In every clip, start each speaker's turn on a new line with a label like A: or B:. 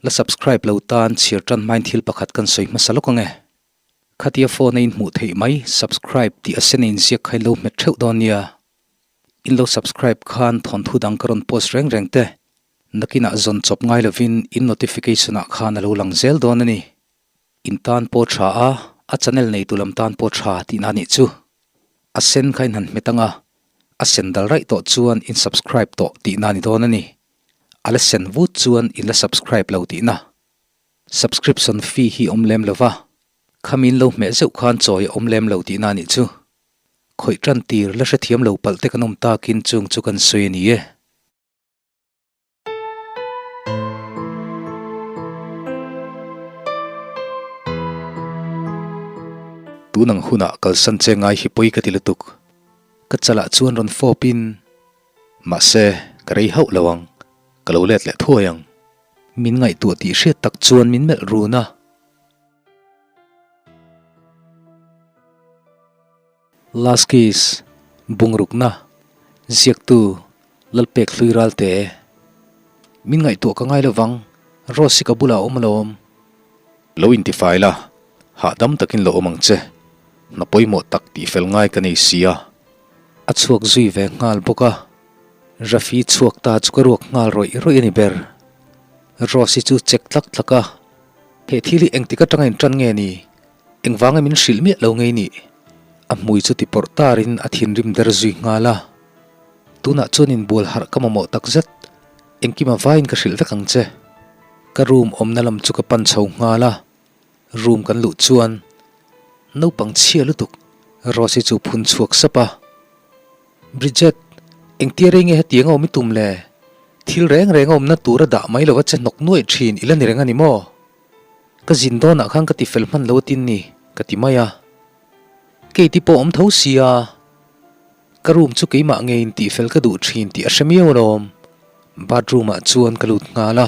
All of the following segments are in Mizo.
A: La subscribe lo tan chhiar tan hmain thil pakhat kan sawi hmasa lawk ang e. Khatia phone a inhmuh theih mai subscribe tih a sen a inziak kha in lo hmet theuh dawn nia. In lo subscribe khan thawnthu dang ka rawn post reng reng te nakinah zawn chawp ngai lovin in notification ah khan a lo lang zel dawn a ni. In tan pawh tha a, a channel neitu lam tan pawh tha tihna a nih chu. A sen kha in han hmet ang a, a sen dal raih tawh chuan in subscribe tawh tihna a ni dawn a ni. A la sen vut chuan in la subscribe lo tihna. Subscription fee hi awm lem lo va, khami in lo hmeh zeuh khan chawi a awm lem lo tihna a nih chu. Khawih tan tir la hrethiam lo palh te kan awm takin chung chu kan sawi a ni e. Tun ang hunah kalsan che ngai hi pawi ka ti lutuk. Ka chalah chuan rawn fawp in, Mahse, ka rei hauh lo ang, ka lo let leh thuai ang. Min ngaihtuah tih hriat tak chuan min melh run a. Last Kiss, Bungrukna, Ziaktu, Lalpek Hlui Ralte. Min ngaihtuah ka ngai lovang, Rose hi ka bulah a awm alawm. Lo intifai la, hahdam takin lo awm ang che. Hna pawimawh tak tih fel ngai ka nei si a. A chhuak zui ve nghal bawk a, Rafi chhuak ta chu ka ruak nghal rawih rawih a ni ber. Rose hi chu check tlak tlak a, he thil hi engtik atanga intan nge ni? Engvanga min hrilh miah lo ngei nih? A hmui chu ti pawrh tarin a thinrim der zui nghal a. Tunah chuan inbual harh ka mamawh tak zet. Engkima vaiin ka hrilh vek ang che. Ka room awmna lam chu ka pan chho nghal a. Room kan luh chuan naupang chhia lutuk Rose-i chu phun chhuak sap a. Bridget, engtia rei nge hetiang a awm i tum le? Thil reng reng a awmna tura dah mai lova che hnawk nuaih thin i la ni reng a ni maw? Ka zin dawnah khan ka ti fel hman lo atin ni, ka ti mai a. Katie pawh awm tho sia, ka room chu keimah ngeiin tih fel ka duh thin tih a hre miau alawm. Bathroom ah chuan ka lut nghal a,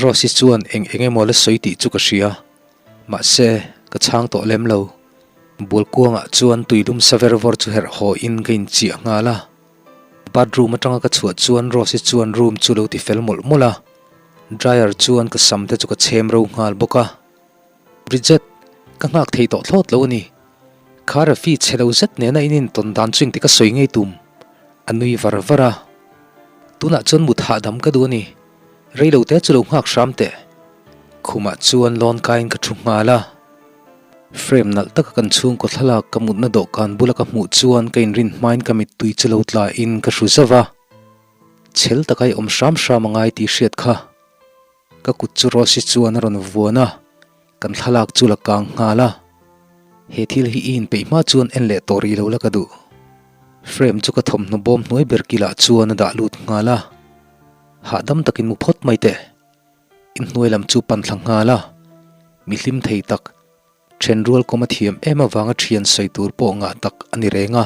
A: Rose-i chuan eng eng emaw la sawi tih chu ka hria, mahse ka chhang tawh lem lo. Bual kuangah chuan tuilum sa ver vawr chu herh haw in ka inchiah nghal a. Bathroom atanga ka chhuah chuan Rose-i chuan room chu lo ti fel mawlh mawlh a. Dryer chuan ka sam te chu ka chhem ro nghal bawk a. Bridget, ka nghak thei tawh thlawt lo a ni. Kha Rafi chhe lo zet nena in intawn dan chu engti ka sawi ngei tum? A nui var var a. Tunah chuan mut hahdam ka duh a ni. Rei lo te chu lo nghak hram teh. Khumah chuan lawn kaiin ka thu nghal a. Frame nalh taka kan chhungkaw thlalak ka mutna dawhkan bula ka hmuh chuan ka inrin hmain ka mittui chu lo tlain ka hru zauh a. Chhel taka i awm hram hram a ngai tih hriat kha. Ka kut chu Rosy chuan a rawn vuan a, kan thlalak chu la kang nghal a. He thil hi i inpeih hma chuan en leh tawh rih lo la ka duh. Frame chu ka thawmhnaw bawm hnuai ber kilah chuan a dah lut nghal a. Hahdam takin mu phawt mai teh. Inhnuai lam chu pan thla nghal a. Mi hlim thei tak. Thenrual kawm a thiam em avanga thian sawi tur pawh ngah tak a ni reng a,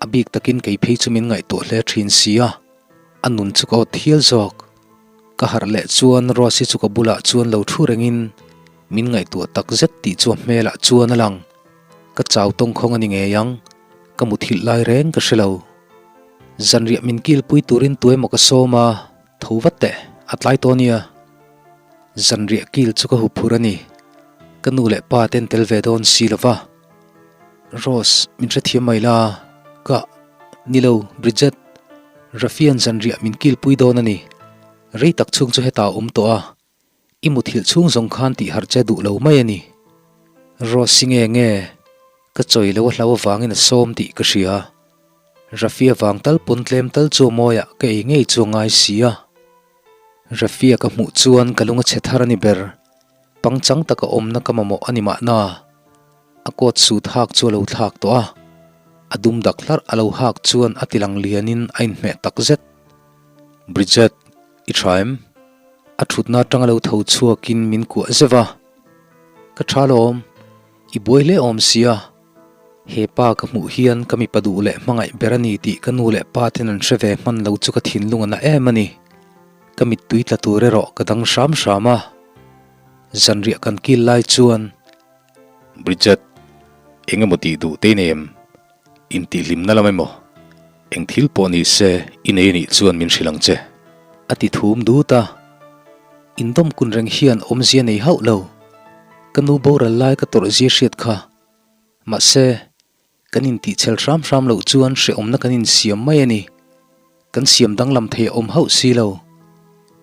A: a bik takin kei phei chu min ngaihtuah hle thin si a, a nun chu ka awt hial zawk. Ka harh leh chuan Rose-i chu ka bulah chuan lo thu rengin min ngaihtuah tak zet tih chu a hmelah chuan a lang. Ka chau tawngkhawng a ni ngei ang, ka muthilh lai reng ka hre lo. Zanriah min kilpui turin tuemaw ka sawm a, tho vat teh, a tlai tawh nia. Zanriah kil chu ka hu phur a ni. Ka nu leh pa ten tel ve dawn si lo va. Rose, min hrethiam mai la, ka. Ni lo, Bridget. Rafia'n zanriah min kilpui dawn a ni. Rei tak chhung chu hetah a awm tawh a. I muthilh chhung zawng khan tih harh che duh lo mai a ni. Rose-i nge nge, ka chawi lo a hlau avangin a sawm tih ka hria. Rafia vang tal pawn tlem tal chu a mawiah ka ei ngei chu a ngai si a. Rafia ka hmuh chuan ka lung a chhe thar a ni ber. Pangchang taka awmna ka mamawh a ni mahna. A coat suit hak chu a lo thlak tawh a. A dum dak hlarh a lo hak chuan a tilang lianin a inhmeh tak zet. Bridget, i tha em? A thutna atanga lo tho chhuakin min kuah zeuh a. Ka tha lawm. I buai hle awm sia. He pa ka hmuh hian ka mipa duh leh hmangaih ber a ni tih ka nu leh pa ten an hre ve hman lo chu ka thinlung a na em a ni. Ka mittui tla tur erawh ka dang hram hram a. Zanriah kan kil lai chuan.
B: Bridget, eng emaw tih duh te i nei em? Intihhlimna lam emaw? Eng thil pawh ni se i nei a nih chuan min hrilh ang che.
A: A ti thum dut a. Indawm kun reng hian awmzia nei hauh lo. Ka nu boral lai ka tawrh zia hriat kha. Mahse, kan intihchhel hram hram loh chuan hrehawmna kan insiam mai a ni. Kan siam danglam thei a awm hauh si lo.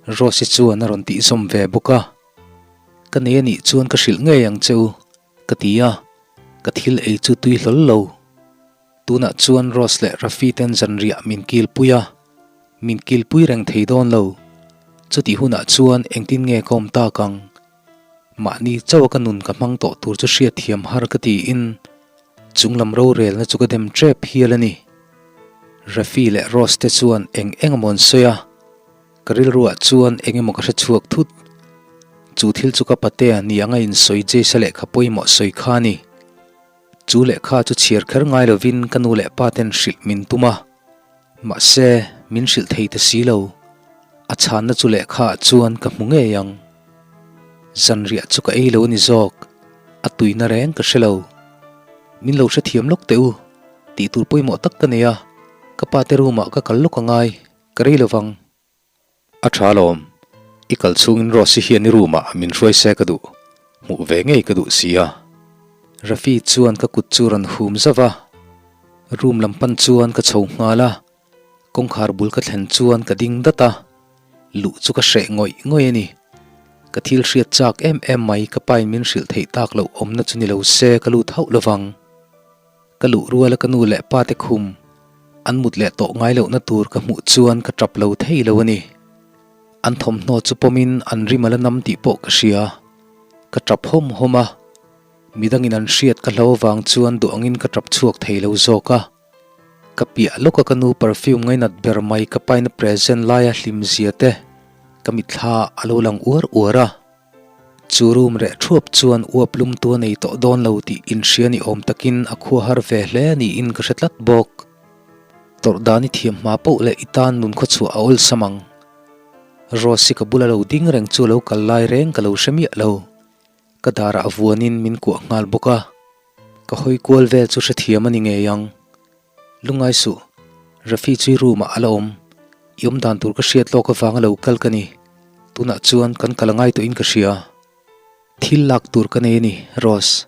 A: Rose-i chuan a rawn tihzawm ve bawk a. Ka nei a nih chuan ka hrilh ngei ang che u, ka ti a. Ka thil ei chu tui hlawl lo. Tunah chuan Rose leh Rafi ten zanriah min kilpui a, min kilpui reng thei dawn lo. Chutih hunah chuan engtin nge ka awm tak ang? Mahni chauha ka nun ka hmang tawh tur chu hriatthiam har ka tiin chunglam rorelna chu ka dem tep hial a ni. Rafi leh Rose te chuan eng eng emaw an sawi a, ka rilruah chuan eng emaw ka hre chhuak thut. Chu thil chu ka patea ni anga insawi Jace-a lehkha pawimawh sawi kha a ni. Chu lehkha chu chhiar kher ngai lovin ka nu leh pa ten hrilh min tum a, mahse min hrilh thei ta si lo. A chhanna chu lehkha ah chuan ka hmu ngei ang. Zanriah chu ka ei lo a ni zawk, a tuina reng ka hre lo. Min lo hrethiam lawk teh u, tih tur pawimawh tak ka nei a, ka pa te room ah ka kal lawk a ngai, ka rei lovang.
B: A tha alawm, i kal chhungin Rose-i hian i room ah min hruai se ka duh, hmuh ve ngei ka duh si a.
A: Rafi chuan ka kut chu rawn hum zauh a, room lam pan chuan ka chho nghal a, kawngkhar bul ka thlen chuan ka ding dat a, luh chu ka hreh ngawih ngawih a ni. Ka thil hriat chak em em mai ka pain min hrilh theih tak loh awmna chu ni lo se ka lut hauh lovang. Ka luh ruala ka nu leh pa te khum an mut leh tawh ngai lohna tur ka hmuh chuan ka tap lo thei lo a ni. An thawmhnaw chu pawmin an rim a la nam tih pawh ka hria. Ka tap hawm hawm a, midangin an hriat ka hlo avang chuan duh angin ka tap chhuak thei lo zawk a. Ka piah lawka ka nu perfume ngainat ber mai ka paina present laia hlim zia te ka mitthla a lo lang uar uar a. Chu room reh thuap chuan uap lum tu a nei tawh dawn lo tih inhria ni awm takin a khua har ve hle niin ka hre tlat bawk. Tawrh dan i thiam hma poh leh i tan nun khawchhuah a awlsam ang. Rose-i ka bula lo ding reng chu lo kal lai reng ka lo hre miah lo. Ka darah vuanin min kuah nghal bawk a. Ka hawi kual vel chu hrethiam a ni ngei ang. Lungngai suh, Rafi chu i room ah a la awm. I awm dan tur ka hriat lawk avanga lo kal ka ni. Tunah chuan kan kal a ngai tawhin ka hria. Thil lak tur ka nei a ni, Rose.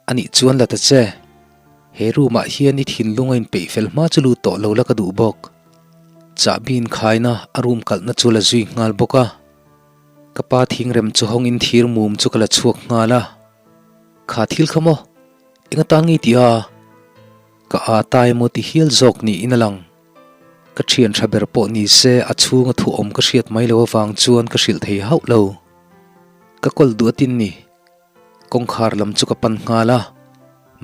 A: Anih chuan la ta che. He room ah hian i thinlung a inpeih fel hma chu lut tawh lo la ka duh bawk. Chahbi inkhaina a room kalhna chu la zui nghal bawk a. Ka pa thingrem chu hawngin thir mum chu ka la chhuak nghal a. Kha thil kha maw? Eng atan nge tih a? Ka aa ta emaw ti hial zawk niin a lang. Ka thian tha ber pawh ni se a chhunga thu awm ka hriat mai lo avang chuan ka hrilh thei hauh lo. Ka kawl duh atin ni. Kawngkhar lam chu ka pan nghal a,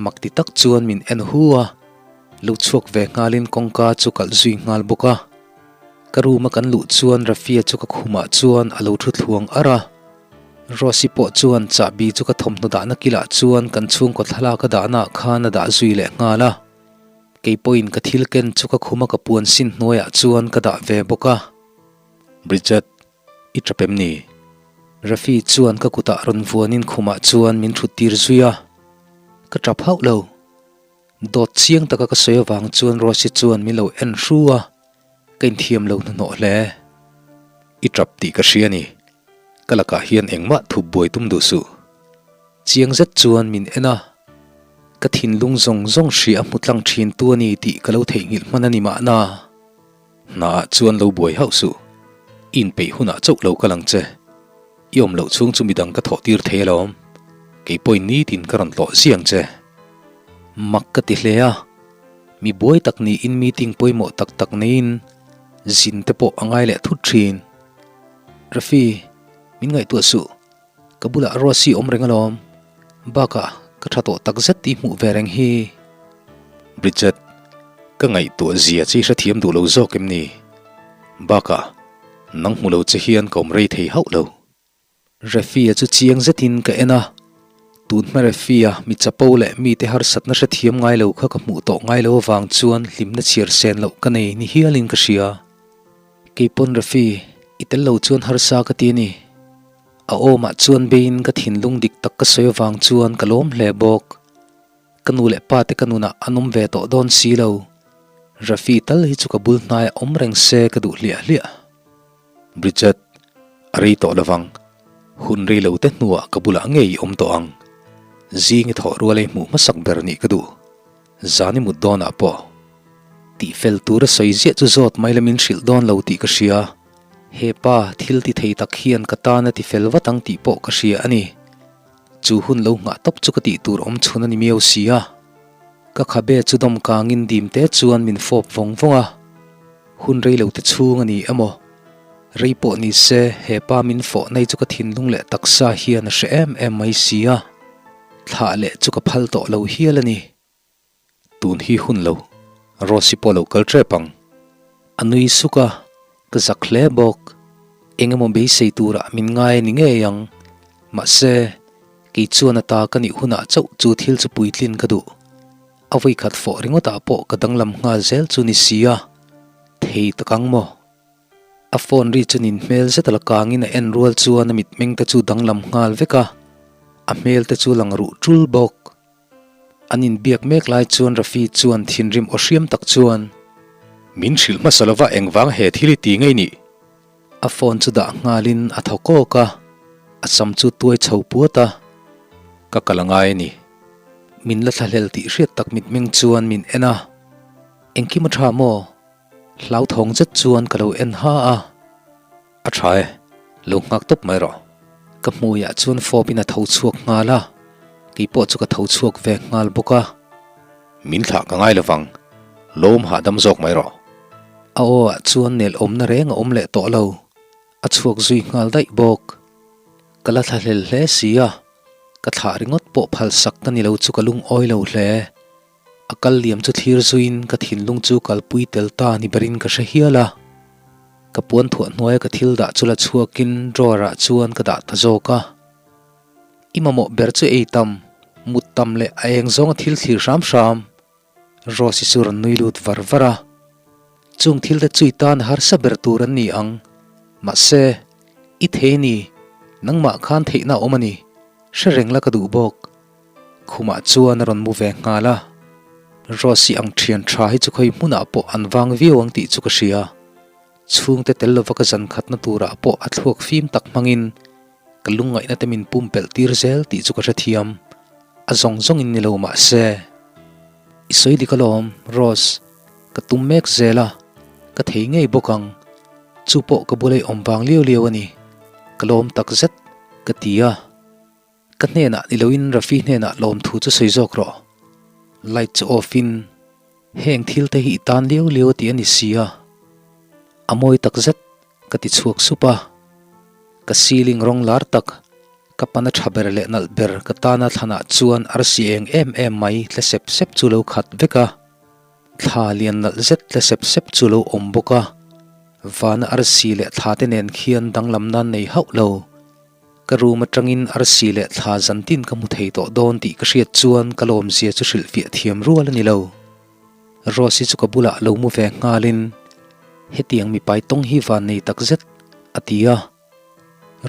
A: mak ti tak chuan min en hu a, lo chhuak ve nghalin kawngka chu kalh zui nghal bawk a. Ka room a kan luh chuan Rafia chu ka khumah chuan a lo thu thluang ar a. Rosy pawh chuan chahbi chu ka thawmhnaw dahna kilah chuan kan chhungkaw thlalak a dahnaah khan a dah zui leh nghal a. Kei pawhin ka thil ken chu ka khuma ka puan sin hnuaiah chuan ka dah ve bawk a.
B: Bridget, i tap em ni?
A: Rafi chuan ka kutah rawn vuanin khumah chuan min thut tir zui a. Ka tap hauh lo. Dawt chiang taka ka sawi avang chuan Rosy chuan min lo en hru a. Ka inthiam lo hnahnawh hle.
B: I tap tih ka hria a ni. Ka lakah hian engmah thup buai tum duh suh.
A: Chiang zet chuan min en a, ka thinlung zawng zawng hria a hmu tlang thin tu a ni tih ka lo theihnghilh hman a ni mahna.
B: Hnaah chuan lo buai hauh suh. I inpeih hunah chauh lo kal ang che. I awm loh chhung chu midang ka thawh tir thei alawm. Kei pawhin nitin ka rawn tlawh ziang che.
A: Mak ka ti hle a, mi buai tak niin meeting pawimawh tak tak neiin zin te pawh a ngai leh thut thin. Rafi, min ngaihtuah suh. Ka bulah Rosy awm reng alawm. Bakah, ka tha tawh tak zet tih hmuh ve reng hi.
B: Bridget, ka ngaihtuah zia chi hrethiam duh lo zawk em ni? Bakah, nang hmu lo che hian ka awm rei thei hauh lo.
A: Rafi-a chu chiang zetin ka en a. Tun hma Rafi-a mi chapo leh mite harsatna hrethiam ngai lo kha ka hmuh tawh ngai lo avang chuan hlimna chhiar sen loh ka nei ni hialin ka hria. Keipawn Rafi, i tel lo chuan harsa ka ti a ni. A awmah chuan beiin ka thinlung dik tak ka sawi avang chuan ka lawm hle bawk. Ka nu leh pa te ka nunah an awm ve tawh dawn si lo. Rafi tal hi chu ka bul hnaiah awm reng se ka duh hliah hliah.
B: Bridget, A rei tawh lovang. Hun rei lo te hnuah ka bulah ngei i awm tawh ang. Zing i thawh rual ei hmuh hmasak ber nih ka duh. Zan i mut dawnah pawh. Tih fel tura sawi ziah chu zawt mai la min hrilh dawn lo tih ka hria. He pa thil ti thei tak hian ka tan a ti fel vat ang tih pawh ka hria a ni. Chu hun lo nghah tawp chu ka tih tur awm chhun a ni miau si a. Ka khabe chu dawm kangin dim te chuan min fawp vawng vawng a. Hun rei lo te chhung a ni emaw? Rei pawh ni se he pa min fawh nei chu ka thinlung leh taksa hian a hre em em mai si a. Thlah leh chu ka phal tawh lo hial a ni. Tun hi hun lo, Rosy pawh lo kal tep ang. A nui suk a, ka zak hle bawk. Eng emaw beisei turah min ngai a ni ngei ang. Mahse, kei chuan a ta ka nih hunah chauh chu thil chu puitlin ka duh. A vawikhat fawh ringawtah pawh ka danglam nghal zel chu ni si a, thei tak ang maw? A phone ri chu nin hmel zet a la kangin a en rual chuan a mitmeng te chu danglam nghal vek a, a hmel te chu lang ruh tul bawk. An inbiak mek lai chuan Rafi chuan thinrim aw hriam tak chuan.
C: Min hrilh hmasa lova engvang he thil i ti ngei nih?
B: A phone chu dah nghalin a thaw kawk a, a sam chu tuai chho puat a.
C: Ka kal a ngai a ni.
B: Min la thlahlel tih hriat tak mitmeng chuan min en a, Engkim a tha maw? Hlauthawng zet chuan ka lo en ha a.
C: A tha e, lo nghak tawp mai rawh.
B: Ka hmuiah chuan fawpin a tho chhuak nghal a, kei pawh chu ka tho chhuak ve nghal bawk a.
C: Min thlah ka ngai lovang, lawm hahdam zawk mai rawh.
B: A aw ah chuan nel awmna reng a awm leh tawh lo, a chhuak zui nghal daih bawk. Ka la thlahlel hle si a, ka thlah ringawt pawh phalsak ka ni lo chu ka lungawi lo hle. A kal liam chu thlir zuiin ka thinlung chu kalpui tel ta ni berin ka hre hial a. Ka puan thuah hnuaia ka thil dah chu la chhuakin drawer ah chuan ka dah ta zawk a. I mamawh ber chu ei tam, mut tam leh a eng zawnga thil thlir hram hram. Rose-i chu rawn nui lut var var a. Chung thil te chui tan harsa ber tur an ni ang. Mahse, i thei ni, nangmah khan theihna a awm a ni. Hre reng la ka duh bawk. Khumah chuan a rawn mu ve nghal a, Rose-i ang thian tha hi chu khawi hmunah pawh an vang viau ang tih chu ka hria. Chhungte tel lova ka zan khatna turah pawh a thluak fim tak hmangin ka lungngaihna te min pumpelh tir zel tih chu ka hrethiam. A zawng zawngin ni lo mah se. I sawi dik alawm, Rose. Ka tum mek zel a, ka thei ngei bawk ang. Chu pawh ka bula i awm vang liau liau a ni. Ka lawm takzet, ka ti a. Ka hnenah ni loin Rafi hnenah lawmthu chu sawi zawk rawh. Light chu off in heng thil te hi i tan liau liau a ti a ni si a. A mawi tak zet ka ti chhuak sup a. Ka ceiling rawng lar tak, ka pana tha ber leh nalh ber ka tana thlanah chuan arsi eng em em mai tle sep sep chu lo khat vek a. Thla lian nalh zet tle sep sep chu lo awm bawk a. Vana arsi leh thla te nen khian danglam nan nei hauh lo. Ka room atangin arsi leh thla zantin ka hmu thei tawh dawn tih ka hriat chuan ka lawmzia chu hrilhfiah thiam rual a ni lo. Rose-i chu ka bulah lo mu ve nghalin, Hetiang mipai tawng hi van nei tak zet, a ti a.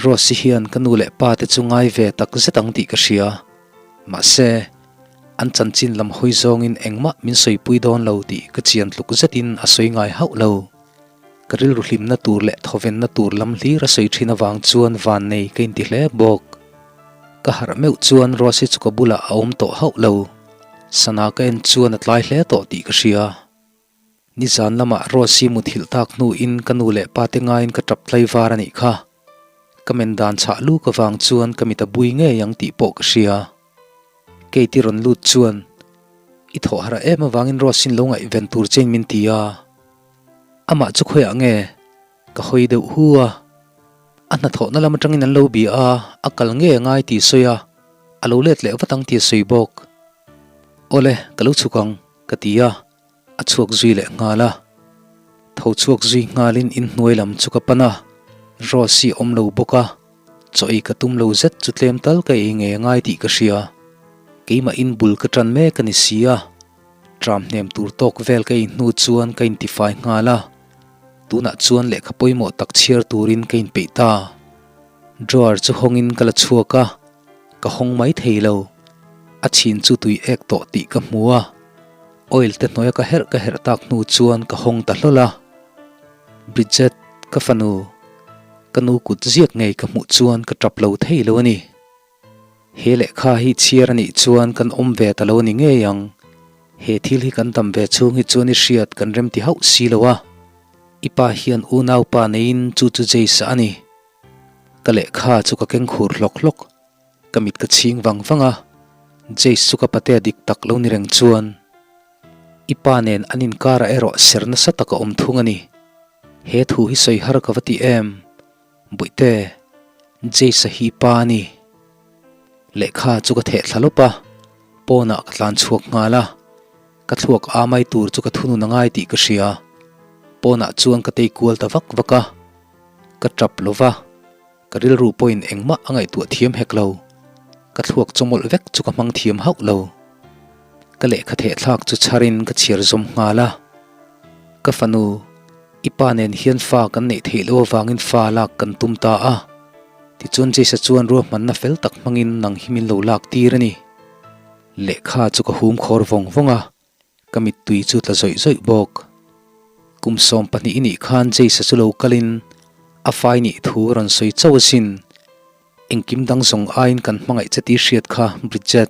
B: Rose-i hian ka nu leh pa te chu ngai ve tak zet ang tih ka hria. Mahse, an chanchin lam hawi zawngin engmah min sawipui dawn lo tih ka chian tluk zetin a sawi ngai hauh lo. Ka rilru hlimna tur leh thawvenna tur lam hlir a sawi thin avang chuan vannei ka inti hle bawk. Ka harh meuh chuan Rose chu ka bulah a awm tawh hauh lo. Sana ka en chuan a tlai hle tawh tih ka hria. Nizan lamah Rose muthilh tak hnuin ka nu leh pa te ngaiin ka tap tlai var a nih kha. Ka men dan chhah luk avang chuan ka mit a bui ngei ang tih pawh ka hria. Kate-i rawn lut chuan i thawh harh em avangin Rose-in lo ngaihven tur chein min ti a. Amah chu khawiah nge? Ka hawi deuh hu a. A hnathawhna lam atangin an lo bia a, a kal nge a ngai tih sawi a, a lo let leh vat ang tih a sawi bawk. Awle, ka lo chhuk ang, ka ti a, a chhuak zui leh nghal a. Tho chhuak zui nghalin inhnuai lam chu ka pan a, Rose-i awm lo bawk a, chaw ei ka tum lo zet chu tlem tal ka ei ngei a ngai tih ka hria. Keimah in bul ka tan mek a ni si a. Tram hnem tur tawk vel ka in hnu chuan ka intifai nghal a, tunah chuan lehkha pawimawh tak chhiar turin ka inpeih ta. Drawer chu hawngin ka la chhuak a, ka hawng mai thei lo. A chhin chu tui ek tawh tih ka hmu a, oil te hnuaia ka herh ka herh tak hnu chuan ka hawng ta hlawl a. Bridget, ka fanu.
A: Ka nu kut ziak ngei ka hmuh chuan ka tap lo thei lo a ni. He lehkha hi chhiar a nih chuan kan awm ve ta lo a ni ngei ang. He thil hi kan dam ve chhung hi chuan i hriat kan remti hauh si lo a. I pa hian unaupa neiin chu chu Jace a ni. Ka lehkha chu ka keng khur hlawk hlawk. Ka mit ka chhing vang vang a, Jace chu ka patea dik tak lo ni reng chuan i pa nen an inkarah erawh ser nasa tak a awm thung a ni. He thu hi sawi har ka va ti em? Bawihte, Jace-a hi pa a ni. Lehkha chu ka theh thla lawp a, pawnah ka tlan chhuak nghal a, ka thluak a mai tur chu ka thunun a ngai tih ka hria. Pawnah chuan ka tei kual ta vak vak a, ka tap lo va. Ka rilru pawhin engmah a ngaihtuah thiam hek lo. Ka thluak chawmawlh vek chu ka hmang thiam hauh lo. Ka lehkha thehthlak chu chharin ka chhiar zawm nghal a. Ka fanu, i pa nen hian fa kan neih theih loh avangin fa lak kan tum ta a. Tichuan Jace-a chuan ruahmanna fel tak hmangin nang hi min lo lak tir a ni. Lehkha chu ka hum khawr vawng vawng a. Ka mittui chu tla zawih zawih bawk. Kum 12 i nih khan Jace-a chu lo kalin a fai nih thu a rawn sawi chauh asin. Engkim dang zawng aiin kan hmangaih che tih hriat kha Bridget.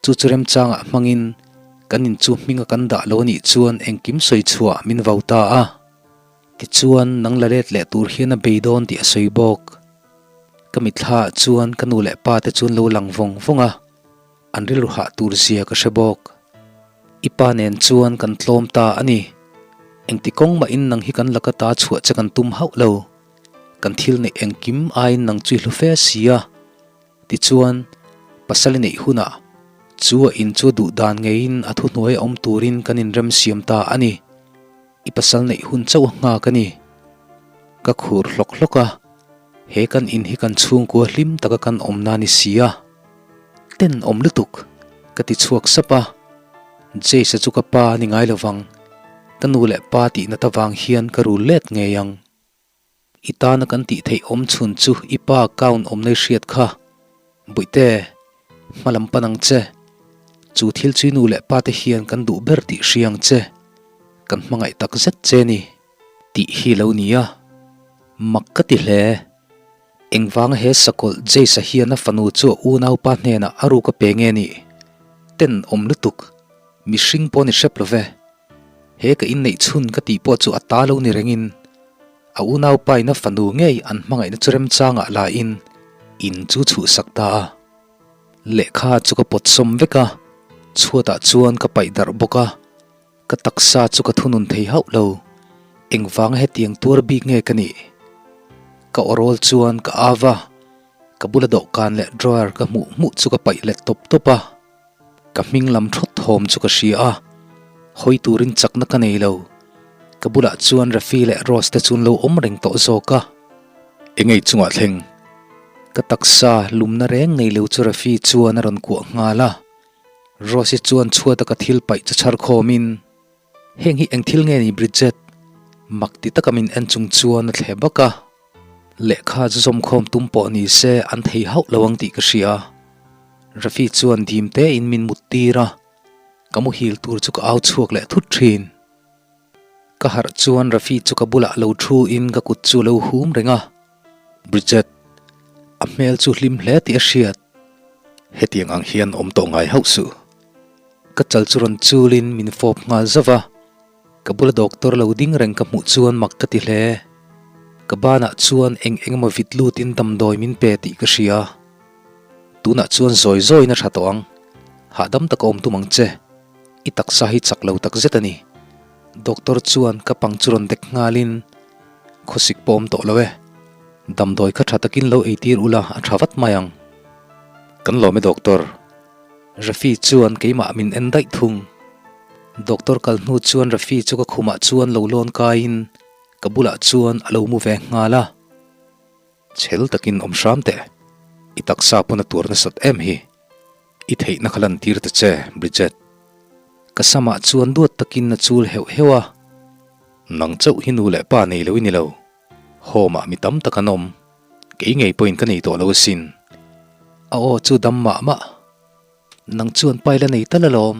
A: Chu chu remchangah hmangin kan in chu hminga kan dah lo anih chuan engkim sawi chhuah min vau ta a. Tichuan nang la let leh tur hian a bei dawn tih a sawi bawk. Ka mitthla ah chuan ka nu leh pa te chu an lo lang vawng vawng a. An rilru hah tur zia ka hre bawk. I pa nen chuan kan tlawm ta a ni. Engti kawng mahin nang hi kan laka ta chhuah che kan tum hauh lo. Kan thil neih engkim aiin nang chu i hlu fe si a. Tichuan, pasal i neih hunah chu a in chu a duh dan ngeiin a thuhnuai a awm turin kan inremsiam ta a ni. I pasal neih hun chauh a nghak a ni. Ka khur hlawk hlawk a, he kan in hi kan chhungkua hlim taka kan awmna a ni si a. Ten awm lutuk, ka ti chhuak sap a. Jace-a chu ka pa a ni ngai lovang, ka nu leh pa tihna ta vang hian ka rul let ngei ang. I tana kan tih theih awm chhun chu i pa account awmna i hriat kha. Bawihte, hma lam pan ang che. Chu thil chu i nu leh pa te hian kan duh ber tih hria ang che. Kan hmangaih tak zet che ni. Tih hi lo ni a. Mak ka ti hle. Engvanga he sakawlh Jace-a hian a fanu chu a unaupa hnenah a ruk a pe nge nih? Ten awm lutuk. Mihring pawh ni hrep lo ve. He ka inneih chhun ka tih pawh chu a ta lo ni rengin a unaupa in a fanu ngei an hmangaihna chu remchangah la in in chu chhuhsak ta a. Lehkha chu ka pawt sawm vek a, chhuatah chuan ka paih darh bawk a, ka taksa chu ka thunun thei hauh lo. Engvanga hetiang tuar bik nge ka nih? Ka awrawl chuan ka av a, ka bula dawhkan leh drawer ka hmuh hmuh chu ka paih let tawp tawp a. Ka hming lam thawt thawm chu ka hria a, hawi turin chakna ka nei lo. Ka bulah chuan Rafi leh Rose te chu an lo awm reng tawh zawk a.
C: Engei chungah thleng?
A: Ka taksa lumna reng nei lo chu Rafi chuan a rawn kuah nghal a. Rose-i chuan chhuata ka thil paih chu chhar khawmin, Heng hi eng thil nge ni Bridget? Mak ti taka min en chung chuan a thle bak a. Lehkha chu zawmkhawm tum pawh ni se an thei hauh lo ang tih ka hria. Rafi chuan dim tein min mut tir a, ka muhil tur chu ka au chhuak leh thut thin. Ka harh chuan Rafi chu ka bulah lo thu in ka kut chu a lo hum reng a.
C: Bridget,
A: a hmel chu hlim hle tih a hriat.
C: Hetiang ang hian awm tawh ngai hauh suh.
A: Ka chal chu rawn chulin min fawp nghal zauh a. Ka bula doctor lo ding reng ka hmuh chuan mak ka ti hle. Ka banah chuan eng eng emaw vit lutin damdawi min pe tih ka hria. Tunah chuan zawi zawiin a tha tawh ang. Hahdam taka awm tum ang che. I taksa hi chak lo tak zet a ni. Doctor chuan ka pang chu rawn dek nghalin, Khawsik pawh awm tawh lo e. Damdawi kha tha takin lo eitir ula a tha vat mai ang.
C: Kan lawm e doctor.
A: Rafi chuan keimah min en daih thung. Doctor kal hnu chuan Rafi chu ka khumah chuan lo lawn kaiin ka bulah chuan a lo mu ve nghal a.
C: Chhel takin awm hram teh, i taksa pawn a tuar nasat em hi. I theihna kha lan tir ta che, Bridget.
A: Ka samah chuan duat takin a chul heuh heuh a.
C: Nang chauh hi nu leh pa nei lo i ni lo. Home ah mi tam tak an awm. Kei ngei pawhin ka nei tawh lo asin.
A: A aw chu dam mah mah. Nang chuan pai la nei tal alawm.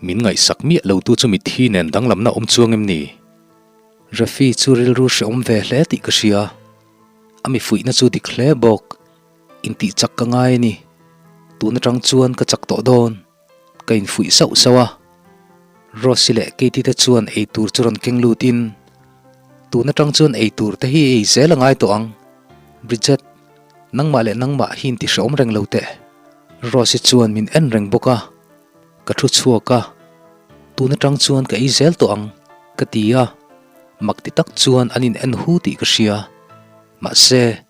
C: Min ngaihsak miah lo tu chu mitthi nen danglamna awm chuang em ni?
A: Rafi chu rilru hrehawm ve hle tih ka hria. A mi fuihna chu dik hle bawk. Intih chak ka ngai a ni. Tun atang chuan ka chak tawh dawn. Ka infuih sauh sauh a. Rosy leh Katie te chuan eitur chu rawn keng lutin, Tun atang chuan eitur te hi ei zel a ngai tawh ang. Bridget, nangmah leh nangmah hi inti hrehawm reng lo teh. Rosy chuan min en reng bawk a. Ka thu chhuak a, Tun atang chuan ka ei zel tawh ang, ka ti a. Mak ti tak chuan an in en hu tih ka hria. Mahse,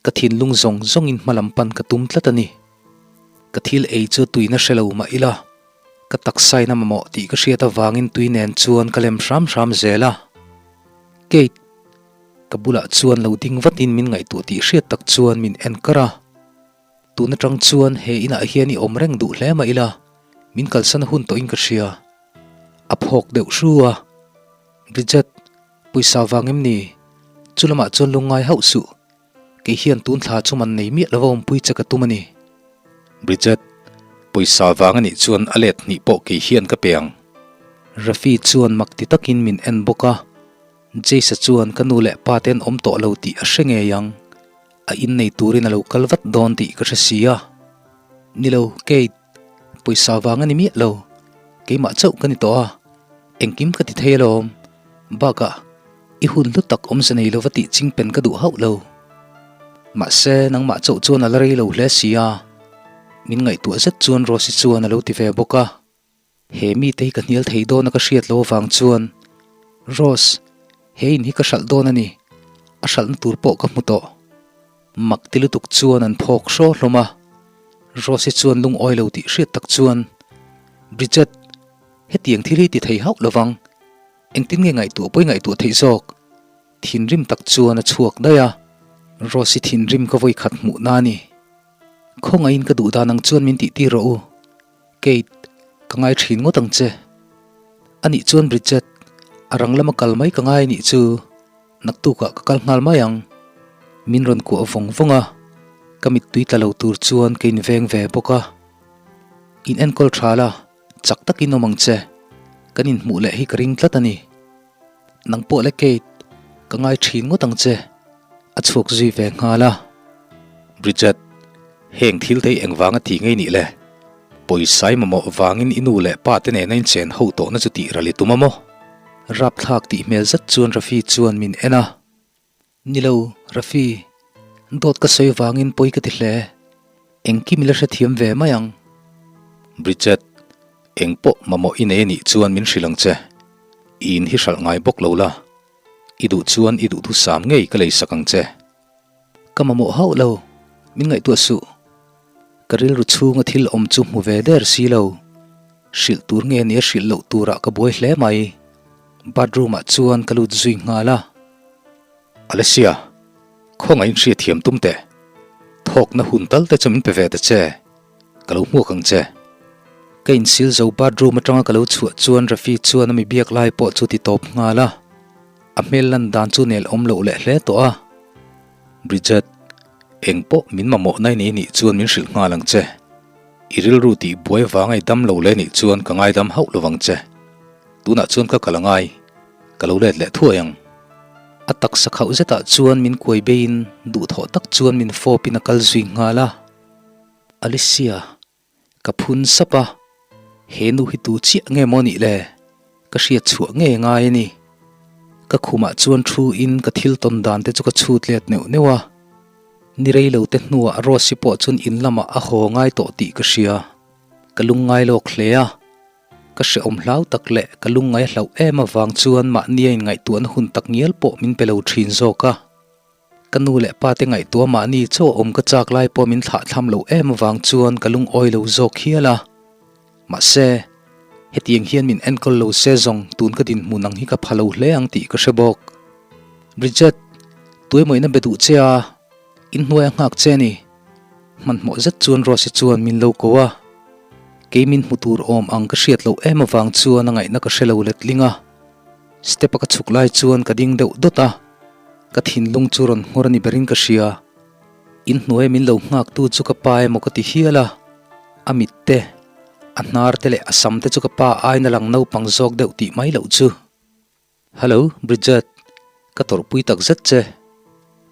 A: ka thinlung zawng zawngin hma lam pan ka tum tlat a ni. Ka thil ei chu tuina hre lo mah ila, ka taksaina mamawh tih ka hriat avangin tui nen chuan ka lem hram hram zel a. Kate, ka bulah chuan lo ding vatin min ngaihtuah tih hriat tak chuan min en kar a. Tun atang chuan he inah hian i awm reng duh hle mah ila, min kalsan hun tawhin ka hria. A phawk deuh hru a. Bridget, pawisa vang em ni? Chu lamah chuan lungngai hauh suh. Kei hian tun thla chu man nei miah lova awmpui che ka tum a ni.
C: Bridget, pawisa vang a nih chuan a let hnih pawh kei hian ka pe ang.
A: Rafi chuan mak ti takin min en bawk a. Jace-a chuan ka nu leh pa te an awm tawh lo tih a hre ngei ang. A innei turin a lo kal vat dawn tih ka hre si a. Ni lo, Kate, pawisa vang a ni miah lo. Keimah chauh ka ni tawh a, engkim ka ti thei alawm. Bakah, i hun hlu tak awmze nei lova tih chingpen ka duh hauh lo. Mahse, nangmah chauh chuan a la rei lo hle si a. Min ngaihtuah zet chuan Rosy chuan a lo ti ve bawk a. He mite hi ka hnial thei dawn a ka hriat lo avang chuan Rose, he in hi ka hralh dawn a ni, a hralhna tur pawh ka hmu tawh. Mak ti lutuk chuan an phawk hraw hlawm a, Rose hi chuan lungawi lo tih hriat tak chuan Bridget, hetiang thil hi ti thei hauh lovang, engtin nge ngaihtuah pawh i ngaihtuah theih zawk? Thinrim tak chuan a chhuak daih a, Rose hi thinrim ka vawi khat hmuh na a ni. Khawngaihin ka duh dan ang chuan min tih tir rawh u. Kate, ka ngai thin ngawt ang che. A nih chuan Bridget, a rang lama kal mai ka ngai nih chu naktukah ka kal nghal mai ang. Min rawn kuah vawng vawng a, ka mittui tla lo tur chuan ka inveng ve bawk a. In enkawl tha la, chak takin awm ang che. Kan inhmuh leh hi ka ring tlat a ni. Nang pawh le Kate, ka ngai thin ngawt ang che. A chhuak zui ve nghal a.
C: Bridget, heng thil te hi engvanga ti ngei nih le? Pawisa i mamawh vangin i nu leh pa te nena inchen ho tawhna chu tih ral i tum a maw?
A: Rapthlak tih hmel zet chuan Rafi chuan min en a. Ni lo, Rafi, dawt ka sawi vangin pawi ka ti hle. Engkim i la hrethiam ve mai ang.
C: Bridget, engpawh mamawh i nei a nih chuan min hrilh ang che. I in hi hralh ngai bawk lo la. I duh chuan i duhthusam ngei ka leisak ang che.
A: Ka mamawh hauh lo, min ngaihtuah suh. Ka rilru chhunga thil awm chu hmu ve der si lo. Hrilh tur nge nia hrilh loh turah ka buai hle mai. Bathroom ah chuan ka lut zui nghal a.
C: Alessia, khawngaih in hriatthiam tum teh. Thawkna hun tal te chu min pe ve ta che. Ka lo hmuak ang che.
A: Ka insil zo bathroom atanga ka lo chhuah chuan Rafi chuan a mi biak lai pawh chu ti tawp nghal a. A hmel lan dan chu nel awm loh leh hle tawh a.
C: Bridget, eng pawh min mamawh na i nei nih chuan min hrilh nghal ang che. I rilru tih buai vanga i dam lo leh nih chuan ka ngaidam hauh lo vang che. Tunah chuan ka kal angai, ka lo let leh thuai ang.
A: A taksa khauh zetah chuan min kuai beiin duhthawh tak chuan min fawpin a kal zui nghal a. Alicia, ka phun sap a, he nu hi tu chiah nge maw nih le? Ka hriat chhuah ngei ngai a ni. Ka khumah chuan thu in ka thil tawn dan te chu ka chhut let neuh neuh a. Ni rei lo te hnuah Rose-i pawh chuan in lamah a haw ngai tawh tih ka hria. Ka lungngai lawk hle a. Ka hrehawm hlau tak leh ka lungngai hlauh em avang chuan mahnia inngaihtuahna hun tak ngial pawh min pe lo thin zawk a. Ka nu leh pa te ngaihtuah mahni chaw awm ka chak lai pawh min thlah thlam lo em avang chuan ka lungawi lo zawk hial a. Mahse, hetiang hian min enkawl lo se zawng tun ka dinhmun ang hi ka pha lo hle ang tih ka hre bawk. Bridget, tuaimawina be duh che a, inhnuai a nghak che a ni. Hmanhmawh zet chuan Rose chuan min lo ko a. Kei min hmu tur awm ang ka hriat loh em avang chuan a ngaihna ka hre lo letling a. Step a ka chhuk lai chuan ka ding deuh dawt a. Ka thinlung chu rawn nghawr a ni berin ka hria. Inhnuai min lo nghaktu chu ka pa emaw ka ti hial a, a mit te, a hnar te leh a sam te chu ka pa aina lang naupang zawk deuh tih mai loh chu. Hello, Bridget, ka tawrhpui tak zet che.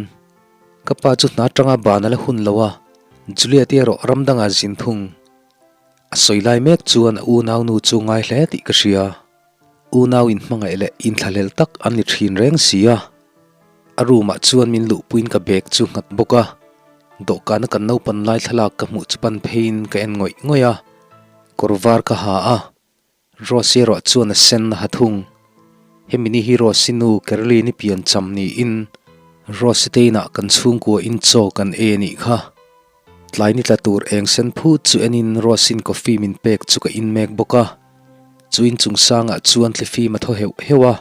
B: chuan ka pa chu hna atanga ban a la hun lo a, Juliet-i erawh ram dangah zin thung. A sawi lai mek chuan a unau nu chu ngai hle tih ka hria. Unau inhmangaih leh inthlahlel tak an ni thin reng si a. A room ah chuan min luhpuiin ka bag chu nghat bawk a, dawhkana kan naupan lai thlalak ka hmuh chu pan pheiin ka en ngawih ngawih a, kawr var ka ha a, Rose erawh chuan a sen a ha thung. Hemi ni hi Rose-i nu Caroline-i pian cham niin. Rose te inah kan chhungkua in chaw kan ei a nih kha. Tlai ni tla tur eng sen phut chu enin Rose in coffee min pek chu ka in mek bawk a. Chu in chung sangah chuan thlifim a thaw heuh heuh a.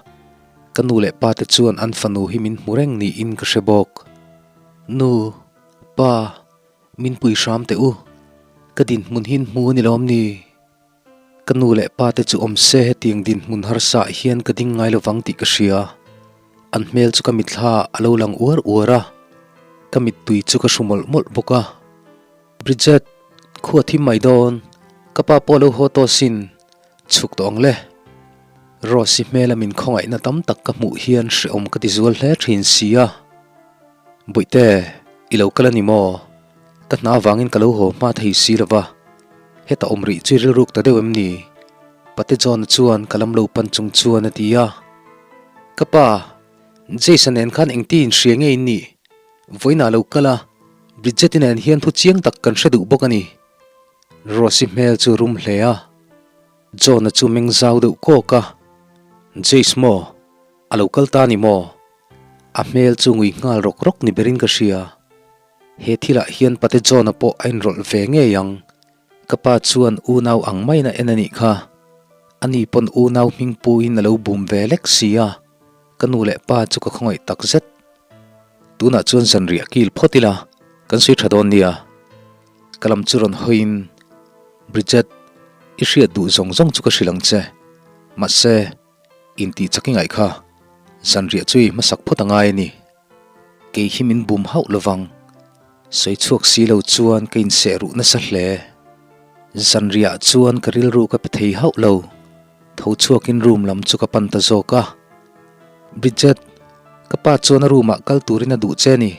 B: Ka nu leh pa te chuan an fanu hi min hmu reng niin ka hre bawk. Nu, pa, min pui hram teh u. Ka dinhmun hi in hmu a ni lawm ni? Ka nu leh pa te chu awm se hetiang dinhmun harsa ah hian ka ding ngai lovang tih ka hria. An hmel chu ka mitthla ah a lo lang uar uar a, ka mittui chu ka hru mawlh mawlh bawk a. Bridget, khua thim mai dawn, ka pa pawh a lo haw tawh sin, chhuk tawh ang le. Rose-i hmela min khawngaihna tam tak ka hmuh hian hrehawm ka ti zual hle thin si a. Bawihte, i lo kal a ni maw? Ka hna avangin ka lo haw hma thei si lo va, heta awm rih chu i rilruk ta deuh em ni? Pate John-a chuan ka lam lo pan chung chuan a ti a. Ka pa, Jason nen khan engti inhria nge in nih? Vawiinah lo kal a, Bridget-i nen hian thu chiang tak kan hre duh bawk a ni. Rose-i hmel chu rum hle a. John-a chu meng zau deuh kawk a, Jace maw? A lo kal ta ni maw? A hmel chu ngui nghal rawk rawk ni berin ka hria. He thilah hian Pate John-a pawh a inrawlh ve ngei ang. Ka pa chuan unau ang maiin a en a nih kha. Ani pawn unau hming puin a lo bum ve lek si a, ka nu leh pa chu ka khawngaih tak zet. Tunah chuan zanriah kil phawt ila, kan sawi tha dawn nia. Ka lam chu rawn hawiin, Bridget, i hriat duh zawng zawng chu ka hrilh ang che. Mahse, intih chak i ngaih kha, zanriah chu i hmasak phawt a ngai a ni. Kei hi min bum hauh lovang. Sawi chhuak si lo chuan ka inseh ruh nasa hle. Zanriah chuan ka rilru ka pe thei hauh lo. Tho chhuakin room lam chu ka pan ta zawk a. Bridget, ka pa chuan a room ah kal turin a duh che ni.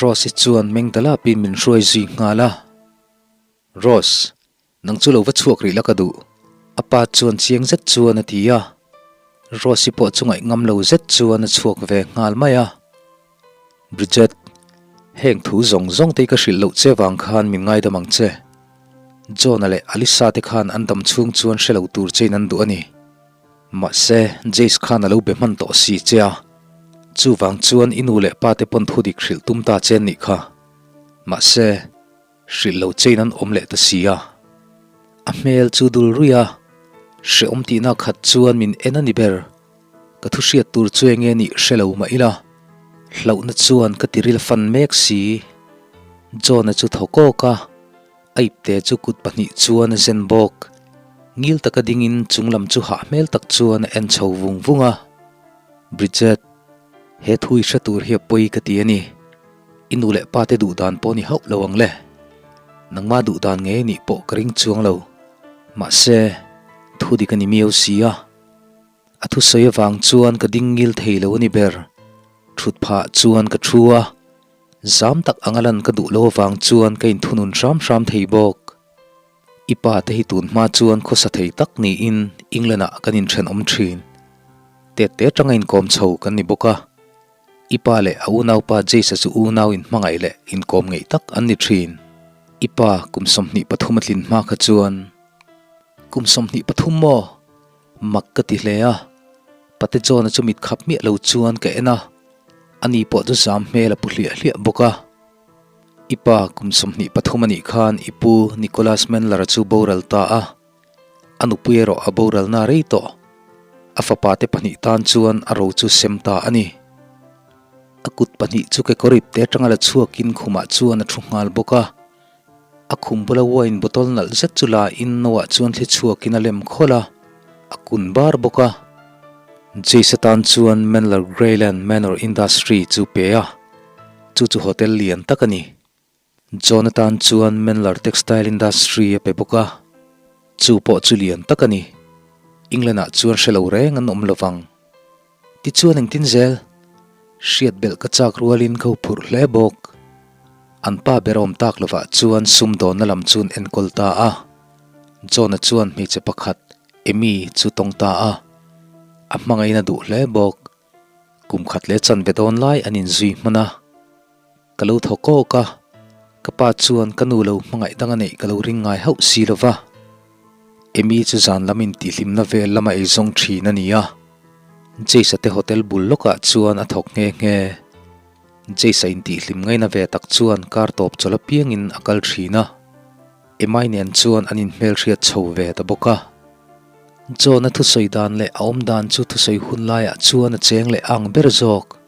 B: Rose-i chuan meng dalapin min hruai zui nghal a. Rose, nang chu lo va chhuak rih la ka duh. A pa chuan chiang zet chuan a ti a. Rose-i pawh chu ngaih ngam lo zet chuan a chhuak ve nghal mai a. Bridget, heng thu zawng zawng te hi ka hrilh loh che vang khan min ngaidam ang che. John-a leh Alisa te khan an dam chhung chuan hre lo tur chein an duh a ni. Mahse, Jace khan a lo be hman tawh si che a. Chuvang chuan i nu leh pa te pawn thudik hrilh tum ta che an nih kha. Mahse. Hrilh lo chein an awm leh ta si a, a hmel chu dul ruih a, hrehawm tihna khat chuan min en a ni ber. Ka thu hriat tur chu enge nih hre lo mah ila, hlauhna chuan ka tiril fan mek si. John-a chu thaw kawk a, a ipte chu kut pahnih chuan a zen bawk. Ngil taka dingin chunglam chu hah hmel tak chuan a en chho vung vung a. Bridget, he thu i hre tur hi a pawi ka ti a ni. I nu leh pa te duh dan pawh ni hauh lo ang le. Nangmah duh dan ngei nih pawh ka ring chuang lo. Mahse, thu dik a ni miau si a. A thusawi avang chuan ka ding ngil thei lo a ni ber. Thut phah chuan ka thu a, zam tak anga lan ka duh lo avang chuan ka inthunun hram hram thei bawk. I pa te hi tun hma chuan khawsa thei tak niin England ah kan inthenawm thin. Tette atanga inkawm chho kan ni bawk a. I pa leh a unaupa Jace-a chu unau inhmangaih leh inkawm ngeih tak an ni thin. I pa kum 23 a tlin hma kha chuan, Kum 23 maw? Mak ka ti hle a. Pate John-a chu mit khap miah lo chuan ka en a, ani pawh chu zam hmel a pu hliah hliah bawk a. I pa kum 23 a nih khan i pu Nicholas Mandler-a chu boral ta a. A nupui erawh a boralna rei tawh. A fapa te pahnih tan chuan a ro chu sem ta a ni. A kut pahnih chu kekawr ipte atanga la chhuakin khumah chuan a thu nghal bawk a. A khum bula wine bottle nalh zet chu la in no ah chuan thli chhuakin a lem khawlh a, a kun bar bawk a. Jace atan chuan Mandler Greyland Manor Industry chu pe a, chu chu hotel lian tak a ni. John atan chuan Mandler Textile Industry a pe bawk a, chu pawh chu lian tak a ni. England ah chuan hre lo reng an awm lo vang. Tichuan engtin zel? Hriat belh ka chak rualin ka huphurh hle bawk. An pa ber awm tak lovah chuan sumdawnna lam chu an enkawl ta a. John-a chuan hmeichhe pakhat, Amy, chu tawng ta a. A hmangaihna duh hle bawk. Kum khat leh chanve dawn lai an inzui hman a. Ka lo thaw kawk a, ka pa chuan ka nu lo hmangaih dang a neih ka lo ring ngai hauh si lo va. Amy chu zan lam intihhlimna vel lama ei zawng thin a ni a, Jace-a te hotel bul lawkah chuan a thawk nghe nghe. Jace-a intihhlim ngaina ve tak chuan kar tawp chawlh apiangin a kal thin a. Emai nen chuan an inhmelhriat chho ve ta bawk a. John-a thusawi dan leh a awm dan chu thusawi hun laiah chuan a cheng leh ang ber zawk.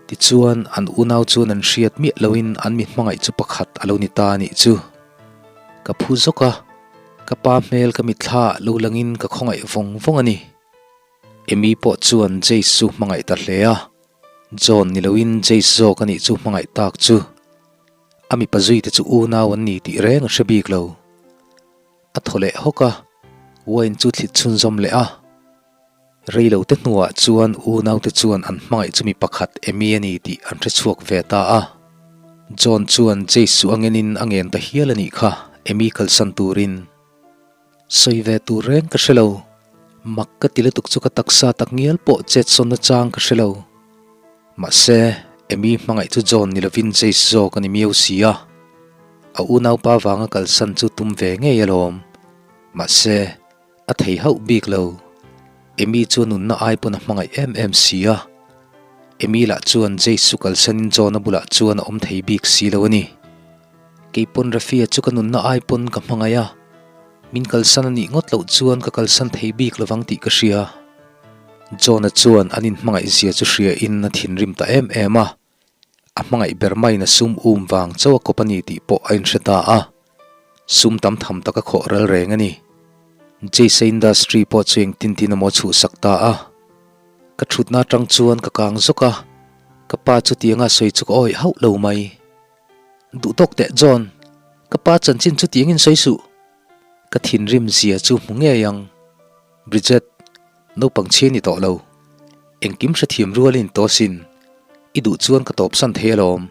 B: Tichuan, an unau chuan an hriat miah loin an mi hmangaih chu pakhat a lo ni ta a nih chu. Ka phu zawk a, ka pa hmel ka mitthla ah lo langin ka khawngaih vawng vawng a ni. Amy pawh chuan Jace chu hmangaih ta hle a, John ni loin Jace zawk a nih chu hmangaih tak chu. A mipa zuite chu unau an ni tih reng a hre bik lo. A thaw leh hawk a, wine chu thlit chhunzawm leh a. Rei lo te hnuah chuan unaute chuan an hmangaih chu mi pakhat Amy a ni tih an hre chhuak ve ta a. John chuan Jace chu a ngenin a ngen ta hial a nih kha, Amy kalsan turin. Sawi ve tur reng ka hre lo. Mak ka ti lutuk chu ka taksa tak ngial pawh chet sawn nachang ka hre lo. Mahse, Amy hmangaih chu John ni lovin Jace zawk a ni miau si a. A unaupa vanga kalsan chu tum ve ngei alawm. Mahse, a thei hauh bik lo. Amy chu a nunna ai pawn a hmangaih em em si a. Amy lah chuan Jace chu kalsanin John-a bulah chuan a awm thei bik si lo a ni. Kei pawn Rafia chu ka nunna ai pawn ka hmangaih a, min kalsan a nih ngawt loh chuan ka kalsan thei bik lovang tih ka hria. John-a chuan an inhmangaih zia chu hria in a thinrim ta em em a, a hmangaih ber maiin a sum um vang chauh a kawp a ni tih pawh a inhre ta a, sum tam tham tak a khawh ral reng a ni. Jace-a industry pawh chu engtin tin emaw a chhuhsak ta a, ka thutna atang chuan ka kang zawk a, ka pa chutianga sawi chu ka awih hauh lo mai. Duh tawk teh John, ka pa chanchin chu tiangin sawi suh. Ka thinrim zia chu hmu ngei ang. Bridget, naupang chhi a ni tawh lo. Engkim hrethiam rualin tawsin i duh chuan ka tawpsan thei alawm.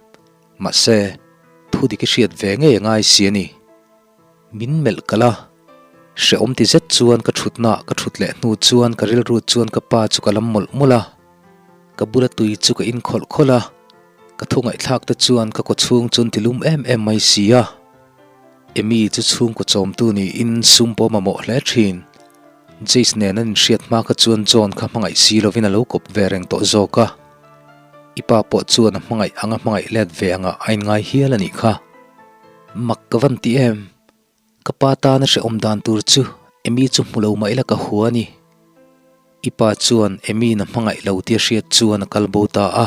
B: Mahse, thu dik i hriat ve ngei a ngai si a ni. Min melh kalh a, hrehawm ti zet chuan ka thutna ka thut leh hnu chuan ka rilru chuan ka pa chu ka lam mawlh mawlh a. Ka bula tui chu ka in khawlh khawlh a, ka thu ngaihthlak te chuan ka kawchhung chu an ti lum em em mai si a. Amy chu chhungkaw chawmtu niin sum pawh mamawh hle thin. Jace nen an inhriat hma kha chuan John kha hmangaih si lovin a lo kawp ve reng tawh zawk a. I pa pawh chuan a hmangaih anga hmangaih let ve angah a inngai hial a nih kha. Mak ka van ti em? Ka pa tana hrehawm dan tur chu Amy chu hmu lo mah ila ka hua a ni. I pa chuan Amy-in a hmangaih lo tia hriat chuan a kal bo ta a.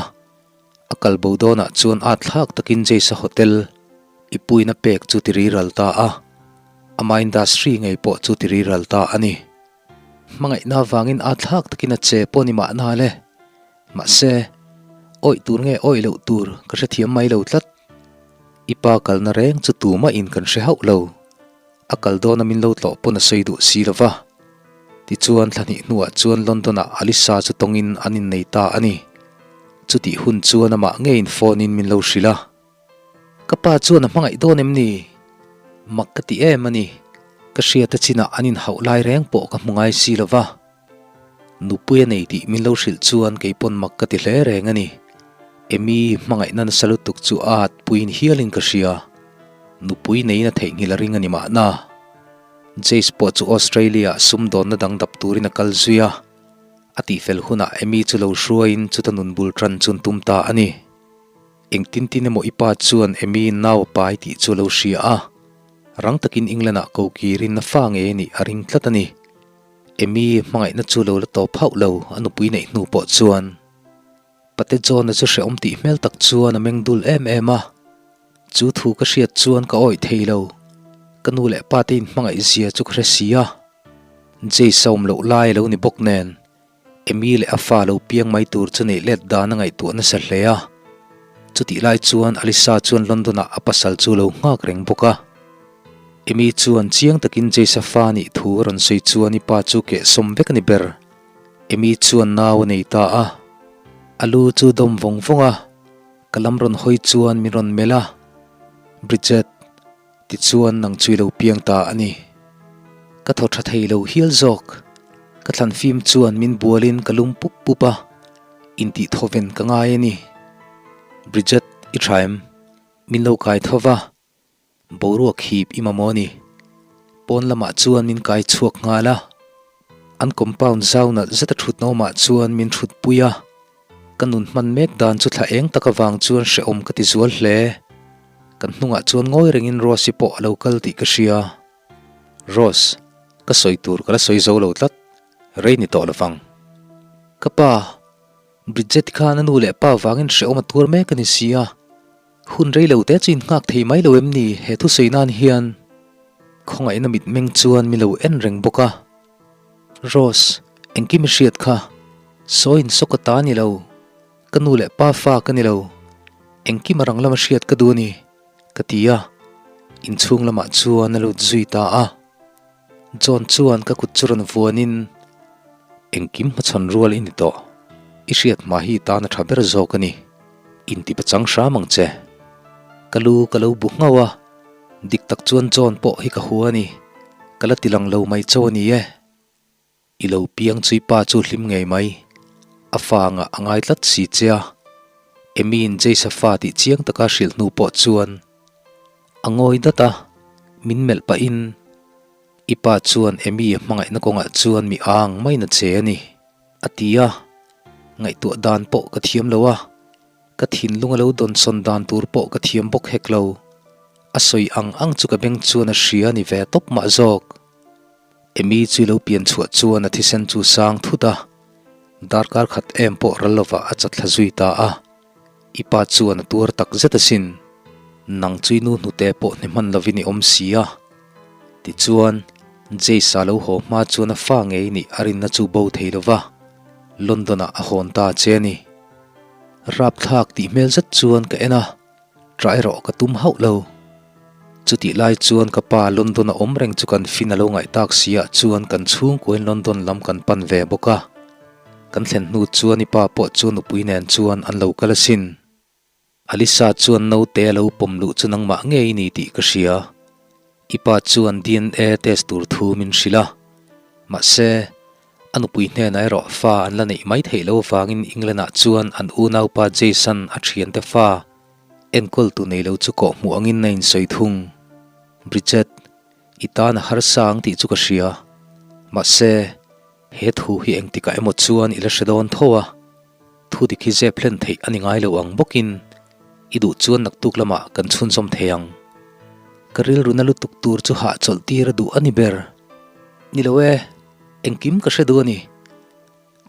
B: A kal bo dawnah chuan at thlak takin Jace-a hotel i puina pek chu ti riral ta a. Ama industry ngei pawh chu ti riral ta a ni. Hmangaihna avangin at thlak takin a che pawh ni mahna le. Mahse, awih tur nge awih loh tur ka hrethiam mai lo tlat. I pa kalna reng chu tumah in kan hre hauh lo. A kal dawna min lo tlawh pawn a sawi duh si lo va. Tichuan thla hnih hnuah chuan London ah Alisa chu tawngin an innei ta a ni. Chutih hun chuan amah ngeiin phone in min lo hrilh a. Ka pa chuan a hmangaih dawn em ni? Mak ka ti em a ni. Ka hriata chinah an inhauh lai reng pawh ka hmu ngai si lo va. Nupui a nei tih min lo hrilh chuan kei pawn mak ka ti hle reng a ni. Amy hmangaihna nasa lutuk chu a at puiin hialin ka hria. Nupui neiin a theihnghilh a ring a ni mahna. Jace pawh chu Australia-ah sumdawnna dang dap turin a kal zui a. A tihfel hunah Amy chu lo hruaiin chuta nun bul tan chu an tum ta a ni. Engtin tin emaw i pa chuan Amy nau a pai tih chu a lo hria a. Rang takin England-ah ko kirin a fa ngei a nih a ring tlat a ni. Amy hmangaihna chu lo la tawp hauh lo a nupui neih hnu pawh chuan Pate John-a chu hrehawm tih hmel tak chuan a meng dul em em a. Chu thu ka hriat chuan ka awih thei lo. Ka nu leh pa te inhmangaih zia chu ka hre si a. Jace a awm loh lai a lo ni bawk nen Amy leh a fa lo piang mai tur chu neih let dan a ngaihtuah nasa hle a. Chutih lai chuan Alisa chuan London-ah a pasal chu lo nghak reng bawk a. Amy chuan chiang takin Jace-a fa nih thu a rawn sawi chuan i pa chu kehsawm vek a ni ber. Amy chuan nau a nei ta a. A lu chu dawm vawng vawng a, ka lam rawn hawi chuan min rawn melh a. Bridget. Tichuan nang chu i lo piang ta a ni. Ka thaw tha thei lo hial zawk. Ka thlan fim chuan min bualin ka lum pup pup a, intih thawven ka ngai a ni. Bridget, i tha em? Min lo kai tho va, boruak hip i mamawh a ni. Pawn lamah chuan min kai chhuak nghal a. An compound zau nalh zeta thutna awmah chuan min thutpui a. Ka nun hman mek dan chu thla eng tak avang chuan hrehawm ka ti zual hle. Kan hnungah chuan ngawi rengin Rose-i pawh a lo kal tih ka hria. Rose, ka sawi tur ka la sawi zo lo tlat, rei ni tawh lovang. Ka pa, Bridget khan a nu leh pa vangin hrehawm a tuar mek a ni si a, hun rei lo te chu innghak thei mai lo em ni he thusawi nan hian? Khawngaihna mitmeng chuan mi lo en reng bawk a. Rose, engkim i hriat kha? Sawi insawk a ta ni lo, ka nu leh pa fa ka ni lo, engkim a rang lama hriat ka duh a ni, ka ti a, inchhung lamah chuan a lut zui ta a. John chuan ka kut chu rawn vuanin, Engkim hmachhawn rual i ni tawh, i hriat hma hi i tan a tha ber zawk a ni, inti pachang hram ang che. Ka lu ka lo bu nghauh a, dik tak chuan John pawh hi ka hua a ni, ka la ti lang lo mai chauh a ni e. I lo piang chui pa chu hlim ngei mai, a fa angah a ngai tlat si che a, Emi'n Jace-a fa tih chiang taka hrilh hnu pawh chuan a ngawi dat a, min melh pahin I pa chuan Emi a hmangaihna kawngah chuan mi ang maiin a che a ni, a ti a, ngaihtuah dan pawh ka thiam lo a, ka thinlung a lo dawnsawn dan tur pawh ka thiam bawk hek lo, a sawi ang ang chu ka beng chuan a hria a ni ve tawp mah zawk. Emi chu i lo pian chhuah chuan a thisen chu sang thut a, darkar khat em pawh ral lovah a chatthla zui ta a, i pa chuan a tuar tak zet asin, nang chu i nu hnute pawh hne hman lovin i awm si a. Tichuan, Jace-a lo haw hma chuan a fa ngei nih a rinna chu bo thei lova, London-ah a hawn ta che a ni. Rapthlak tih hmel zet chuan ka en a. Ṭah erawh ka tum hauh lo. Chutih lai chuan ka pa London a awm reng chu kan fin a lo ngaih tak si ah chuan kan chhungkuain London lam kan pan ve bawk a. Kan thlen hnu chuan i pa pawh chu nupui nen chuan an lo kal asin. Alisa chuan naute a lo pawm luh chu nangmah ngei i ni tih ka hria. I pa chuan DNA test tur thu min hrilh a. Mahse, a nupui hnenah erawh fa an la neih mai theih loh avangin England-ah chuan an unaupa Jason a thiante fa enkawl tu nei lo chu kawh hmuh angin a insawi thung. Bridget, i tan a harsa ang tih chu ka hria. Mahse, he thu hi engtikah emaw chuan i la hre dawn tho a. Thu dik hi zep hlen theih a ni ngai lo ang bawkin i duh chuan naktuk lamah kan chhunzawm thei ang. Ka rilru na lutuk tur chu hahchawlh tir a duh a ni ber. Ni lo e, engkim ka hre duh a ni.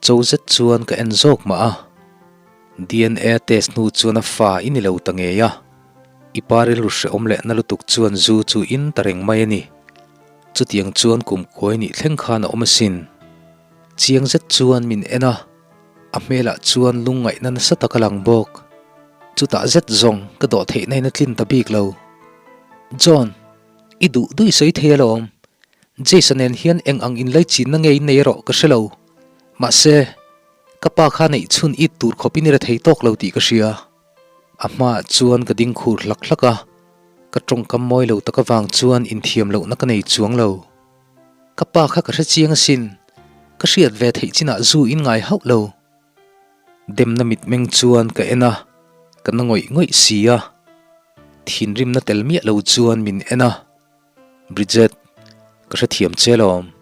B: Cho zet chuan ka en zawk mah a. DNA test hnu chuan a fa i ni lo ta ngei a. I pa rilru hrehawm leh na lutuk chuan zu chu in ta reng mai a ni. Chutiang chuan kumkhuai nih thleng khan a awm asin. Chiang zet chuan min en a. A hmelah chuan lungngaihna nasa tak a lang bawk. Chutah zet zawng ka dawh theihna in a tlin ta bik lo. John, i duh duh i sawi thei alawm. Jason nen hian eng ang inlaichinna nge in nei erawh ka hre lo. Mahse, ka pa kha neih chhun it tur khawpin i rethei tawk lo tih ka hria. A hmaah chuan ka ding khur hlak hlak a, ka tawngkam mawi lo tak avang chuan inthiam lohna ka nei chuang lo. Ka pa kha ka hre chiang asin, ka hriat ve theih chinah zu in ngai hauh lo. Demna mitmeng chuan ka en a, ka na ngawih ngawih si a. Thinrimna tel miah lo chuan min en a, Bridget, ka hrethiam che lawm,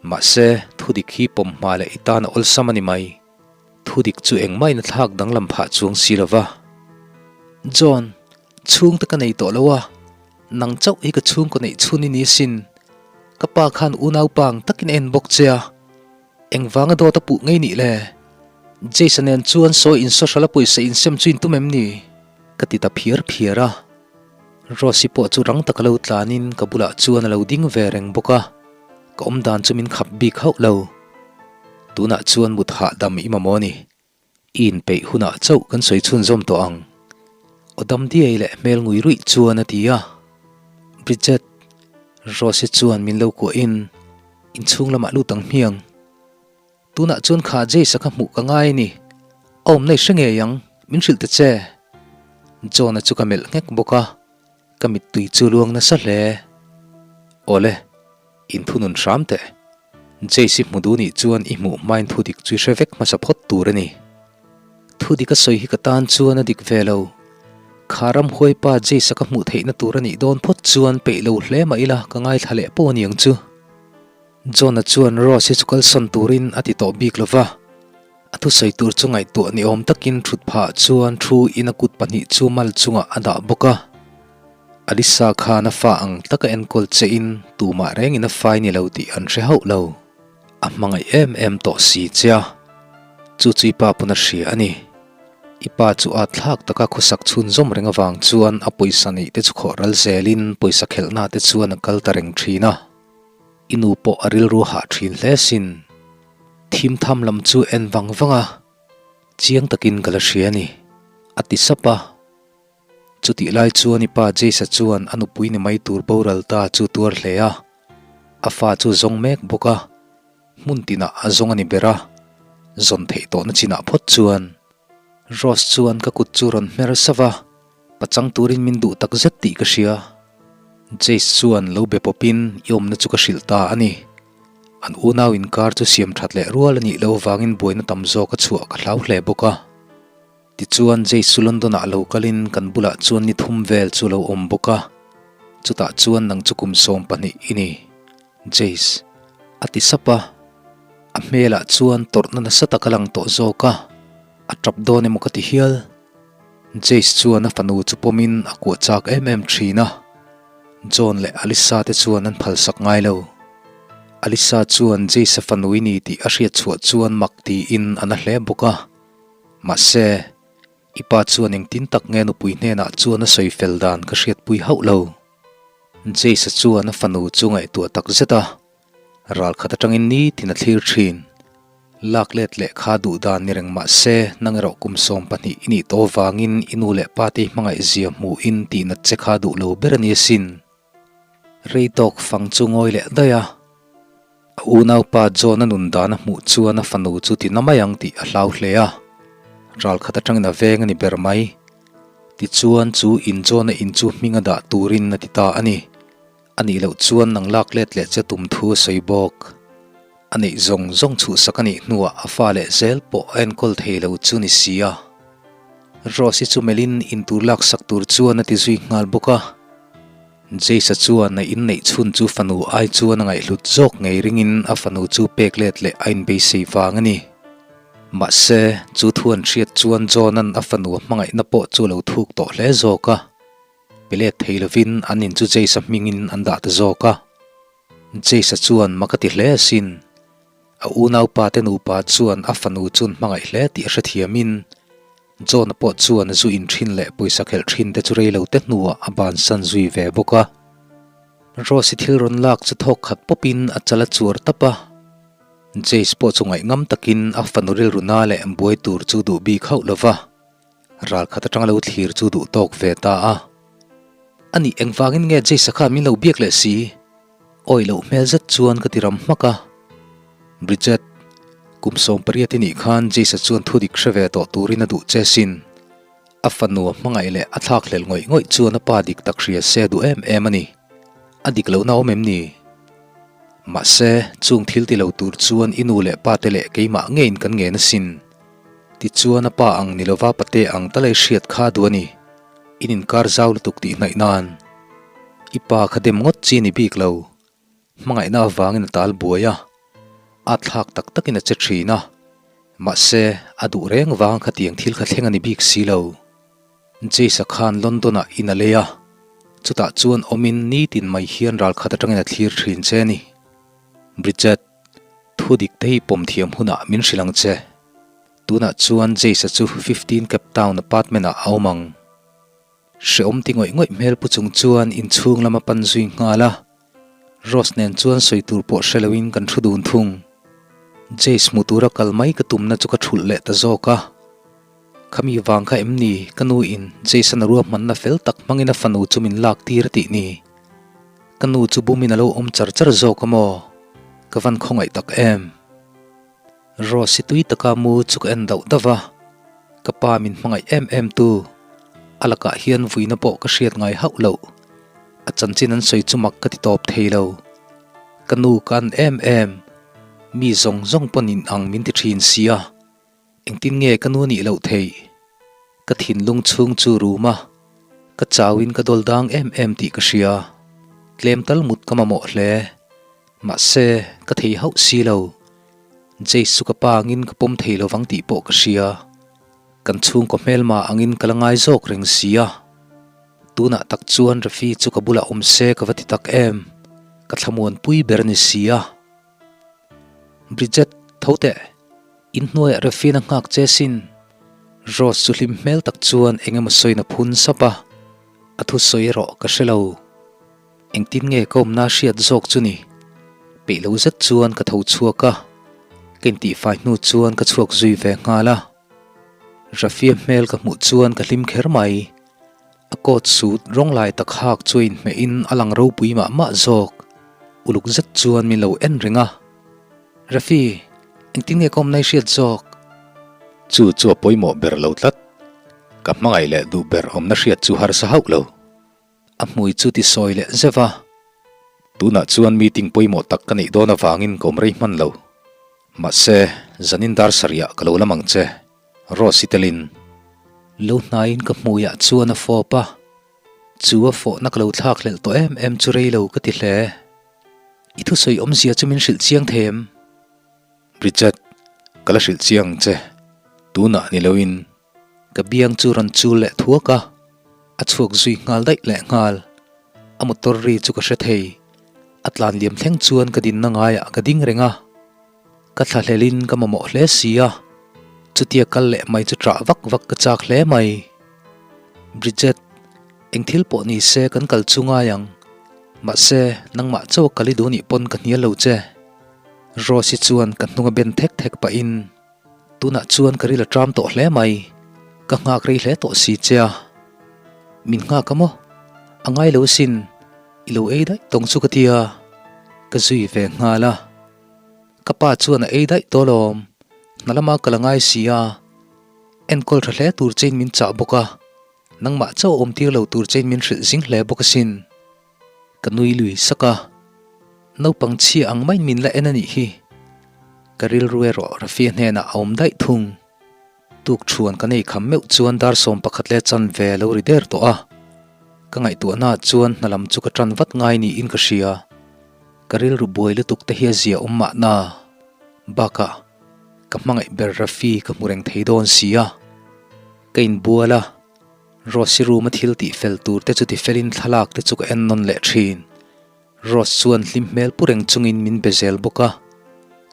B: mahse thudik hi pawm hma leh i tan a awlsam a ni mai. Thudik chu engmah in a thlak danglam phah chuang si lo va. John, chhungte ka nei tawh lo a, nang chauh hi ka chhungkaw neih chhun i ni asin. Ka pa khan unaupa ang takin a en bawk che a, engvanga dawt a puh ngei nih le? Jason nen chuan sawi insawhral a pawisa insem chu in tum em ni? Ka ti ta phiar phiar a. Rose-i pawh chu rang taka lo tlanin ka bulah chuan a lo ding ve reng bawk a, ka awmdan chu min khap bik hauh lo. Tunah chuan mut hahdam i mamawh a ni. I inpeih hunah chauh kan sawi chhunzawm tawh ang. Aw dam diai leh hmel ngui ruih chuan a ti a. Bridget, Rose-i chuan min lo kuahin inchhung lamah lut ang hmiang. Tunah chuan kha Jace-a kha hmuh ka ngai a ni. A awmna i hre ngei ang, min hrilh ta che. John-a chu ka melh nghek bawk a, ka mittui chu luang nasa hle. Awle, inthunun hram teh. Jace-i hmu duh nih chuan i hmuh hmain thudik chu i hre vek hmasa phawt tur a ni. Thudik a sawi hi ka tan chuan a dik ve lo. Kha ramhuai pa Jace-a ka hmuh theihna tur a nih dawn phawt chuan peih lo hle mah ila ka ngaithla leh pawh a ni ang chu. John-a chuan Rose-i chu kalsawn turin a ti tawh bik lo va. A thusawi tur chu ngaihtuah ni awm takin thut phah chuan thu in a kut pahnih chu mal chungah a dah bawk a. Alisa khan a fa ang taka enkawl che in tumah rengin a fai ni lo tih an hre hauh lo. A hmangaih em em tawh si che a, chu chu i pa pawn a hria a ni. I pa chu at thlak taka khawsak chhunzawm reng avang chuan a pawisa neih te chu khawh ral zelin pawisa khelhna te chuan a kal ta reng thin a. I nu pawh a rilru hah thin hle sin. Thim tham lam chu en vang vang a, chiang takin ka la hria a ni, a ti sap a. Chutih lai chuan i pa Jace-a chuan a nupui ni mai tur boral ta chu tuar hle a, a fa chu zawng mek bawk a, hmun tinah a zawng a ni ber a, zawn theih tawhna chinah phawt chuan. Rose chuan ka kut chu rawn hmer sauh a, pachang turin min duh tak zet tih ka hria. Jace chuan lo be pawpin i awmna chu ka hrilh ta a ni. An unau inkar chu siam that leh rual a nih loh avangin buaina tam zawk a chhuah ka hlau hle bawk a. Tichuan Jace chu London-ah lo kalin kan bulah chuan ni thum vel chu lo awm bawk a, chutah chuan nang chu kum 12 i ni, Jace, a ti sap a. A hmelah chuan tawrhna nasa tak a lang tawh zawk a, a tap dawn emaw ka ti hial. Jace chuan a fanu chu pawmin a kuah chak em em thin a, John leh Alyssa te chuan an phalsak ngai lo. Alyssa chuan Jace-a fanu i ni tih a hriat chhuah chuan mak tiin a na hle bawk a. Mahse, i pa chuan engtin tak nge nupui hnenah chuan a sawi fel dan ka hriatpui hauh lo. Jace-a chuan a fanu chu ngaihtuah tak zet a, ral khat atangin nitin a thlir thin. Lak let leh kha duh dan ni reng mahse, nang erawh kum 12 i nih tawh vangin i nu leh pa te i hmangaih zia hmuhin tihnat che kha duh lo ber a ni asin. Rei tawk fang chu ngawi leh daih a. A unaupa John-a nun dan a hmuh chuan a fanu chu ti na mai ang tih a hlau hle a, ral khat atangin a veng a ni ber mai. Tichuan chu in John-a in chu hming a dah turin a ti ta a ni. A nih loh chuan nang lak let leh che tum thu a sawi bawk. A neih zawng zawng chhuhsak a nih hnuah a fa leh zel pawh a enkawl thei lo chu ni si a. Rose-i chu melhin intur laksak tur chuan a ti zui nghal bawk a. Jace-a chuan a inneih chhun chu fanu ai chuan a ngaihhlut zawk ngei ringin a fanu chu pek let leh a inbeisei vang a ni. Mahse, chu thu an hriat chuan John-a'n a fanu a hmangaihna pawh chu a lo thuk tawh hle zawk a. Pe let thei lovin an in chu Jace-a hmingin an dah ta zawk a. Jace-a chuan mak a ti hle asin. A unaupa te nupa chuan a fanu chun hmangaih hle tih a hrethiamin John-a pawh chuan a zu in thin leh pawisa khelh thin te chu rei lo te hnuah a bansan zui ve bawk a. Rose-i thil rawn lak chu thawk khat pawpin a chal a chuar tap a. Jace pawh chu ngaihngam takin a fanu rilru na leh buai tur chu duh bik hauh lo va. Ral khat atanga lo thlir chu duh tawk ve ta a. A nih engvangin nge Jace-a khan min lo biak leh si? Awi loh hmel zet chuan ka ti ram hmak a. Bridget, kum 18 i nih khan Jace-a chuan thu dik hre ve tawh turin a duh che sin. A fanu a hmangaih leh a thlak hlel ngawih ngawih chuan a pa dik tak hria se a duh em em a ni. A dik lohna awm em ni? Mahse, chung thil ti lo tur chuan i nu leh pa te leh keimah ngeiin kan ngen asin. Tichuan a pa ang ni lova pate ang talai hriat kha duh a ni. In inkar zau lutuk tih hnaih nan. I pa kha dem ngawt chi ni bik lo. Hmangaihna avangin a tal buai a. A thlak tak takin a che thin a. Mahse, a duh reng vang khatiang thil kha thleng a ni bik si lo. Jace-a khan London-ah in a lei a. Chutah chuan awmin nitin mai hian ralkhat atangin a thlir thin che a ni. Bridget. Thu dik te hi pawm thiam hunah min hrilh ang che. Tunah chuan Jace-a chu 15 Cape Town apartment-ah a awm ang. Hrehawm ti ngawih ngawih hmel pu chung chuan inchhung lam a pan zui nghal a. Rose nen chuan sawi tur pawh hre loin kan thu dun thung. Jace hmu tura kal mai ka tumna chu ka thulh leh ta zawk a. Khami vang kha em ni ka nu in Jace-a na ruahmanna fel tak hmangin a fanu chu min lak tir a tih ni. Ka nu chu bumin a lo awm char char zawk a maw? Ka van khawngaih tak em? Rose-i tui taka mu chu ka en dauh dauh a, ka pa min hmangaih em em tu. A lakah hian vuina pawh ka hriat ngai hauh loh. A chanchin an sawi chu mak ka ti tawp thei lo. Ka nu ka an em em, mi zawng zawng pawn in ang min ti thin sia. Engtin nge ka nu nih loh theih? Ka thinlung chhung chu rum a, ka chauin ka dawl dang em em tih ka hria. Tlem tal mut ka mamawh hle. Mahse, ka thei hauh si lo. Jace chu ka pa angin ka pawm thei lovang tih pawh ka hria. Kan chhungkaw hmelma angin ka la ngai zawk reng si a. Tunah tak chuan Rafi chu ka bulah awm se ka va ti tak em? Ka thlamuanpui ber a ni si a. Bridget, tho teh. Inhnuaiah Rafi'n a nghak che sin. Rose chu hlim hmel tak chuan eng emaw sawiin a phun sap a. A thusawi erawh ka hre lo. Engtin nge ka awmna hriat zawk chu ni? Peih lo zet chuan ka tho chhuak a, ka intihfai hnu chuan ka chhuak zui ve nghal a. Rafia hmel ka hmuh chuan ka hlim kher mai. A coat suit rawng lai tak hak chu a inhmehin a lang ropui mah mah zawk. Uluk zet chuan min lo en reng a. Rafi, engtin nge ka awmna i hriat zawk?
C: Chu chu a pawimawh ber lo tlat. Ka hmangaih leh duh ber awmna hriat chu harsa hauh lo.
B: A hmui chu ti sawi leh zeuh a.
C: Tunah chuan meeting pawimawh tak ka neih dawn avangin ka awm rei hman lo. Mahse, zanin dar sarihah ka lo lam ang che, Rose i telin.
B: Lo hnaiin ka hmuiah chuan a fawp a, chu a fawhna ka lo thlak hlelh tawh em em chu rei lo ka ti hle. I thusawi awmzia chu min hrilh chiang thei em?
C: Bridget, ka la hrilh chiang ang che, tunah ni loin.
B: Ka biang chu rawn chul leh thuak a, a chhuak zui nghal daih leh nghal. A motor ri chu ka hre thei. A tlan liam thleng chuan ka dinna ngaiah ka ding reng a. Ka thlahlelin ka mamawh hle si a, chutia kal leh mai chu ṭah vak vak ka chak hle mai. Bridget, eng thil pawh ni se kan kal chu ngai ang. Mahse, nangmah chauh a kal i duh nih pawn ka hnial lo che. Rose-i chuan ka hnung a ben thek thek pahin. Tunah chuan ka ril a ṭam tawh hle mai, ka nghak rei hle tawh si che a. Min nghak a maw? A ngai lo asin, i lo ei daih tawng chu ka ti a, ka zui ve nghal a. Ka pa chuan a ei daih tawh alawm, hna lama ka la ngai si a, enkawl ṭha hle tur chein min chah bawk a, nangmah chauh awm tir lo tur chein min hrilh zing hle bawk asin. Ka nui lui sak a, naupang chhia ang maiin min la en a nih hi. Ka rilru erawh Rafia hnenah a awm daih thung. Tuk thuan ka nei kham meuh chuan dar 11 leh chanve a lo ri der tawh a. Ka ngaihtuahnaah chuan hna lam chu ka tan vat ngai niin ka hria. Ka rilru buai lutuk te hi a zia awm mahna. Bakah, ka hmangaih ber Rafi ka hmu reng thei dawn si a. Ka inbual a. Rose-i room a thil tih fel tur te chu ti felin thlalak te chu ka en nawn leh thin. Rose chuan hlim hmel pu reng chungin min be zel bawk a,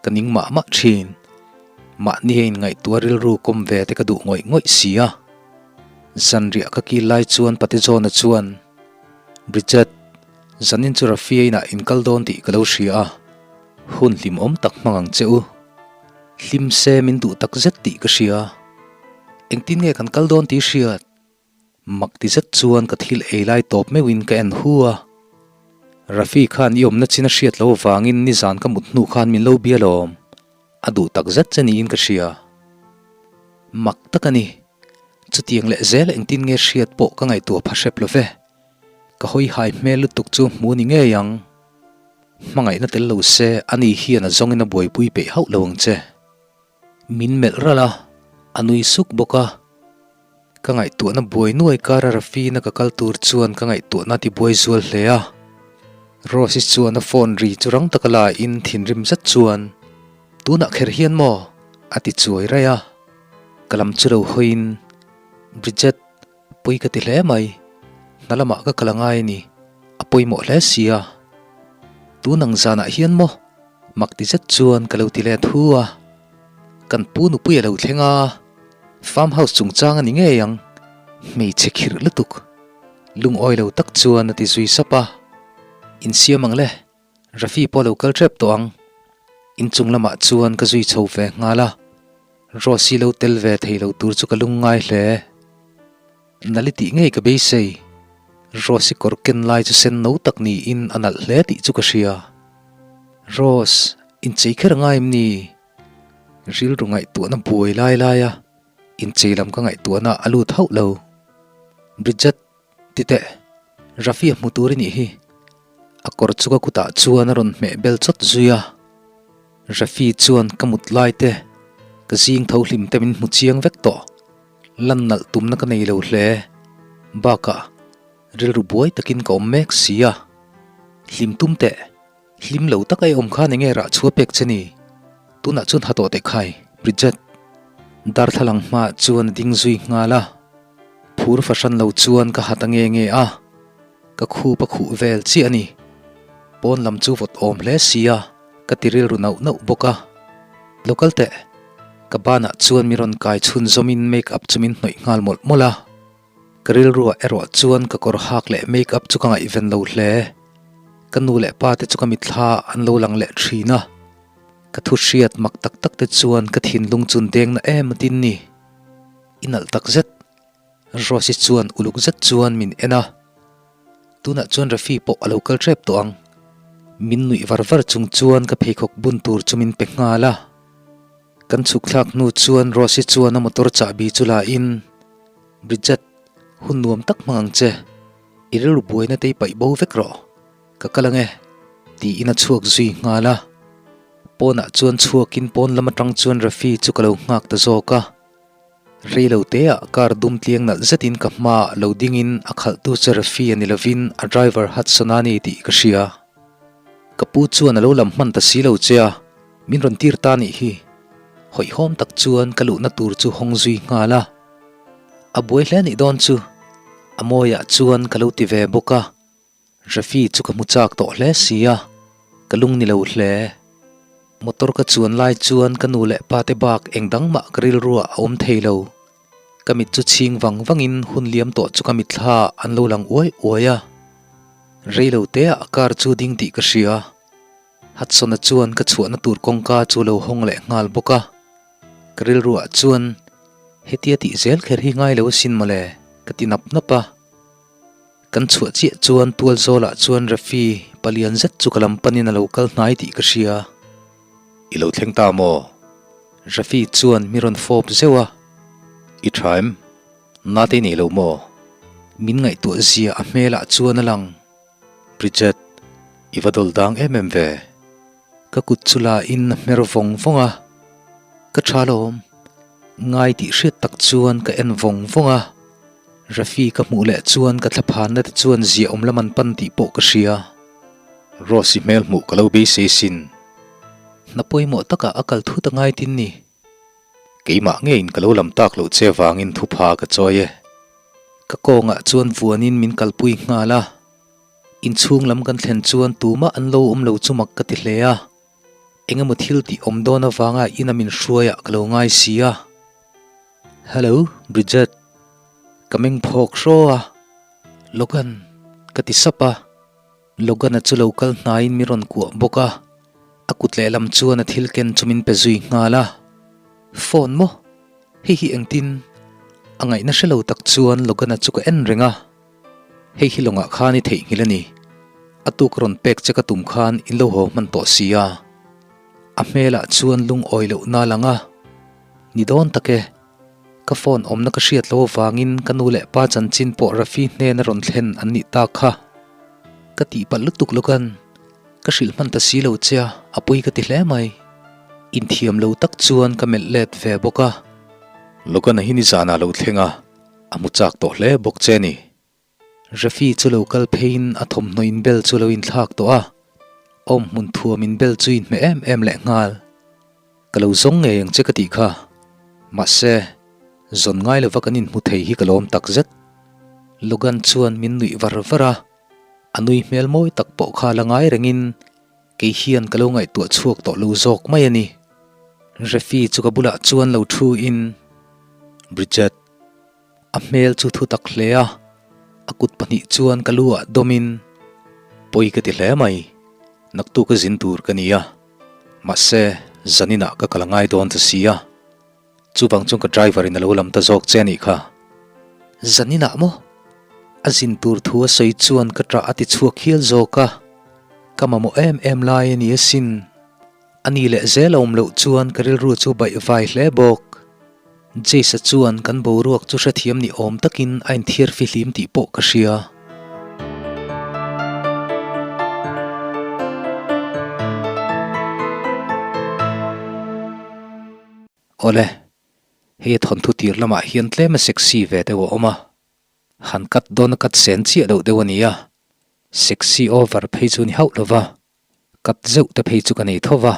B: ka ning mah mah thin. Mahni a inngaihtuah rilru kawm ve te ka duh ngawih ngawih si a. Zanriah ka kil lai chuan Pate John-a chuan, Bridget, zanin chu Rafia inah in kal dawn tih ka lo hria a, hun hlimawm tak hmang ang che u. Hlim se min duh tak zet tih ka hria. Engtin nge kan kal dawn tih hriat? Mak ti zet chuan ka thil ei lai tawp meuhin ka en hu a. Rafi khan i awmna chin a hriat lo avangin nizan ka mut hnu khan min lo bia lawm. A duh tak zet che niin ka hria. Mak tak a ni. Chutiang leh zel engtin nge hriat pawh ka ngaihtuah pha hrep lo ve. Ka hawi hai hmel lutuk chu hmu ni ngei ang. Hmangaihna tel lo se ani hian a zawngin a buaipui peih hauh lo ang che. Min melh ralh a, a nui suk bawk a. Ka ngaihtuahna buai nuai kara Rafina ka kal tur chuan ka ngaihtuahna a ti buai zual hle a. Rose-i chuan a phone ri chu rang taka la in thinrim zet chuan, Tunah kher hian maw? a ti chuai raih a. Ka lam chu lo hawiin, Bridget, pawi ka ti hle mai. Hna lamah ka kal a ngai a ni, a pawimawh hle si a. Tun ang zanah hian maw? Mak ti zet chuan ka lo ti let hu a, kan pu nupui a lo thleng a, farm house chungchang a ni ngei ang, hmeichhe khirh lutuk, lungawi lo tak chuan a ti zui sap a, Insiam ang le, Rafi pawh a lo kal tep tawh ang. Inchung lamah chuan ka zui chho ve nghal a, Rose-i lo tel ve thei lo tur chu ka lungngai hle. Nali tih ngei ka beisei. Rose-i kawr ken lai chu sen no tak niin a nalh hle tih chu ka hria. Rose, inchei kher a ngai em ni? Rilru ngaihtuahna buai lai lai a, inchei lam ka ngaihtuahna a lut hauh lo. Bridget, ti teh, Rafi a hmu tur i nih hi. A kawr chu ka kutah chuan a rawn hmeh bel chawt zui a. Rafi chuan ka mut lai te, ka zing tho hlim te min hmu chiang vek tawh. Lan nalh tumna ka nei lo hle. Bakah, rilru buai takin ka awm mek si a. Hlim tum teh, hlim lo taka i awm khan enge rah chhuah pek che ni?
A: Tunah chuan ha tawh teh khai, Bridget. Darthlalang hmaah chuan a ding zui nghal a. Phur fahran lo chuan ka ha ta nge nge a, ka khup a khuh vel chiah a ni. Pawn lam chu vawt awm hle si a, ka ti rilru nauh nauh bawk a. Lo kal teh, ka banah chuan mi rawn kai chhun zawmin make up chu min hnawih nghal mawlh mawlh a. Ka rilruah erawh chuan ka kawr hak leh make up chu ka ngaihven lo hle. Ka nu leh pa te chu ka mitthla an lo lang leh thin a. Ka thu hriat mak tak tak te chuan ka thinlung chun deng na em a tin ni. I nalh tak zet. Rose-i chuan uluk zet chuan min en a. Tunah chuan Rafi pawh a lo kal tep tawh ang. Min nuih var var chung chuan ka pheikhawk bun tur chu min pe nghal a. Kan chhuk thlak hnu chuan Rose-i chuan a motor chahbi chu la in, Bridget, hun nuam tak hmang ang che. I rilru buaina te i paih bo vek rawh. Ka kal ange, tiin a chhuak zui nghal a. Pawnah chuan chhuakin pawn lam atang chuan Rafi chu ka lo nghak ta zawk a. Rei lo teah car dum tliang nalh zetin ka hmaah lo dingin a khalhtu chu Rafi a ni lovin a driver Hudson a ni tih ka hria. Ka pu chuan a lo lam hman ta si lo che a, min rawn tir ta nih hi. Hawihhawm tak chuan ka luhna tur chu hawng zui nghal a. A buai hle nih dawn chu, a mawiah chuan ka lo ti ve bawk a. Rafi chu ka hmu chak tawh hle si a, ka lung ni lo hle. Motor ka chuan lai chuan ka nu leh pa te bak eng dang mah ka rilruah a awm thei lo. Ka mit chu chhing vang vangin hun liam tawh chu ka mitthla an lo lang uai uai a. Rei lo teah car chu ding tih ka hria. Hudson-a chuan ka chhuahna tur kawngka chu lo hawng leh nghal bawk a. Ka rilruah chuan hetia tih zel kher hi ngai lo asin mawle ka ti nap nap a. Kan chhuah chiah chuan tual zawlah chuan Rafi palian zet chu ka lam panin a lo kal hnai tih ka hria.
C: I lo thleng ta maw?
A: Rafi chuan mi rawn fawp zeuh a.
C: I tha em? Nate i nei lo maw?
A: Min ngaihtuah zia a hmelah chuan a lang.
C: Bridget, i va dawl dang em em ve?
A: Ka kut chu la in a hmer vawng vawng a. Ka tha lawm. Ngai tih hriat tak chuan ka en vawng vawng a. Rafi ka hmuh leh chuan ka thlaphanna te chuan ziah awm lam an pan tih pawh ka hria.
C: Rose-i hmel hmuh ka lo beisei sin.
A: Hna pawimawh takah a kal thut a ngai tin ni.
C: Keimah ngeiin ka lo lam tak loh che vangin thupha ka chawi e.
A: Ka kawngah chuan vuanin min kalpui nghal a. Inchhung lam kan thlen chuan tumah an lo awm lo chu mak ka ti hle a. Engemaw thil tih awm dawn avanga ina min hruaiah ka lo ngai si a. Hello, Bridget. Ka meng phawk hraw a. Logan, ka ti sap a. Logan-a chu lo kal hnaiin mi rawn kuah bawk a. A kut lehlam chuan a thil ken chu min pe zui nghal a. Phone maw? Hei hi engtin? A ngaihna hre lo tak chuan Logan-a chu ka en reng a. Hei hi lawngah khan i theihnghilh a ni. A tuk rawn pek che ka tum khan in lo haw hman tawh si a. A hmelah chuan lungawi lohna a lang a. Ni dawn tak e. Ka phone awmna ka hriat lo avangin ka nu leh pa chanchin pawh Rafi hnena rawn thlen an nih tak kha. Ka tihpalh lutuk Logan. Ka hrilh hman ta si lo che a, a pawi ka ti hle mai. Inthiam lo tak chuan ka melh let ve bawk a.
C: Logan-a hi nizanah lo thleng a, a hmu chak tawh hle bawk che ni.
A: Rafi chu lo kal pheiin a thawmhnaw inbel chu lo inthlak tawh a, awm hmun thuam inbel chu inhmeh em em leh nghal. Ka lo zawng ngei ang che ka tih kha. Mahse, zawn ngai lova kan inhmu thei hi ka lawm tak zet. Logan chuan min nuih var var a, a nui hmel mawi tak pawh kha la ngai rengin kei hian ka lo ngaihtuah chhuak tawh lo zawk mai a ni. Rafi chu ka bulah chuan lo thu in,
C: Bridget,
A: A hmel chu thu tak hle a, a kut pahnih chuan ka lu ah dawmin,
C: Pawi ka ti hle mai, naktuk a zin tur ka ni a, mahse zaninah ka kal a ngai dawn ta si a, chuvang chuan ka driver in a lo lam ta zawk che a nih kha.
A: Zaninah maw? A zin tur thu a sawi chuan ka ṭah a ti chhuak hial zawk a, ka mamawh em em lai a ni asin. A ni leh zel a awm loh chuan ka rilru chu baih vai hle bawk. Jace-a chuan kan boruak chu hrethiam ni awm takin a inthiar fihlim tih pawh ka hria. Awle, hei a thawnthu tir lamah hian tlem a sexy ve deuh a awm a. Han cut dawn a cut sen chiah loh deuh a ni a. Sexy over phei chu ni hauh lo va, cut zeuh te phei chu ka nei tho va.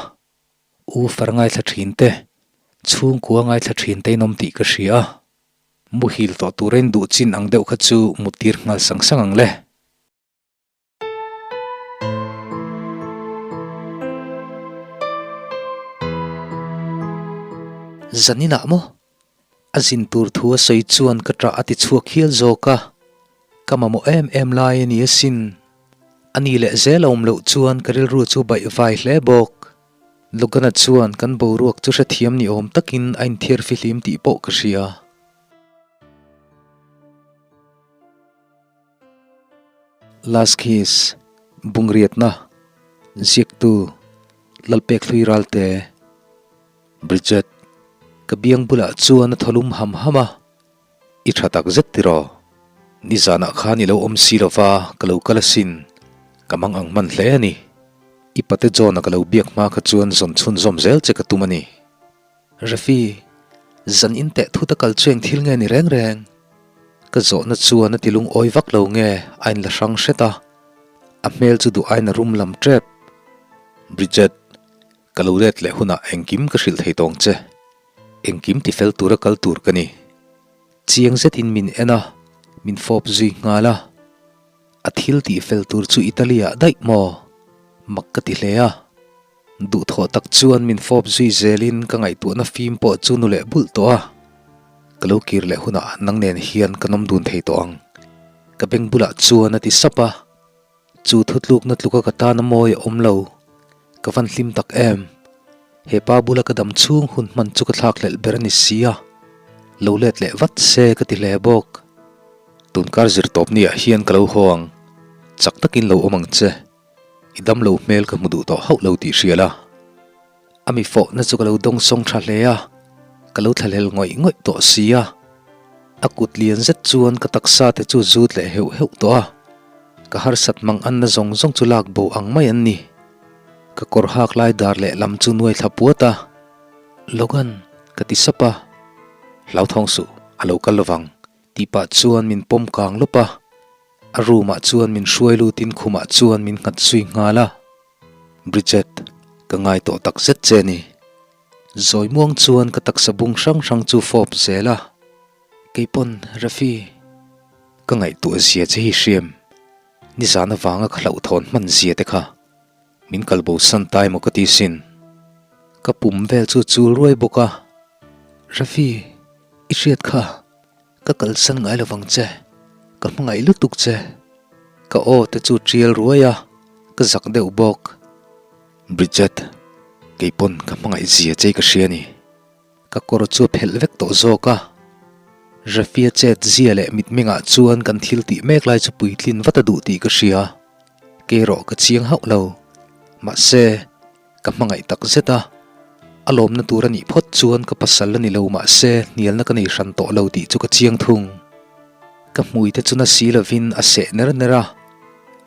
A: U far ngaithla thin te, chhungkua ngaithla thin te in awm tih ka hria a. Muhil tawh tura in duh chin ang deuh kha chu muttir nghal sang sang ang le. Zaninah maw? A zin tur thu a sawi chuan ka ṭah a ti chhuak hial zawk a, ka mamawh em em lai a ni asin. A ni leh zel a awm loh chuan ka rilru chu baih vai hle bawk. Logan-a chuan kan boruak chu hrethiam ni awm takin a inthiar fihlim tih pawh ka hria. Last Kiss, Bungriatna, Ziaktu, Lalpek Hlui Ralte,
C: Bridget,
A: Ka biang bulah chuan a thaw lum ham ham a,
C: I tha tak zet tiraw? Nizanah khan i lo awm si lova ka lo kal asin, ka mang ang hman hle a ni. I pate John-a ka lo biak hma kha chuan zawn chhunzawm zel che ka tum a ni.
A: Rafi, zan in teh thut a kal chu eng thil nge ni reng reng? Ka zawhna chuan a ti lungawi vak lo nge a inla hrang hret a, a hmel chu duh aiin a rum lam tep.
C: Bridget, ka lo let leh hunah engkim ka hrilh thei tawng che. Engkim ti fel tura kal tur ka ni.
A: Chiang zetin min en a, min fawp zui nghal a. A thil tih fel tur chu Italy ah daih maw? Mak ka ti hle a. Duhthawh tak chuan min fawp zui zelin ka ngaihtuahna fim pawh chu nu leh bulh tawh a. Ka lo kir leh hunah nang nen hian ka nawm dun thei tawh ang. Ka beng bulah chuan a ti sap a. Chu thutlukna tluka ka tan a mawi a awm lo. Ka van hlim tak em. He pa bula ka dam chhung hun hman chu ka thlakhlelh ber a ni si a. Lo let leh vat se ka ti hle bawk.
C: Tunkar zirtawp ni ah hian ka lo haw ang. Chak takin lo awm ang che. I damlo hmel ka hmu duh tawh hauh lo tih hria la.
A: A mi fawhna chu ka lo dawngsawng tha hle a, ka lo thlahlel ngawih ngawih tawh si a. A kut lian zet chuan ka taksa te chu zut leh heuh heuh tawh a, ka harsat mang anna zawng zawng chu lak bo ang mai an ni. Ka kawr hak lai dar leh lam chu nuai thla puat a, Logan, ka ti sap a.
C: Hlauthawng suh, a lo kal lovang,
A: tih pah chuan min pawm kang lawp a. A room ah chuan min hruai lutin khumah chuan min nghat zui nghal a.
C: Bridget, ka ngai tawh tak zet che ni.
A: Zawi muang chuan ka taksa bung hrang hrang chu fawp zel a. Keipawn, Rafi.
C: Ka ngaihtuah zia che hi hriam. Nizan avanga ka hlauhthawn hman zia te kha. Min kalbo san ta emaw ka ti sin.
A: Ka pum vel chu chul ruai bawk a. Rafi, i hriat kha. Ka kalsan ngai lovang che, ka hmangaih lutuk che. Ka aw te chu tial ruai a, ka zak deuh bawk.
C: Bridget, keipawn ka hmangaih zia che ka hria ni.
A: Ka kawr chu a phelh vek tawh zawk a. Rafia chet zia leh mitmengah chuan kan thil tih mek lai chu puitlin vat a duh tih ka hria. Kei erawh ka chiang hauh lo. Mahse. Ka hmangaih tak zet a, a lawmna tur a nih phawt chuan ka pasal a ni lo mahse hnialna ka nei hran tawh lo tih chu ka chiang thung. Ka hmui te chu na si lovin a seh ner ner a,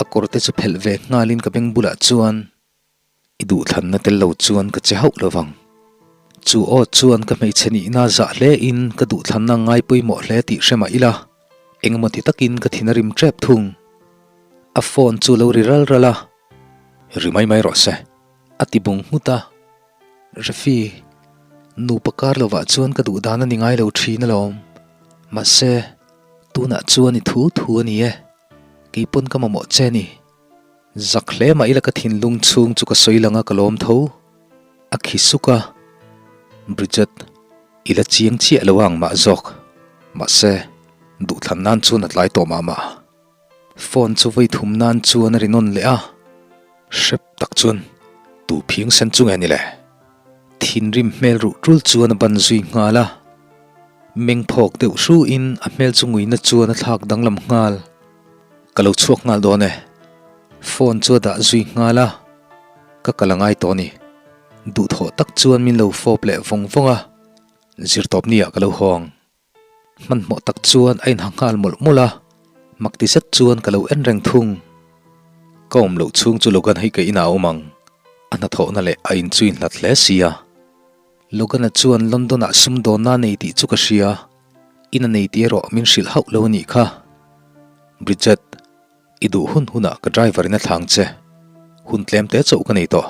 A: a kawr te chu phelh ve nghalin ka beng bulah chuan
C: I duhthlanna tel lo chuan ka che hauh lo vang.
A: Chu aw chuan ka hmeichhe nihna zah hle in ka duhthlanna ngai pawimawh hle tih hre mah ila, engemaw ti takin ka thin a rim tep thung. A phone chu lo ri ral ral a.
C: Ri mai mai rawh se,
A: a ti bung nghut a. Rafi, nupa kar lovah chuan ka duh dan a ni ngai lo thin alawm. Mahse, tunah chuan i thu thu a ni e. Kei pawn ka mamawh che a ni.
C: Zak hle mah ila ka thinlung chhung chu ka sawi lang a ka lawm tho.
A: A khi suk a.
C: Bridget, i la chiang chiah lo ang mah zawk. Mahse, duhthlan nan chuan a tlai tawh mah mah.
A: Phone chu vawi thum nan chuan a ri nawn leh a,
C: hrep tak chuan tu phing sen chu nge ni le?
A: Thinrim hmel ruh tul chuan a ban zui nghal a, meng phawk deuh hru in a hmel chu nguina chuan a thlak danglam nghal.
C: Ka lo chhuak nghal dawn e.
A: Phone chu a dah zui nghal a,
C: ka kal a ngai tawh a ni.
A: Duhthawh tak chuan min lo fawp leh vawng vawng a,
C: zirtawp ni ah ka lo hawng.
A: Hmanhmawh tak chuan a inha nghal mawlh mawlh a, mak ti zet chuan ka lo en reng thung.
C: Ka awm loh chhung chu Logan hi ka inah a awm ang, a hnathawhna leh a in chu inhlat hle si a.
A: Logan-a chuan London-ah sumdawnna a nei tih chu ka hria, in a nei tih erawh min hrilh hauh lo a nih kha.
C: Bridget, i duh hun hunah ka driver in a thlang che, hun tlem te chauh ka nei tawh.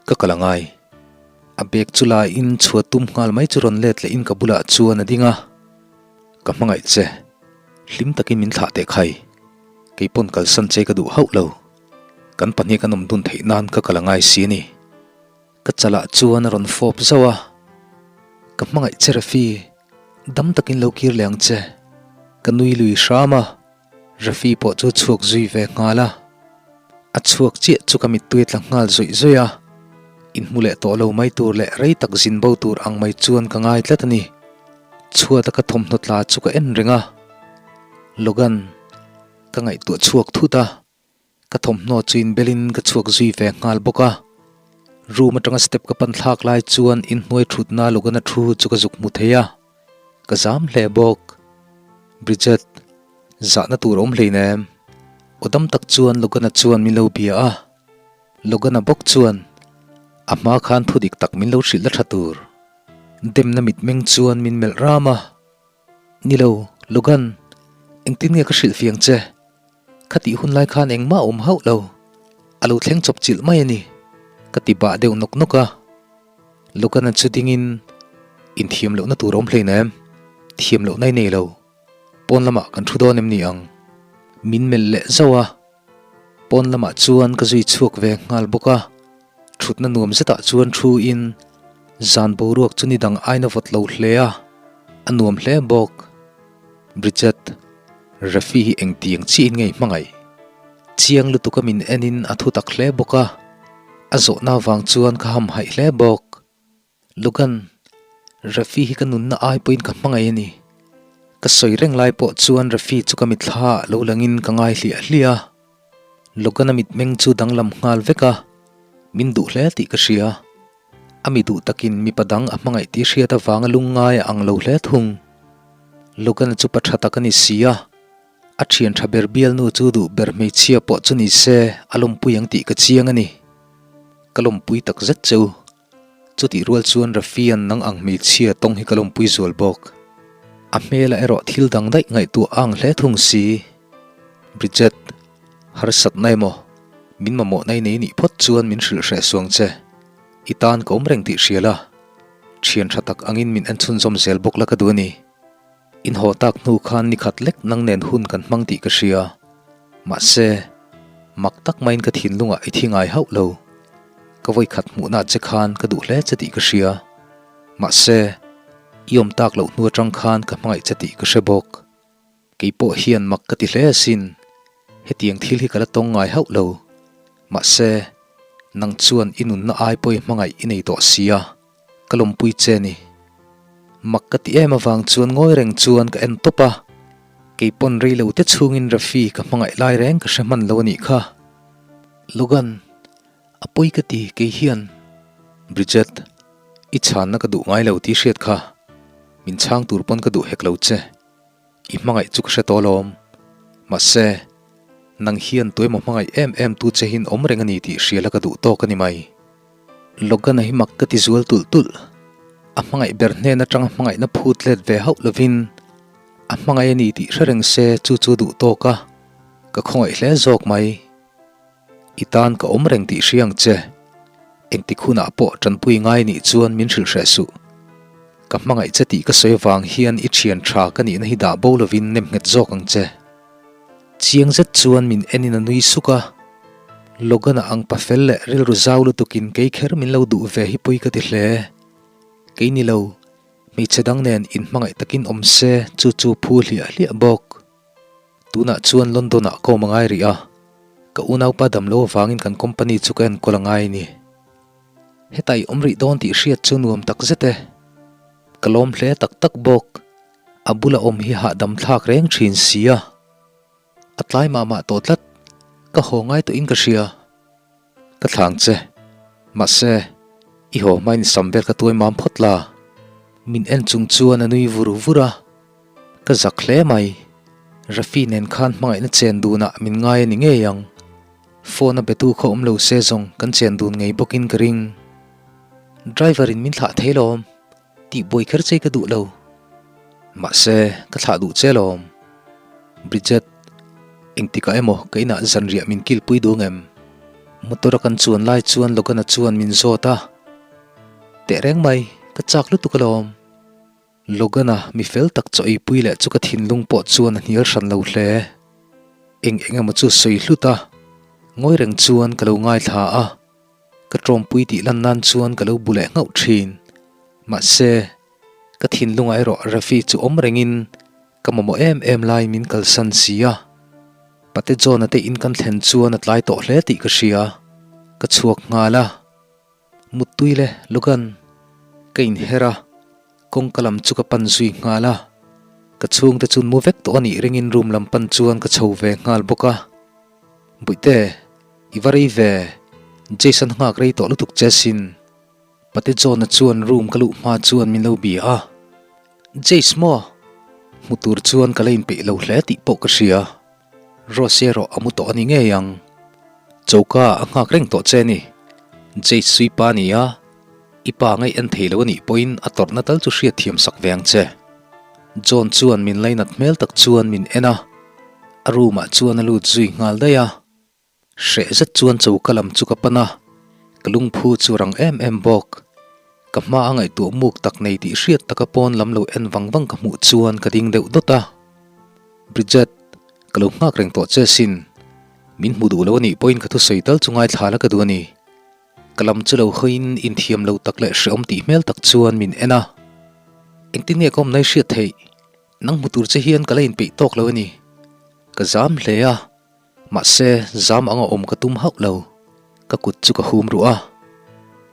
C: Ka kal a ngai.
B: A bag chu la in chhuat tum nghal mai chu rawn let leh in ka bulah chuan a ding a. Ka hmangaih che. Hlim takin min thlah teh khai. Kei pawn kalsan che ka duh hauh lo. Kan pahnih kan awm dun theih nan ka kal a ngai si a ni. Ka chalah chuan a rawn fawp zauh a. Ka hmangaih che Rafi, dam takin lo kir leh ang che. Ka nui lui hram a. Rafi pawh chu chhuak zui ve nghal a, a chhuak chiah chu ka mittui a tla nghal zawih zawih a, inhmu leh tawh lo mai tur leh rei tak zin bo tur ang mai chuan ka ngai tlat a ni. Chhuata ka thawmhnaw tla chu ka en reng a, Logan, ka ngaihtuah chhuak thut a. Ka thawmhnaw chu inbelin ka chhuak zui ve nghal bawk a, room atanga step ka pan thlak lai chuan inhnuai thutna Logan-a thu chu ka zuk hmu thei a, ka zam hle bawk. Bridget, zahna tur a awm hleinem. Aw dam tak chuan Logan-a chuan min lo bia a, Logan-a bawk chuan a hma khan thu dik tak min lo hrilh la tha tur. Demna mitmeng chuan min melh ram a. Ni lo, Logan, engtin nge ka hrilh fiang che? Kha tih hun lai khan engmah a awm hauh lo. A lo thleng chawp chilh mai a ni, ka ti bah deuh nawk nawk a. Logan-a chu dingin, Inthiam lohna tur a awm hleinem, thiam lohna i nei lo. Pawn lamah kan thu dawn em ni ang? Min melh leh zauh a. Pawn lamah chuan ka zui chhuak ve nghal bawk a, thutna nuam zetah chuan thu in zan boruak chu ni dang aina vawt lo hle a, a nuam hle bawk. Bridget, Rafi hi engtiang chiahin nge i hmangaih? Chiang lutuk a min en in a thu tak hle bawk a, a zawhna avang chuan ka hamhaih hle bawk. Logan, Rafi hi ka nunna ai pawhin ka hmangaih a ni. Ka sawi reng lai pawh chuan Rafi chu ka mitthla ah lo langin ka ngai hliah hliah a. Logan-a mitmeng chu danglam nghal vek a, min duh hle tih ka hria. A mi duh takin mipa dang a hmangaih tih hriat avanga lungngai a ang lo hle thung. Logan-a chu pa tha tak a ni si a, a thian tha ber bialnu chu duh ber hmeichhia pawh chu ni se a lawmpui ang tih ka chiang a ni. Ka lawmpui tak zet cheu. Chutih rual chuan Rafia'n nang ang hmeichhia tawng hi ka lawmpui zual bawk. A hmelah erawh thil dang daih ngaihtuah a ang hle thung si. Bridget, harsatna emaw, min mamawhna i nei nih phawt chuan min hrilh hreh suang che. I tan ka awm reng tih hria la. Thian tha tak angin min en chhunzawm zel bawk la ka duh a ni. Inhaw tak hnu khan ni khat lek nang nen hun kan hmang tih ka hria. Mahse, mak tak maiin ka thinlungah i thi ngai hauh lo. Ka vawi khat hmuhna che khan ka duh hle che tih ka hria. Mahse, i awm tak loh hnu atang khan ka hmangaih che tih ka hre bawk. Kei pawh hian mak ka ti hle asin. Hetiang thil hi ka la tawng ngai hauh lo. Mahse, nang chuan i nunna ai pawh i hmangaih i nei tawh sia. Ka lawmpui che ni. Mak ka ti em avang chuan ngawi reng chuan ka en tawp a, kei pawn rei lo te chhungin Rafi ka hmangaih lai reng ka hre hman lo a nih kha. Logan, a pawi ka ti kei hian. Bridget, i chhanna ka duh ngai lo tih hriat kha, min chhang tur pawn ka duh hek lo che. I hmangaih chu ka hre tawh alawm. Mahse, nang hian tuemaw hmangaih em em tu che hin awm reng a ni tih hria la ka duh tawk a ni mai. Logan-a hi mak ka ti zual tulh tulh. A hmangaih ber hnen atanga hmangaihna phut let ve hauh lovin a hmangaih a ni tih hre reng se chu chu duh tawk a, ka khawngaih hle zawk mai. I tan ka awm reng tih hria ang che. Engtik hunah pawh tanpui ngai nih chuan min hrilh hreh suh. Ka hmangaih che tih ka sawi avang hian i thian tha ka nihna hi dah bo lovin nem nghet zawk ang che. Chiang zet chuan min en in a nui suk a, Logan-a ang pa fel leh rilru zau lutukin kei kher min lo duh ve hi pawi ka ti hle. Kei ni lo, hmeichhe dang nen inhmangaih takin awm se chu chu phu hliah hliah bawk. Tunah chuan London-ah ka awm a ngai rih a, ka unaupa damlo avangin kan company chu ka enkawl a ngai a ni. Heta i awm rih dawn tih hriat chu nuam tak zet e. Ka lawm hle tak tak bawk. A bula awm hi hahdam thlak reng thin si a. A tlai mah mah tawh tlat. Ka haw ngai tawhin ka hria. Ka thlang che. Mahse, i haw hmain sam vel ka tuai mam phawt la. Min en chung chuan a nui vur vur a. Ka zak hle mai. Rafi nen khan hmangaihna chen dunah min ngai a ni ngei ang. Phone a betu kha awm lo se zawng kan chen dun ngei bawkin ka ring. Driver in min thlah thei lawm. Tih buai kher che ka duh lo. Mahse, ka thlah duh che lawm. Bridget, engtikah emaw ka inah zanriah min kilpui duh ngem? Motor a kan chuan lai chuan Logan-a chuan min zawt a.
A: Tehreng mai, ka chak lutuk alawm. Logan-a mi fel tak chaw eipui leh chu ka thinlung pawh chuan a hnial hran lo hle. Eng eng emaw chu sawi hlut a, ngawi reng chuan ka lo ngaithla a. Ka tawmpui tih lan nan chuan ka lo bu leh nghauh thin. Mahse, ka thinlungah erawh Rafi chu awm rengin ka mamawh em em lai min kalsan si a. Pate John-a te in kan thlen chuan a tlai tawh hle tih ka hria. Ka chhuak nghal a. Muttui le Logan, ka inher a, kawngka lam chu ka pan zui nghal a. Ka chhungte chu mu vek tawh a nih ringin room lam pan chuan ka chho ve nghal bawk a. Bawihte, i va rei ve, Jason nghak rei tawh lutuk che sin. Pate John-a chuan room ka luh hma chuan min lo bia a. Jace maw? Hmu tur chuan ka la inpeih lo hle tih pawh ka hria. Rose erawh a mu tawh a ni ngei ang. Choka a nghak reng tawh che a ni. Jace sui pa a ni a, i pa ngaih en thei lo a nih pawhin a tawrhna tal chu hriat thiam sak ve ang che. John chuan min lainat hmel tak chuan min en a, a room ah chuan a lut zui nghal daih a. Hreh zet chuan choka lam chu ka pan a, ka lungphu chu rang em em bawk. Ka hma a ngaihtuah muk tak nei tih hriat taka pawn lam lo en vang vang ka hmuh chuan ka ding deuh dawt a. Bridget, ka lo nghak reng tawh che sin. Min hmu duh lo a nih pawhin ka thusawi tal chu ngaithla la ka duh a ni. Ka lam chu lo hawiin inthiam lo tak leh hrehawm tih hmel tak chuan min en a. Engtin nge ka awm nai hriat theih? Nang hmu tur che hian ka la inpeih tawk lo a ni. Ka zam hle a. Mahse, zam anga awm ka tum hauh lo. Ka kut chu ka hum ruh a.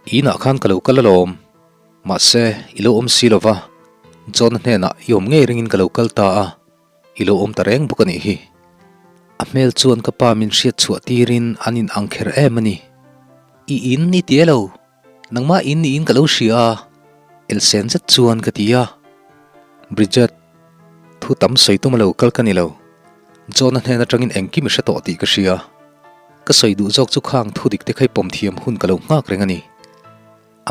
A: Inah khan ka lo kal alawm. Mahse, i lo awm si lo va. John-a hnenah i awm ngei ringin ka lo kal ta a, i lo awm ta reng bawk a nih hi. A hmel chuan ka pa min hriat chhuah tirin an in ang kher em a ni. I in i ti e lo. Nangmah in niin ka lo hria a, elsen zet chuan ka ti a. Bridget, thu tam sawi tum a lo kal ka ni lo. John-a hnen atangin engkim i hre tawh tih ka hria. Ka sawi duh zawk chu khang thu dik te kha i pawm thiam hun ka lo nghak reng a ni.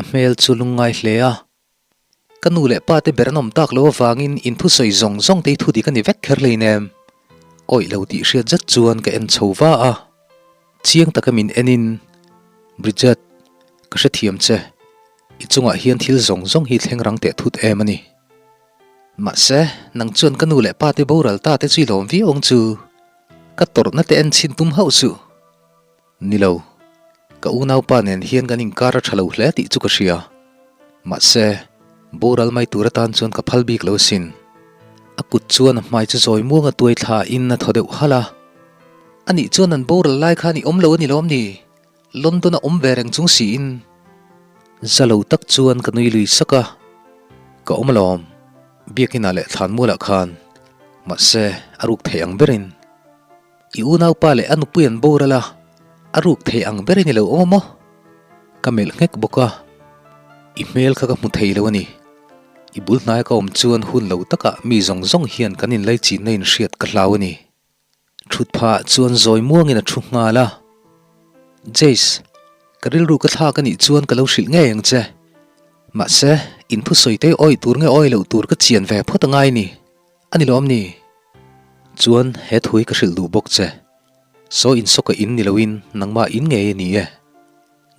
A: A hmel chu lungngai hle a. Ka nu leh pa te ber an awm tak lo avangin in thusawi zawng zawng te hi thu dik a ni vek kher hleinem. Awih lo tih hriat zet chuan ka en chho va a. Chiang taka min enin, Bridget, ka hrethiam che. I chungah hian thil zawng zawng hi thleng rang teh thut em a ni. Mahse, nang chuan ka nu leh pa te boral ta te chu i lawm viau ang chu. Ka tawrhna te en chhin tum hauh suh. Ni lo, ka unaupa nen hian kan inkar a tha lo hle tih chu ka hria. Mahse, boral mai tur atan chuan ka phal bik lo asin. A kut chuan a hmai chu zawi muang a tuai thla in a thaw deuh halh a. Anih chuan an boral lai khan i awm lo a ni lawm ni? London a awm ve reng chung siin. Za lo tak chuan ka nui lui sak a, Ka awm alawm, Biakinah leh Thlanmualah khan. Mahse, a ruk thei ang berin. I unaupa leh a nupui an boral a, a ruk thei ang ber i ni lo awm maw? Ka melh nghek bawk a, i hmel kha ka hmu thei lo a ni. I bul hnaia ka awm chuan hun lo takah mi zawng zawng hian kan inlaichinna inhriat ka hlau a ni. Thutphah chuan zawi muangin a thu nghal a. Jace, ka rilru ka thlak a nih chuan ka lo hrilh ngei ang che. Mahse, in thusawi te awih tur nge awih loh tur ka chian ve phawt a ngai ni. A ni lawm ni? Chuan he thu hi ka hrilh duh bawk che. Saw insawka in ni loin nangmah in ngei a ni e.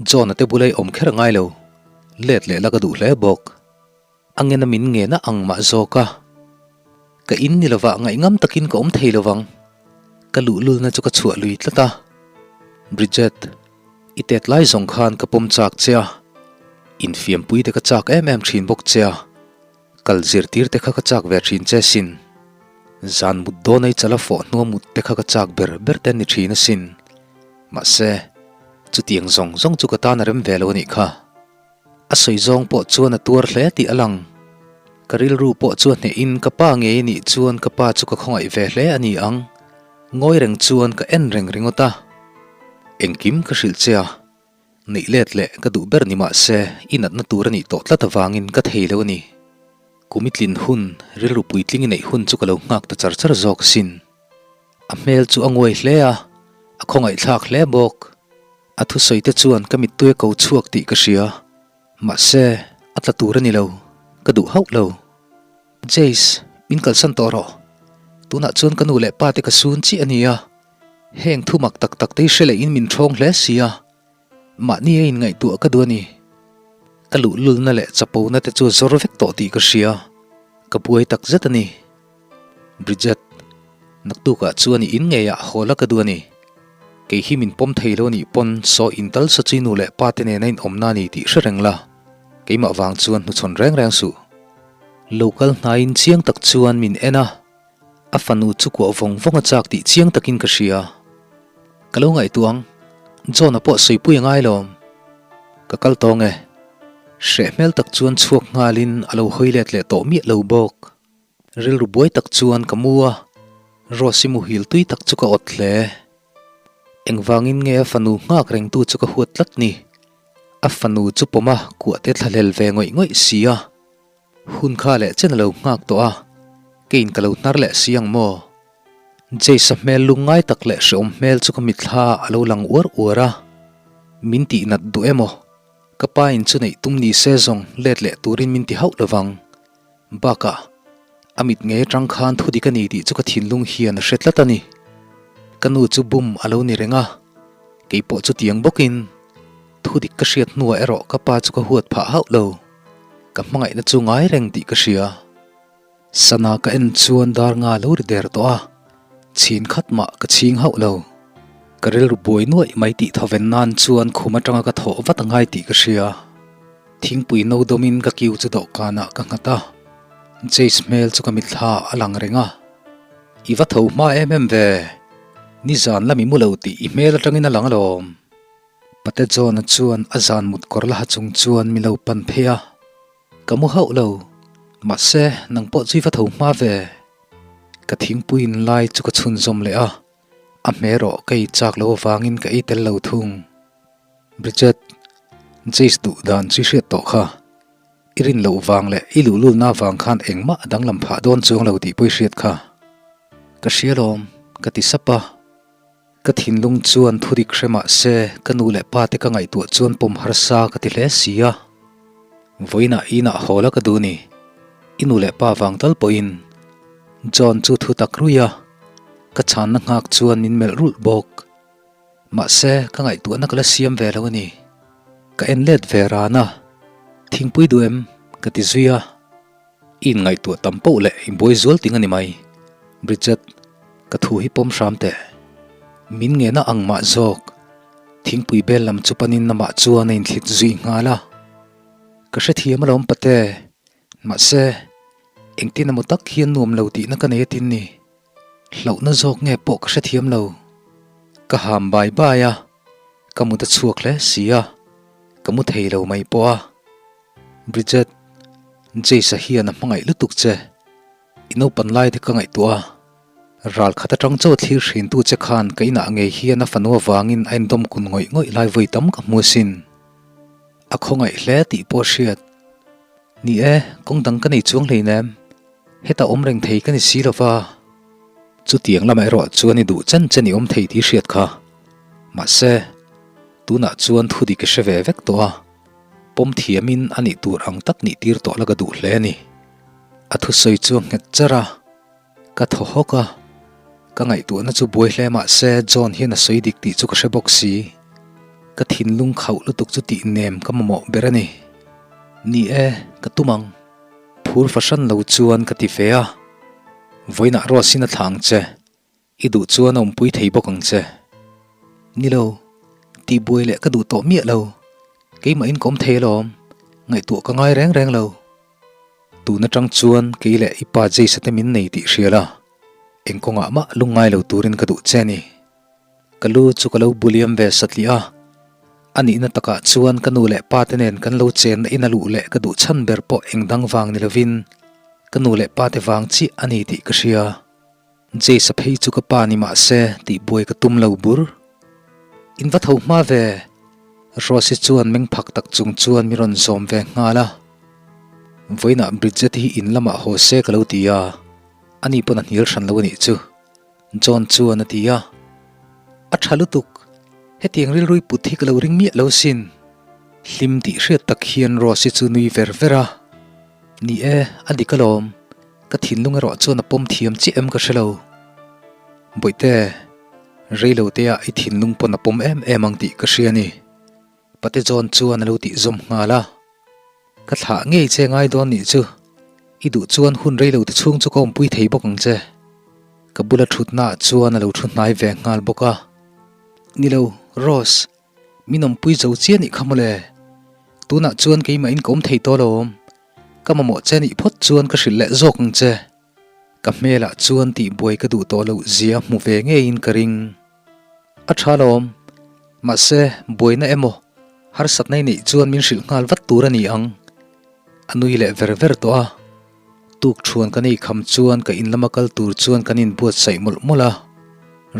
A: John-a te bula i awm kher a ngai lo. Let leh la ka duh hle bawk. A ngena min ngena ang mah zawk a. Ka in ni lovah ngaihngam takin ka awm thei lovang. Ka luhlulna chu ka chhuah lui tlat a. Bridget, i tet lai zawng khan ka pawm chak che a. Infiampui te ka chak em em thin bawk che a. Kal zirtir te kha ka chak ve thin che sin. Zan mut dawn ei chala fawh hnua mut te kha ka chak ber ber te ni thin asin. Mahse, chutiang zawng zawng chu ka tan a rem ve lo a nih kha. A sawi zawng pawh chuan a tuar hle tih a lang. Ka rilru pawh chu a hnehin ka pa ngei a nih chuan ka pa chu ka khawngaih ve hle a ni ang. Ngawi reng chuan ka en reng ringawt a. Engkim ka hrilh che a. Neih let leh ka duh ber ni mah se i natna tur a nih tawh tlat avangin ka thei lo a ni. Kum i tlin hun, rilru puitling i neih hun chu ka lo nghak ta char char zawk asin. A hmel chu a nguai hle a, a khawngaihthlak hle bawk. A thusawi te chuan ka mittui a ko chhuak tih ka hria. Mahse, a tla tur a ni lo, ka duh hauh lo. Jace, min kalsan tawh rawh. Tunah chuan ka nu leh pa te ka sun chiah a nia. Heng thu mak tak tak te hi hre leh in min ṭhawng hle si a. Mahni a inngaihtuah ka duh a ni.
B: Ka luhlulna leh chapona te chu a zawr vek tawh tih ka hria, ka buai tak zet a ni. Bridget, naktukah chuan i in ngeiah haw la ka duh a ni. Kei hi min pawm thei lo nih pawn saw in tal saw chu i nu leh pa te nena inawmna a ni tih hre reng la, keimah vang chuan hnuchhawn reng reng suh. Lo kal hnaiin chiang tak chuan min en a, a fanu chu kuah vawng vawng a chak tih chiang takin ka hria. Ka lo ngaihtuah ang, John-a pawh sawipui a ngai lawm. Ka kal tawng e. Hreh hmel tak chuan chhuak nghalin a lo hawi let leh tawh miah lo bawk. Rilru buai tak chuan ka mu a, Rose-i muhil tui tak chu ka awt hle. Engvangin nge a fanu nghak rengtu chu ka huat tlat ni? A fanu chu pawm a kuah te thlahlel ve ngawih ngawih si a. Hun kha leh chen a lo nghak tawh a, keiin ka lo hnar leh si ang maw? Jace-a hmel lungngai tak leh hreawm hmel chu ka mitthla a lo lang uar uar a, min tihnat duh emaw? Ka pa in chu neih tum ni se zawng let leh turin min ti hauh lovang. Bakah, a mit ngei atang khan thu dik a ni tih chu ka thinlung hian a hre tlat a ni. Ka nu chu bum a lo ni reng a, kei pawh chutiang bawkin thu dik ka hriat hnuah erawh ka pa chu ka huat phah hauh lo. Ka hmangaihna chu ngai reng tih ka hria. Sana ka en chuan dar nga lo ri der tawh a, chhin khat mah ka chhing hauh lo. Ka rilru buai nuaih mai tih thawven nan chuan khum atanga ka thawh vat a ngai tih ka hria. Thingpui no dawmin ka kiu chu dawhkanah ka nghat a, Jace hmel chu ka mitthla a lang reng a. I va tho hma em em ve, nizan la mi mu lo tih i hmel atangin a lang alawm. Pate John-a chuan a zan mut kawr la ha chung chuan mi lo pan phei a. Ka mu hauh lo, mahse nang pawh chu i va tho hma ve. Ka thingpui in lai chu ka chhunzawm leh a, a hmeh rawh ka ei chak lo avangin ka ei tel lo thung. Bridget, Jace duh dan chu i hriat tawh kha. I rin loh vang leh i luhlulna avang khan engmah a danglam phah dawn chuang lo tih pawh i hriat kha. Ka hria lawm, ka ti sap a. Ka thinlung chuan thudik hre mah se ka nu leh pa te ka ngaihtuah chuan pawm harsa ka ti hle si a. Vawiinah inah haw la ka duh ni. I nu leh pa vang tal pawhin John chu thu tak rui a, ka chhanna nghak chuan min melh rulh bawk. Mahse ka ngaihtuahna ka la siam ve lo a ni. Ka en let ve ran a, Thingpui duh em? ka ti zui a. I inngaihtuah tam poh leh i buai zual ting a ni mai. Bridget, ka thu hi pawm hram teh. Min ngena ang mah zawk. Thingpui bel lam chu panin amah chuan a inthlit zui nghal a. Ka hrethiam alawm pate. Mahse, engtin emaw tak hian nuam lo tihna ka nei atin ni. Hlauhna zawk nge pawh ka hrethiam lo. Ka ham bai bai a, ka mut a chhuak hle si a, ka mu thei lo mai pawh a. Bridget, Jace-a hian a hmangaih lutuk che. I naupan lai te ka ngaihtuah a, ral khat atang chaw thlir hrintu che khan ka inah ngei hian a fanu avangin a indawm kun ngawih ngawih lai vawi tam ka hmu asin. A khawngaih hle tih pawh a hriat. Ni e, kawng dang ka nei chuang hleinem. Heta awm reng thei ka ni si lova. Chutiang lamah erawh chuan i duh chen chen i awm thei tih i hriat kha. Mahse, tunah chuan thu dik i hre ve vek tawh a. Pawm thiamin a nih tur ang tak nih tir tawh la ka duh hle a ni. A thusawi chu a nghet char a, ka thaw hawk a, ka ngaihtuahna chu buai hle mah se John hian a sawi dik tih chu ka hre bawk si. Ka thinlung khauh lutuk chu tih nem ka mamawh ber a ni. Ni e, ka tum ang. Phur fahran lo chuan ka ti ve a, Vawiinah Rose-in a thlah ang che. I duh chuan a awmpui thei bawk ang che. Ni lo, tihbuai leh ka duh tawh miah lo. Keimah in ka awm thei alawm, ngaihtuah ka ngai reng reng lo. Tun atang chuan kei leh i pa Jace-a te min nei tih hria la, eng kawngah mah lungngai lo turin ka duh che a ni. Ka lu chu ka lo buliam ve satliah a, a nihna takah chuan ka nu leh pa te nen kan lo chenna in a luh leh ka duh chhan ber pawh eng dang vang ni lovin ka nu leh pa te vang chiah a ni tih ka hria. Jace-a phei chu ka pa ni mah se tih buai ka tum lo bur. In va tho hma ve. Rose-i chuan meng phak tak chung chuan mi rawn zawm ve nghal a. Vawiinah Bridget hi in lamah haw se ka lo ti a, ani pawn a hnial hran lo a nih chu. John chuan a ti a. A tha lutuk, hetiang rilrui put hi ka lo ring miah lo sin. Hlim tih hriat tak hian Rose-i chu nui ver ver a. Ni e, a dik alawm. Ka thinlung erawh chuan a pawm thiam chiah em ka hre lo. Bawihte, reilo te ah i thinlung pawn a pawm em em ang tih ka hria a ni. Pate John chuan a lo tih zawm nghal a.
A: Ka thlah ngei che ngai dawn nih chu. I duh chuan hun rei lo te chhung chu ka awmpui thei bawk ang che. Ka bula thutna ah chuan a lo thu hnai ve nghal bawk a. Ni lo, Rose, min awmpui zo chiah nih kha mawle. Tunah chuan keimah in ka awm thei tawh lo awm. Ka mamawh che nih phawt chuan ka hrilh leh zawk ang che. Ka hmelah chuan tihbuai ka duh tawh loh zia hmu ve ngeiin ka ring. A tha lawm. Mahse, buaina emaw, harsatna i neih chuan min hrilh nghal vat tur a ni ang. A nui leh ver ver tawh a. Tuk thuan kan ei kham chuan ka in lama kal tur chuan kan inbuatsaih mawlh mawlh a.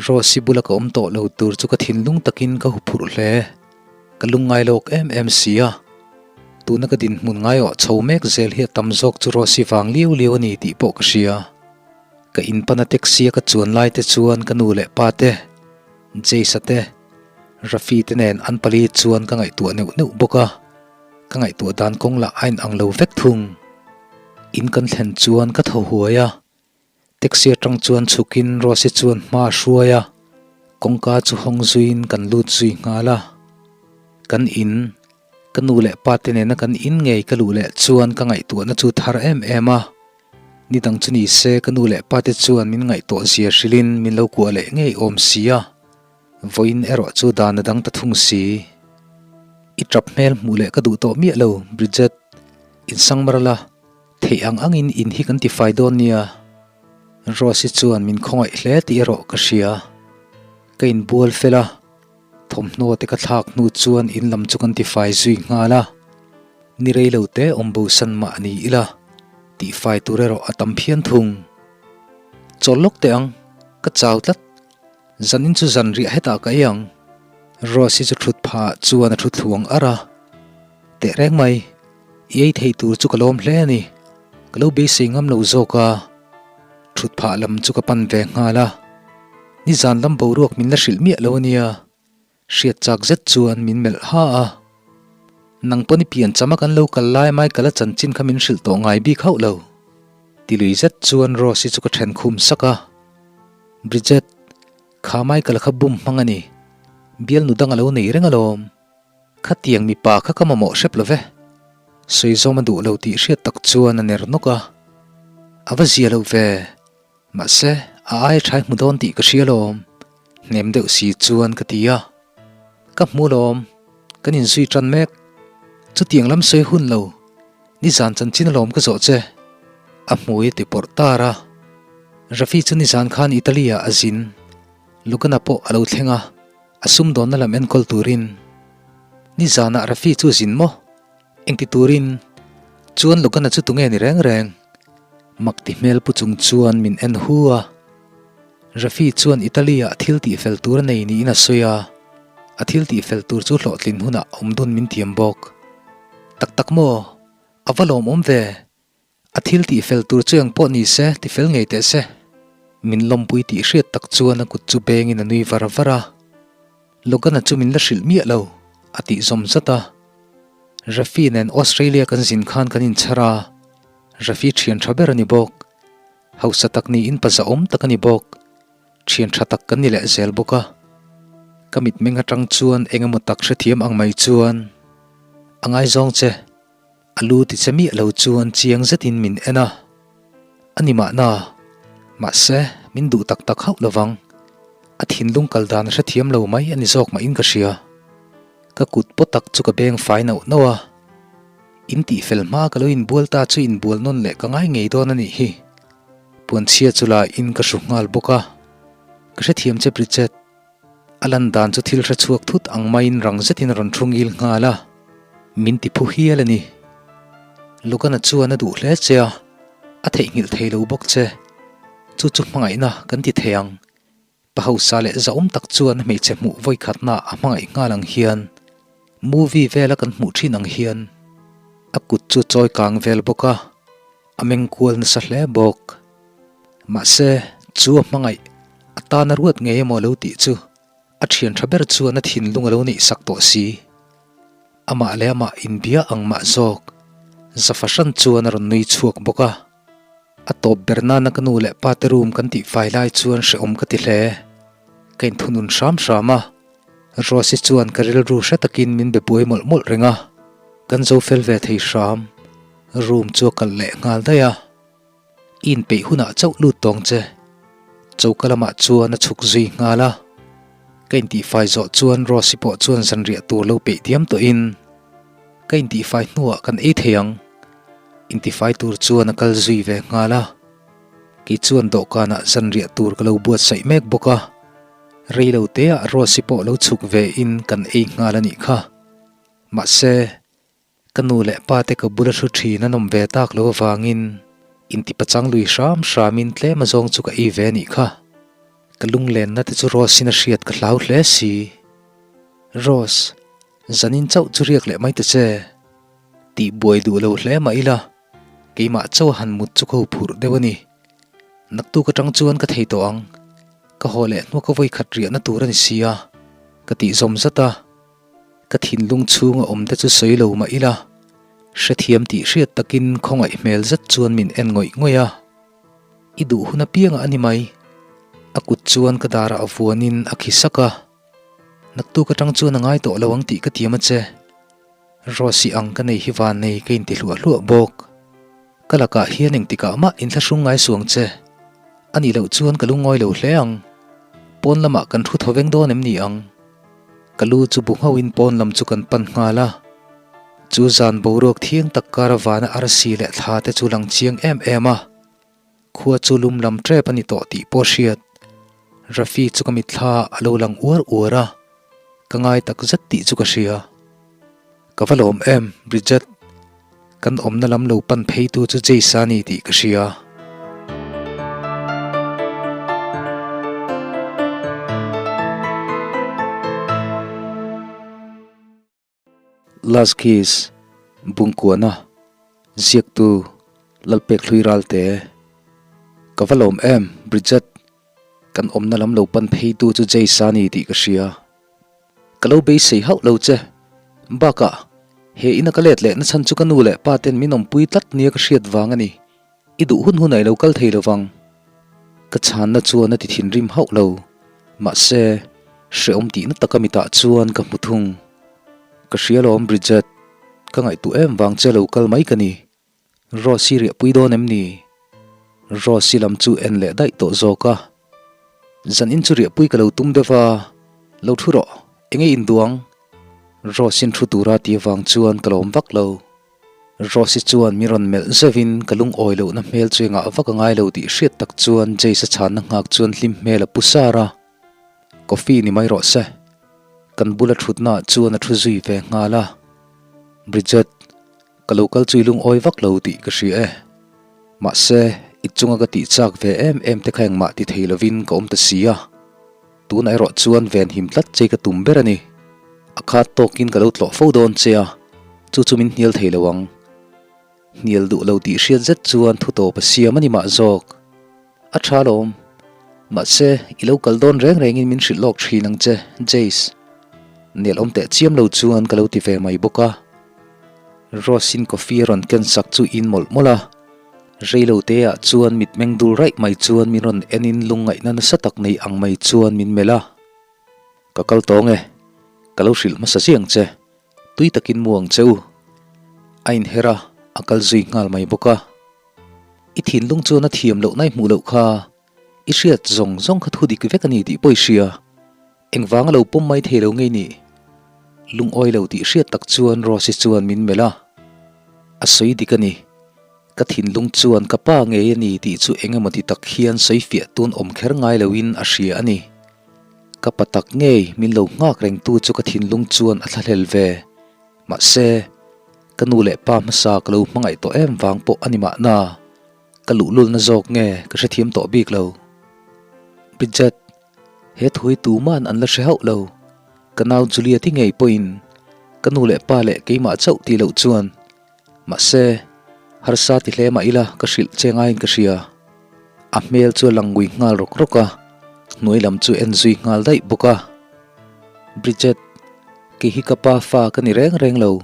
A: Rose-i bula ka awm tawh lo tur chu ka thinlung takin ka huphurh hle. Ka lungngai lawk em em si a. Tuna ka dinhmun ngaiawh chho mek zel hi a tam zawk chu Rose-i vang liau liau a ni tih pawh ka hria. Ka in pana taxi a ka chuan lai te chuan ka nu leh pa te, Jace-a te, Rafi te nen an pali chuan ka ngaihtuah neuh neuh bawk a. Ka ngaihtuah dan kawng lah a inang lo vek thung. In kan thlen chuan ka thaw huai a. Taxi atang chuan chhukin Rose-i chuan hma a hruai a, kawngka chu hawng zuiin kan lut zui nghal a. Kan in, ka nu leh pa te nena kan in ngei ka luh leh chuan ka ngaihtuahna chu thar em em a. Ni dang chu ni se ka nu leh pa te chuan min ngaihtuah zia hrilhin min lo kuah leh ngei awm si a, vawiin erawh chu dan a dang ta thung si. I tap hmel hmuh leh ka duh tawh miah lo, Bridget. Insangmar la. Theih ang angin in hi kan tifai dawn nia. Rose-i chuan min khawngaih hle tih erawh ka hria. Ka inbual fel a, thawmhnaw te ka thlak hnu chuan in lam chu kan tifai zui nghal a. Ni rei lo te awm bosan mah ni ila, tihfai tur erawh a tam phian thung. Chawl lawk teh ang, ka chau tlat. Zanin chu zan riah hetah ka ei ang. Rose-i chu thut phah chuan a thu thluang ar a. Teh reng mai, i ei thei tur chu ka lawm hle a ni. Ka lo beisei ngam lo zawk a. Thut phah lam chu ka pan ve nghal a. Nizan lam boruak min la hrilh miah lo a nia. Hriat chak zet chuan min melh ha a. Nang pawn i pian cham a kan lo kal lai Michael-a chanchin kha min hrilh tawh ngai bik hauh lo. Ti lui zet chuan Rose-i chu ka then khum sak a. Bridget, kha Michael-a kha bum hmang a ni. Bialnu dang a lo nei reng alawm. Khatiang mipa kha ka mamawh hrep lo ve. Sawi zawm a duh lo tih hriat tak chuan a ner nawk a. A va zia lo ve. Mahse, a aia ṭhai hmu dawn tih ka hria lawm. Hnem deuh si chuan ka ti a. Ka hmu lawm, kan inzui ṭan mek. Chutiang lam sawi hun lo, nizan chanchin alawm ka zawh che. A hmui a ti pawrh tar a. Rafi chu nizan khan Italy ah a zin. Lugana pawh a lo thleng a, a sumdawnna lam enkawl turin. Nizanah Rafi chu a zin maw? Engti turin chuan Logana chu tunge ni reng reng? Mak ti hmel pu chung chuan min en hu a. Rafi chuan Italy ah thil tih fel tur a nei niin a sawi a, a thil tih fel tur chu hlawhtlin hunah awm dun min tiam bawk. Tak tak maw? A va lawmawm ve! A thil tih fel tur chu eng pawh ni se, ti fel ngei teh se. Min lawmpui tih hriat tak chuan a kut chu bengin a nui var var a. Logan-a chu min la hrilh miah lo, a tih zawm zat a. Rafi nen Australia kan zin khan kan inchhar a, Rafi thian tha ber a ni bawk. Hausa tak niin pa zahawm tak a ni bawk. Thian tha tak kan ni leh zel bawk a. Ka mitmeng atang chuan eng emaw tak hrethiam ang mai chuan a ngaizawng che. A lu ti che miah lo chuan chiang zetin min en a, a ni mahna, mahse min duh tak tak hauh lovang. A thinlung kal dan a hrethiam lo mai a ni zawk mahin ka hria. Ka kut paw tak chu ka beng fai nauh nauh a, in tih fel hma ka lo inbual ta chu inbual nawn leh ka ngai ngei dawn a nih hi. Puanchhia chu la in ka hru nghal bawk a, ka hrethiam che Bridget. A lan dan chu thil hre chhuak thut ang maiin rang zetin a rawn thu ngil nghal a, min ti phu hial a ni. Logan-a chuan a duh hle che a, a theihnghilh thei lo bawk che. Chu chu hmangaihna kan ti thei ang. Pa hausa leh zahawm tak chuan hmeichhe hmuh vawikhatna a hmangaih nghal ang hian, movie vela kan hmuh thin ang hian a kut chu chawi kang vel bawk a. A meng kual nasa hle bawk. Mahse, chu a hmangaih, a tana ruat ngei emaw lo tih chu a thian tha ber chuan a thinlung a lo neih sak tawh si. Amah leh amah inbia ang mah zawk. Za fahran chuan a rawn nui chhuak bawk a. A tawp ber nana ka nu leh pa te room kan tih fai lai chuan hrehawm ka ti hle. Ka inthunun hram hram a. Rose-i chuan ka rilru hre takin min be buai mawlh mawlh reng a. Kan zo fel ve thei hram. Room chu a kalh leh nghal daih a, I inpeih hunah chauh lut tawng che. Choka lamah chuan a chhuk zui nghal a, ka intihfai zawh chuan Rose-i pawh chuan zanriah tur lo peih diam tawhin ka intihfai hnuah kan ei thei ang. Intifai tur chuan a kal zui ve nghal a, kei chuan dawhkanah zanriah tur ka lo buatsaih mek bawk a, reilo teah Rose-i pawh lo chhuk ve in kan ei nghal a nih kha. Mahse, ka nu leh pa te ka bula hru thin an awm ve tak lo avangin intipachang lui hram hramin tlem azawng chu ka ei ve a nih kha. Ka lunglenna te chu Rose-in a hriat ka hlau hle si. Rose, zanin chauh chu riak leh mai ta che. Tih buai duh lo hle mah ila, keimah chauh a han mut chu ka huphurh deuh a ni. Naktuk atang chuan ka thei tawh ang, ka haw leh hnuak a vawikhat riahna tur a ni si a, ka tih zawm zat a. Ka thinlung chhunga awm te chu sawi lo mah ila, hrethiam tih hriat takin khawngaih hmel zet chuan min en ngawih ngawih a. I duh hun apiangah a ni mai, a kut chuan ka darah vuanin a khi sak a. Naktuk atang chuan a ngai tawh lo ang tih ka tiam a che. Rose-i ang ka nei hi van nei ka inti hluah hluah bawk. Ka lakah hian engtikah mah inthlahrung ngai suang che. A nih loh chuan ka lungawi lo hle ang. Pawn lamah kan thu thaw veng dawn em ni ang? Ka lu chu bu nghauhin pawn lam chu kan pan nghal a. Chu zan boruak thiang tak kara vana arsi leh thla te chu lang chiang em em a. Khua chu lum lam tep a ni tawh tih pawh hriat. Rafi chu ka mitthla a lo lang uar uar a, ka ngai tak zet tih chu ka hria. Ka va lawm em, Bridget. Kan awmna lam lo pan phei tu chu Jace a ni tih ka hria. Last Kiss, Bungkuana, Ziaktu, Lalpekhlui Ralte. Ka va lawm em, Bridget. Kan awmna lam lo pan phei tu chu Jace a ni tih ka hria. Ka lo beisei hauh lo che. Bakah, he ina ka let leh na chhan chu ka nu leh pa ten min awmpui tlat nia ka hriat vang a ni. I duh hun hun a i lo kal thei lo vang. Ka chhanna chuan a ti thinrim hauh lo. Mahse, hrehawm tihna taka mitah chuan ka hmu thung. Ka hria lawm Bridget, ka ngaihtuah em vang che lo kal mai ka ni. Rose i riahpui dawn em ni? Rose i lam chu en leh daih tawh zawk a. Zan in chu riahpui ka lo tum deuh va, lo thu rawh, enge induang? Rose in thu tura ti avang chuan ka lawm vak lo. Rose-i chuan min rawn melh zeuhin ka lungawi lohna hmel chu engah vak a ngai lo tih hriat tak chuan Jace-a chhanna nghak chuan hlim hmel a pu sar a. Coffee ni mai rawh se. Kan bula thutnaah chuan a thu zui ve nghal a. Bridget, ka lo kal chu i lungawi vak lo tih ka hria e. Mahse, i chunga ka tih chak ve em em te kha engmah ti thei lovin ka awm ta si a. Tunah erawh chuan venhim tlat che ka tum ber a ni. A khat tawkin ka lo tlawh fo dawn che a, chu chu min hnial thei lo ang. Hnial duh lo tih hriat zet chuan thu tawp a siam a ni mah zawk. A tha lawm. Mahse, i lo kal dawn reng rengin min hrilh lawk thin ang che, Jace. Nel awm teh chiam lo chuan ka lo ti ve mai bawk a. Rose-in coffee a rawn ken sak chu in mawlh mawlh a. Reilo te ah chuan mitmeng dul raih mai chuan min rawn en in lungngaihna nasa tak nei ang mai chuan min melh a. Ka kal tawng e, ka lo hrilh hmasa chiang che, tui takin mu ang che u. A inher a, a kal zui nghal mai bawk a. I thinlung chuan a thiam loh nai hmuh loh kha, i hriat zawng zawng kha thu dik vek a ni tih pawh i hria. Engvang a lo pawm mai thei lo ngei nih? Lungawi lo tih hriat tak chuan Rose-i chuan min melh a. A sawi dik a ni. Ka thinlung chuan ka pa ngei a ni tih chu eng emaw ti tak hian sawi fiah tun awm kher ngai loin a hria a ni. Ka pa tak ngei min lo nghak rengtu chu ka thinlung chuan a thlahlel ve. Mahse, ka nu leh pa hmasa ka lo hmangaih tawh em vang pawh a ni mahna. Ka luhlulna zawk nge ka hrethiam tawh bik lo. Bridget. He thu hi tuman an la hre hauh lo. Ka nau Juliet-i ngei pawhin ka nu leh pa leh keimah chauh tih loh chuan mahse harsa ti hle mah ila ka hrilh che ngaiin ka hria. A hmel chu a lang ngui nghal rawk rawk a, hnuai lam chu en zui nghal daih bawk a. Bridget, kei hi ka pa fa ka ni reng reng lo.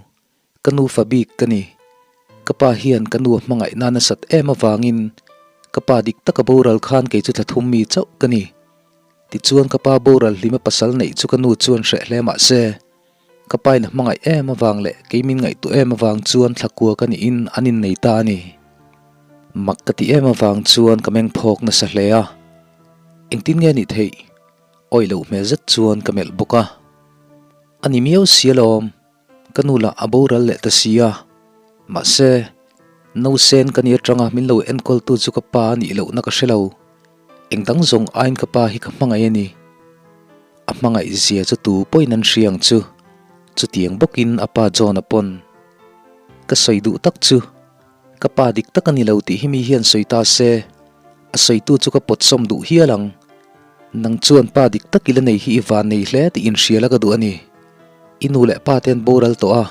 A: Ka nu fa bik ka ni. Ka pa hian ka nu a hmangaih na nasat em avangin ka pa dik taka boral khan kei chu thlathum mi chauh ka ni. Tichuan ka pa boral hlima pasal neih chu ka nu chuan hreh hle mah se,
B: Ka pain a hmangaih em avang leh kei min ngaihtuah em avang chuan thlakua ka niin an innei ta a ni. Mak ka ti em avang chuan ka meng phawk nasa hle a. Engtin nge nih theih? Awih loh hmel zet chuan ka melh bawk a. A ni miau si alawm, ka nu lah a boral leh ta si a. Mahse, nausen ka ni atanga min lo enkawltu chu ka pa a nih lohna ka hre lo. Eng dang zawng aiin ka pa hi ka hmangaih a ni. A hmangaih zia chu tu pawhin an hria ang chu. Chutiang bawkin a pa John-a pawn. Ka sawi duh tak chu, ka pa dik tak a ni lo tih hi mi hian sawi ta se, a sawitu chu ka pawtsawm duh hial ang. Nang chuan pa dik tak i la nei hi i van nei hle tih inhria la ka duh a ni. I nu leh pa te an boral tawh a,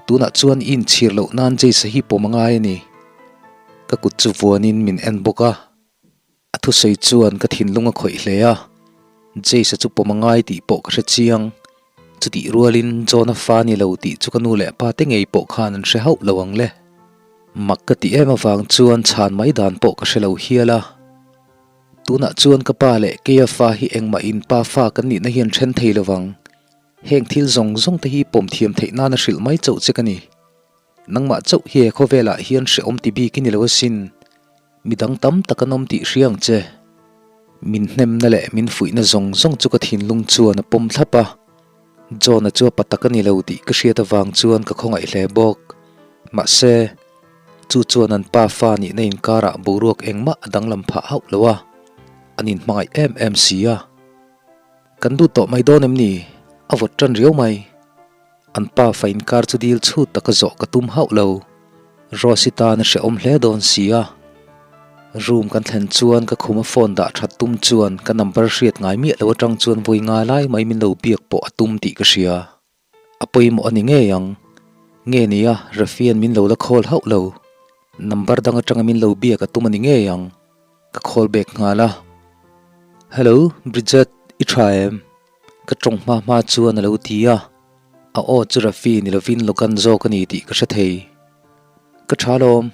B: tunah chuan i inchhir loh nan Jace-a hi pawm a ngai a ni. Ka kut chu vuanin min en bawk a. A thusawi chuan ka thinlung a khawih hle a, Jace-a chu pawm a ngai tih pawh ka hre chiang. Chutih rualin John-a fa ni lo tih chu ka nu leh pa te ngei pawh khan an hre hauh lo ang le. Mak ka tih em avang chuan chhan mai dan pawh ka hre lo hial a. Tunah chuan ka pa leh keia fa hi engmah in pa fa kan nihna hian then thei lo vang. Heng thil zawng zawng te hi pawm thiam theih nana hrilh mai chauh che ka ni. Nangmah chauh hi he khawvelah hian hrehawm ti bik i ni lo asin. Midang tam tak an awm tih hria ang che. Min hnemna leh min fuihna zawng zawng chu ka thinlung chuan a pawm thlap a. John-a chu a pa tak a ni lo tih ka hriat avang chuan ka khawngaih hle bawk. Mahse, chu chuan an pa fa nihna inkarah boruak engmah a danglam phah hauh lo a, an inhmangaih em em si a. Kan duh tawh mai dawn em ni? A vawt tan riau mai. An pa fa inkar chu dil chhut taka zawh ka tum hauh lo. Rose-i tan a hrehawm hle dawn si a. Room kan thlen chuan ka khuma phone dah that tum chuan ka number hriat ngai miah lo atang chuan vawi nga lai mai min lo biak pawh a tum tih ka hria. A pawimawh a ni ngei ang. Nge nia, Rafian min lo la call hauh lo. Number dang atanga min lo biak a tum a ni ngei ang. Ka call back nghal a. Hello, Bridget, i tha em? Ka tawng hma hma chuan a lo ti a, a aw chu Rafi ni lovin Logan zawk a ni tih ka hre thei. Ka tha lawm,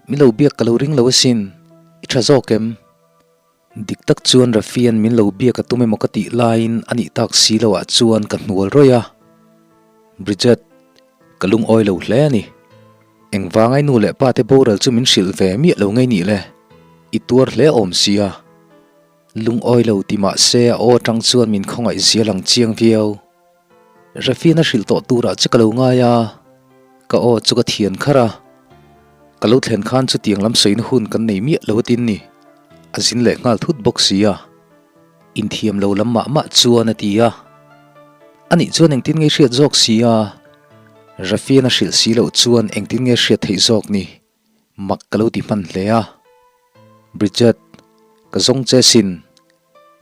B: min lo biak ka lo ring lo asin, i tha zawk em? Dik tak chuan Rafian min lo biak a tum emaw ka tih laiin a nih tak si loh ah chuan ka hnual rawih a. Bridget, ka lungawi lo hle a ni. Engvangai nu leh pa te boral chu min hrilh ve miah lo ngei nih le, i tuar hle awm sia. Lungawi lo ti mah se a aw atang chuan min khawngaih zia lang chiang viau. Rafina hrilh tawh turah che ka lo ngai a, ka aw chu ka thian kharh a. Ka lo thlen khan chutiang lam sawina hun kan nei miah lo atin ni, a zin leh nghal thut bawk si a. Inthiam lo lam mah mah chuan a ti a. Anih chuan engtin nge hriat zawk si a? Rafina hrilh si loh chuan engtin nge hriat theih zawk ni? Mak ka lo ti hman hle a. Bridget, ka zawng che sin.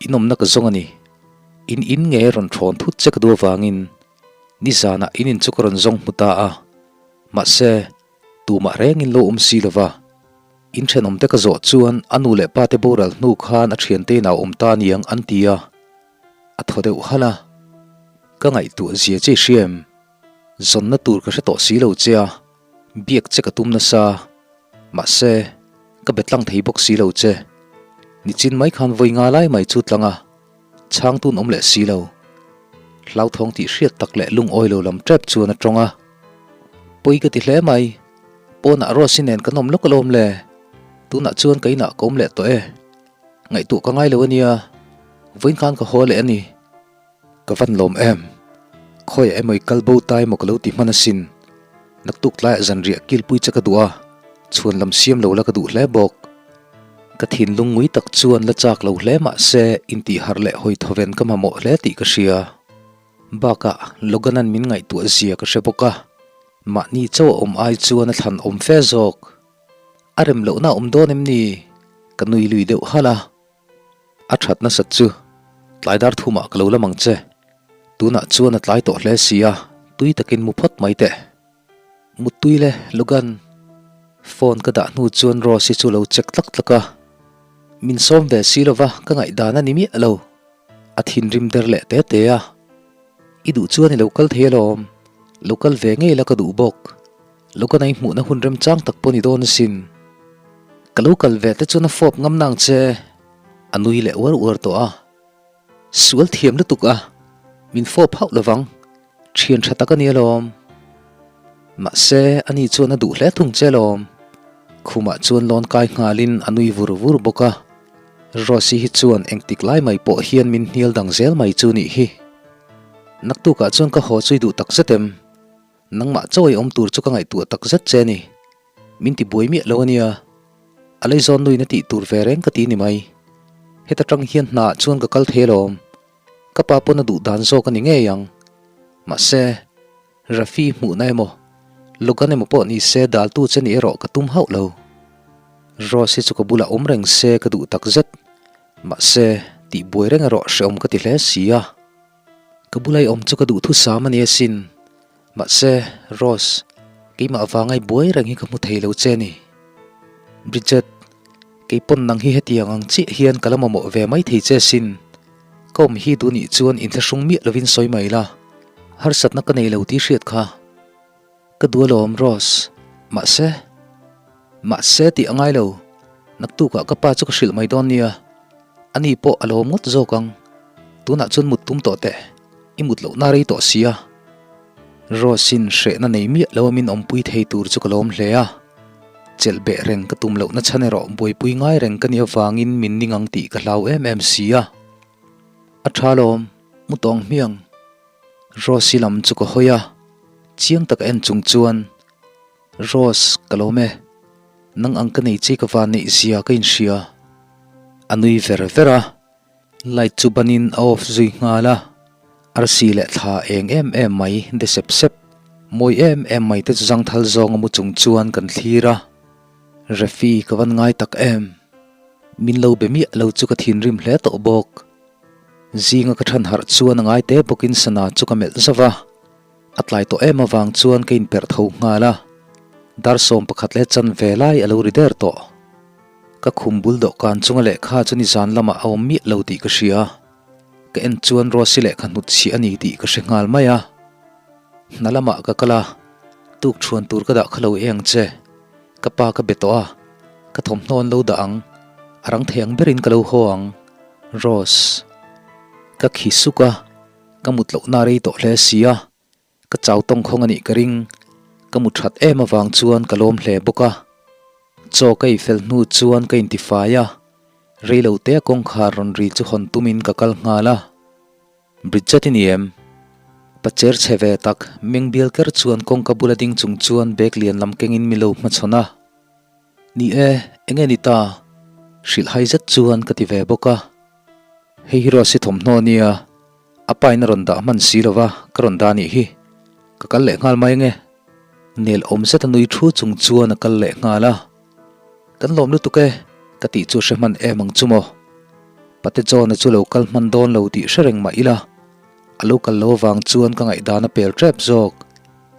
B: In awmna ka zawng a ni. In in nge rawn thawn thut che ka duh avangin nizanah in in chu ka rawn zawng hmu ta a. Mahse, tumah rengin lo awm si lova. In thenawmte ka zawh chuan a nu leh pate boral hnu khan a thiante inah a awm ta aniang an ti a. A thaw deuh halh a. Ka ngaihtuah zia che i hria em? Zawnna tur ka hre tawh si lo che a. Biak che ka tum nasa, mahse, ka be tlang thei bawk si lo che. Nichin mai khan vawi nga lai mai chu tlang a, chhang tun awm leh si lo. Hlauthawng tih hriat tak leh lungawi lo lam tep chuan a tawng a. Pawi ka ti hle mai, pawnah Rose-i nen kan awm lawk alawm le, tunah chuan ka inah ka awm leh tawh e. Ngaihtuah ka ngai lo a nia, vawiin khan ka haw leh a ni. Ka van lawm em? Khawiah emaw i kal bo ta emaw ka lo ti hman asin. Naktuk tlaiah zanriah kilpui che ka duh a, chhuan lam siam lo la ka duh hle bawk. Ka thinlung ngui tak chuan la chak lo hle mah se intihharh leh hawi thawven ka mamawh hle tih ka hria. Bakah Logan-a'n min ngaihtuah zia ka hre bawk a, mahni chauh a awm ai chuan a thlan awm fe zawk. A rem lohna a awm dawn em ni? Ka nui lui deuh halh a. A that nasat chu tlai dar thumah ka lo lam ang che. Tunah chuan a tlai tawh hle si a, tui takin mu phawt mai teh. Muttui le, Logan. Phone ka dah hnu chuan Rose-i chu lo check tlak tlak a. Min sawm ve si lova ka ngaihdan a ni miah lo. A thinrim der leh te te a. I duh chuan i lo kal thei alawm. Lo kal ve ngei la ka duh bawk. Logan a i hmuhna hun remchang tak pawh ni dawn asin. Ka lo kal ve te chuan a fawp ngam nang che. A nui leh uar uar tawh a. Sual thiam lutuk a, min fawp hauh lovang. Thian tha tak a ni alawm. Mahse, ani chuan a duh hle thung che alawm. Khumah chuan lawn kai nghalin a nui vur vur bawk a. Rose-i hi chuan engtik lai mai pawh hian min hnial dang zel mai chu nih hi. Naktukah chuan ka haw chu i duh tak zet em? Nangmah chaw ei awm tur chu ka ngaihtuah tak zet che a ni. Min ti buai miah lo a nia. A leizawn nuin a tih tur ve reng ka ti ni mai. Heta tang hian hnaah chuan ka kal thei alawm. Ka pa pawn a duh dan zawk a ni ngei ang. Mahse, Rafi hmuhna emaw, Logan emaw pawh ni se daltu che nih erawh ka tum hauh lo. Rose hi chu ka bulah awm reng se ka duh tak zet. Mahse, tih buai reng erawh hrehawm ka ti hle si a. Ka bula i awm chu ka duh thusam a ni asin. Mahse, Rose, keimah vanga i buai reng hi ka hmu thei lo che ni. Bridget, kei pawn nang hi hetiang ang chiah hian ka la mamawh ve mai thei che sin. Ka awm hi duh nih chuan inthlahrung miah lovin sawi mai la, harsatna ka nei lo tih hriat kha. Ka duh alawm, Rose. Mahse, mahse tih a ngai lo. Naktukah ka pa chu ka hrilh mai dawn nia. Ani pawh a lawm ngawt zawk ang. Tunah chuan mut tum tawh teh. I mut lohna rei tawh sia. Rose-in hrehna nei miah lo a min awmpui thei tur chu ka lawm hle a. Chelh beh reng ka tum lohna chhan erawh buaipui ngai reng ka nih avangin min ning ang tih ka hlau em em si a. A tha lawm, mu tawng hmiang. Rose-i lam chu ka hawi a, chiang taka en chung chuan, Rose, ka lawm e. Nang ang ka nei che ka van neih zia ka inhria. A nui ver ver a, light chu banin a off zui nghal a. Arsi leh thla eng em em mai de sep sep, mawi em em mai te chu zangthal zawng a mu chung chuan kan thlir a. Refi ka van ngai tak em. Min lo be miah lo chu ka thinrim hle tawh bawk. Zinga ka than harh chuan a ngai te bawkin sana chu ka melh zauh a. A tlai tawh em avang chuan ka inperh tho nghal a, dar 11 leh chanve lai a lo ri der tawh. Ka khum bul dawhkan chunga lehkha chu nizan lamah a awm miah lo tih ka hria. Ka en chuan Rosy lehkha hnut chhiah a ni tih ka hre nghal mai a. Hna lamah ka kal a, tuk thuan tur ka dah kha lo eng che. Ka pa ka be tawh a, ka thawmhnaw an lo dah ang, a rang thei ang berin ka lo haw ang. Rose. Ka khi suk a. Ka mut lohna rei tawh hle si a, ka chau tawngkhawng a nih ka ring. Ka mu that em avang chuan ka lawm hle bawk a. Chaw ka ei fel hnu chuan ka intifai a, rei lo te a kawngkhar rawn ri chu hawn tumin ka kal nghal a. Bridget i ni em? Pacher chhe ve tak, meng bial ker chuan kawngka bula ding chung chuan bag lian lam kengin mi lo hmachhawn a. Ni e, enge ni ta? Hrilhhai zet chuan ka ti ve bawk a. Hei hi Rose-i thawmhnaw a nia, a pa in a rawn dah hman si lo va, ka rawn dah anih hi. Ka kal leh nghal mai ange. Nel awm zet a nui thu chung chuan a kal leh nghal a. Kan lawm lutuk e, ka tih chu hre hman em ang chu maw. Pate John-a chu lo kal hman dawn lo tih hre reng mah ila, a lo kal lo avang chuan ka ngaihdan a pel tep zawk.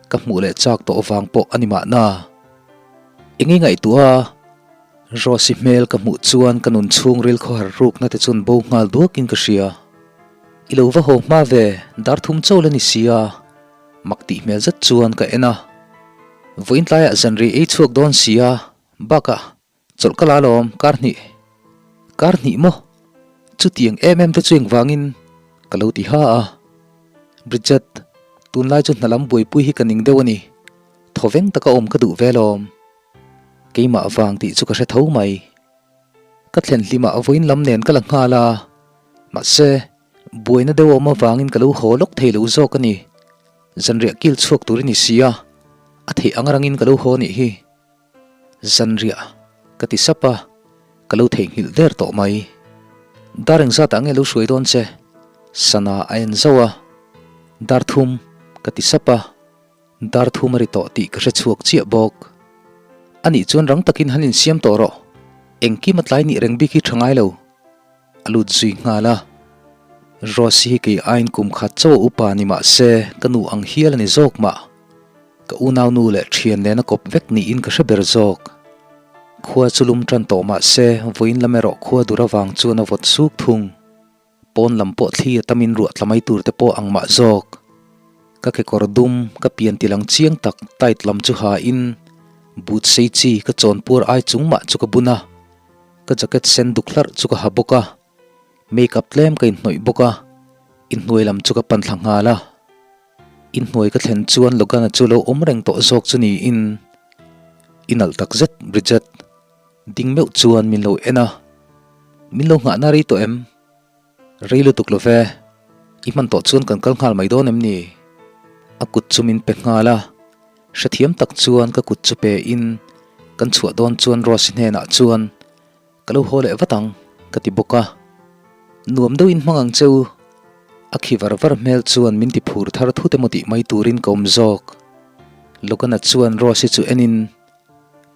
B: Ka hmuh leh chak tawh avang pawh a ni mahna. Eng i ngaihtuah a? Rose-i hmel ka hmuh chuan ka nun chhungril khawhar rukna te chuan bo nghal duakin ka hria. I lo va haw hma ve, dar thum chawl a ni si a, mak tih hmel zet chuan ka en a. Vawiin tlaiah zanri ei chhuak dawn si a, bakah chawlh ka la alawm, kar hnih. Kar hnih maw? Chutiang em em te chu engvangin ka lo ti ha a. Bridget, tunlai chu hna lam buaipui hi ka ning deuh a ni. Thawveng taka awm ka duh ve alawm. Keimah vang tih chu ka hre tho mai. Ka thlen hlimah vawiin lam nen ka la nghal a, mahse, buaina deuh a awm avangin ka lo haw lawk thei lo zawk a ni. Zanriah kil chhuak tur i ni si a, a theih ang rangin ka lo haw nih hi. Zanriah ka ti sap a, ka lo theihnghilh der tawh mai. Dar engzatah nge lo hruai dawn che? Sana a en zauh a, Dar thum ka ti sap a. Dar thum a ri tawh tih ka hre chhuak chiah bawk. Anih chuan rang takin han insiam tawh rawh. Engkim a tlai nih reng bik hi tha ngai lo. A lut zui nghal a. Rose hi kei aiin kum khat chaw a upa ni mah se ka nu ang hial a ni zawk mah. Ka unau nu leh thian nen a kawp vek niin ka hre ber zawk. Khua chu lum tan tawh mah se vawiin lam erawh khua dur avang chuan a vawt suk thung. Pawn lam pawh thli a tamin ruah tla mai tur te pawh ang mah zawk. Ka kekawr dum, ka pian ti lang chiang tak tight lam chu ha in boot sei chi ka chawn puar ai chung mah chu ka bun a. Ka jacket sen duk hlarh chu ka ha bawk a. Make up tlem ka inhnawih bawk a, inhnuai lam chu ka pan thla nghal a. Inhnuai ka thlen chuan Logan-a chu lo awm reng tawh zawk chu niin i nalh tak zet Bridget. Ding meuh chuan min lo en a, Min lo nghahna rei tawh em? Rei lutuk lo ve, i hman tawh chuan kan kal nghal mai dawn em ni? A kut chu min pe nghal a, hrethiam tak chuan ka kut chu pe in kan chhuah dawn chuan Rose-i hnenah chuan Ka lo haw leh vat ang, ka ti bawk a. Nuam deuhin hmang ang che u. A khi var var hmel chuan min ti phur thar thut emaw tih mai turin ka awm zawk. Logan-a chuan Rose-i chu enin,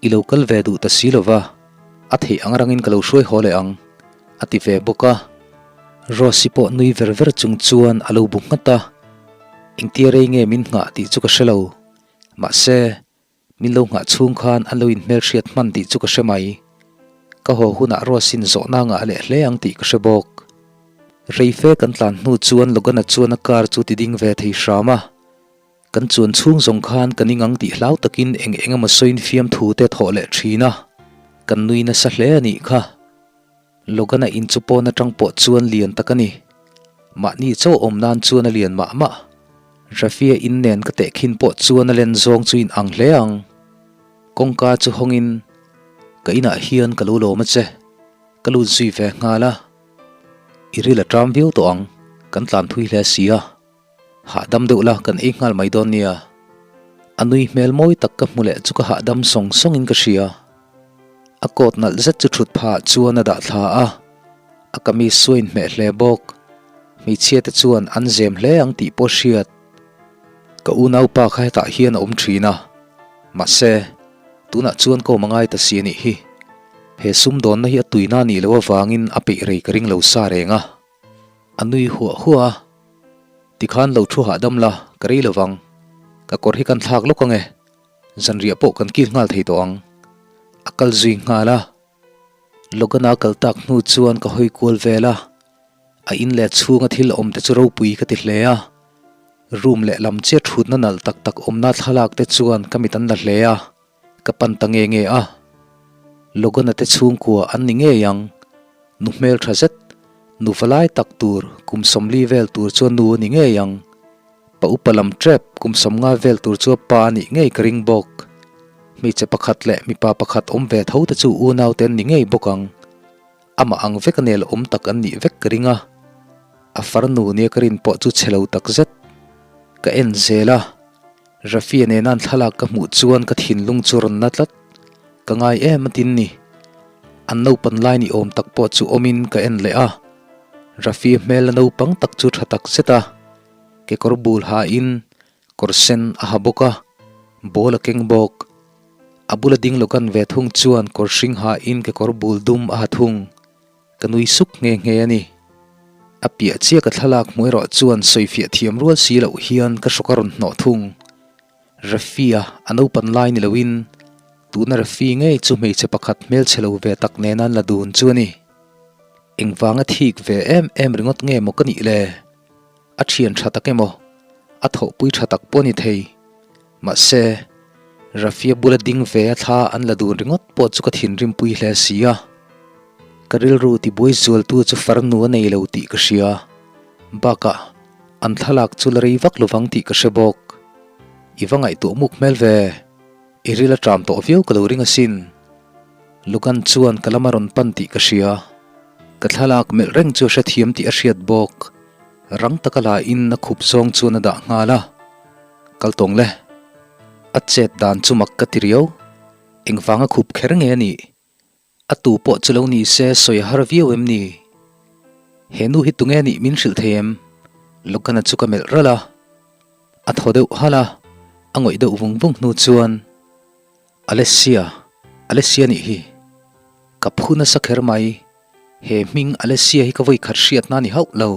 B: I lo kal ve duh ta si lo va, a theih ang rangin ka lo hruai haw leh ang, a ti ve bawk a. Rose-i pawh nui ver ver chung chuan a lo bu nghat a. Engtia rei nge min nghah tih chu ka hre lo. Mahse, Min lo nghah chhung khan an lo inhmelhriat hman tih chu ka hre mai. Ka haw hunah Rosin zawhna ngah leh hle ang tih ka hre bawk. Reife kan tlan hnu chuan Logan-a chuan a car chu ti ding ve thei hram a. Kan chuan chhung zawng khan kan ingang tih hlau takin eng eng emaw sawiin fiamthu te thawh leh thin a. Kan nui nasa hle a nih kha. Logan-a in chu pawn atang pawh chuan lian tak a ni. Mahni chaw awm nan chuan a lian mah mah. Rafia in nen ka tehkhin pawh chuan a len zawng chu in ang hle ang. Kawngka chu hawngin ka inah hian ka lo lawm a che. Ka lut zui ve nghal a. I ril a ṭam viau tawh ang, kan tlan thui hle si a. Hahdam deuh la kan ei nghal mai dawn nia. A nui hmel mawi tak ka hmu leh chu ka hahdam sawng sawngin ka hria. A coat nalh zet chu thut phah chuan a dah thla a, a kamis chu a inhmeh hle bawk. Hmeichhia te chuan an zem hle ang tih pawh hriat. Ka unaupa kha hetah hian a awm thin a, mahse, tunah chuan ka awm a ngai ta si a nih hi. He sumdawnna hi a tuina nih loh avangin a peih rei ka ring lo sa reng a. A nui huah huah a, Tikhan lo thu hahdam la, ka rei lovang. Ka kawr hi kan thlak lawk ange, zanriah pawh kan kil nghal thei tawh ang. A kal zui nghal a, Logan-a kal tak hnu chuan ka hawi kual vel a, a in leh chhunga thil awm te chu ropui ka ti hle a, room leh lam chiah thutna nalh tak tak awmna thlalak te chuan ka mit an la hle a. Ka pan ta nge nge a, Logan-a te chhungkua an ni ngei ang. Nu hmeltha zet, nu valai tak tur kum 40 vel tur chuan nu a ni ngei ang. Pa upa lam tep kum 50 vel tur chu a pa a nih ngei ka ring bawk. Hmeichhe pakhat leh mipa pakhat awm ve tho te chu unau te an ni ngei bawk ang. Amah ang vek a nel awm tak an nih vek ka ring a, a farnu nia ka rin pawh chu chhe lo tak zet. Ka en zel a, Rafia nena an thlalak ka hmuh chuan ka thinlung chu rawn na tlat. Ka ngai em a tin ni. An naupan lai ni awm tak pawh chu awmin ka en leh a, Rafia hmel a naupang tak chu tha tak zet a, kekawr bul hain kawr sen a ha bawk a, ball a keng bawk. A bula ding lo kan ve thung chuan kawr hring hain kekawr bul dum a ha thung. Ka nui suk nghe nghe a ni. A piah chiah ka thlalak hmu erawh chuan sawifiah thiam rual si loh hian ka hrawk a rawn hnawh thung. Rafi-a a naupan lai ni loin tuna Rafi ngei chu hmeichhe pakhat hmelchhe lo ve tak nena an la dun chu a ni. Engvanga thik ve em em ringawt nge maw ka nih le? A thian tha tak emaw, a thawhpui tha tak pawh a ni thei. Mahse, Rafia bula ding ve a thla an la dun ringawt pawh chu ka thinrimpui hle si a. Ka rilru tibuai zualtu chu farnu a nei lo tih ka hria. Bakah, an thlalak chu la rei vak lovang tih ka hre bawk. I va ngaihtuah muk hmel ve. I ril a ṭam tawh viau ka lo ring asin. Logan chuan ka lama rawn pan tih ka hria. Ka thlalak melh reng chu a hrethiam tih a hriat bawk. Rang taka la in a khup zawng chuan a dah nghal a. Kal tawng le. A chet dan chu mak ka ti riau. Engvanga khup kher nge a nih? A tu pawh chu lo ni se sawi a har viau em ni? He nu hi tunge nih min hrilh thei em? Logan-a chu ka melh ralh a. A thaw deuh halh a, a ngawih deuh vung vung hnu chuan, Alessia, Alessia nih hi. Ka phu nasa kher mai. He hming Alessia hi ka vawi khat hriatna a ni hauh lo.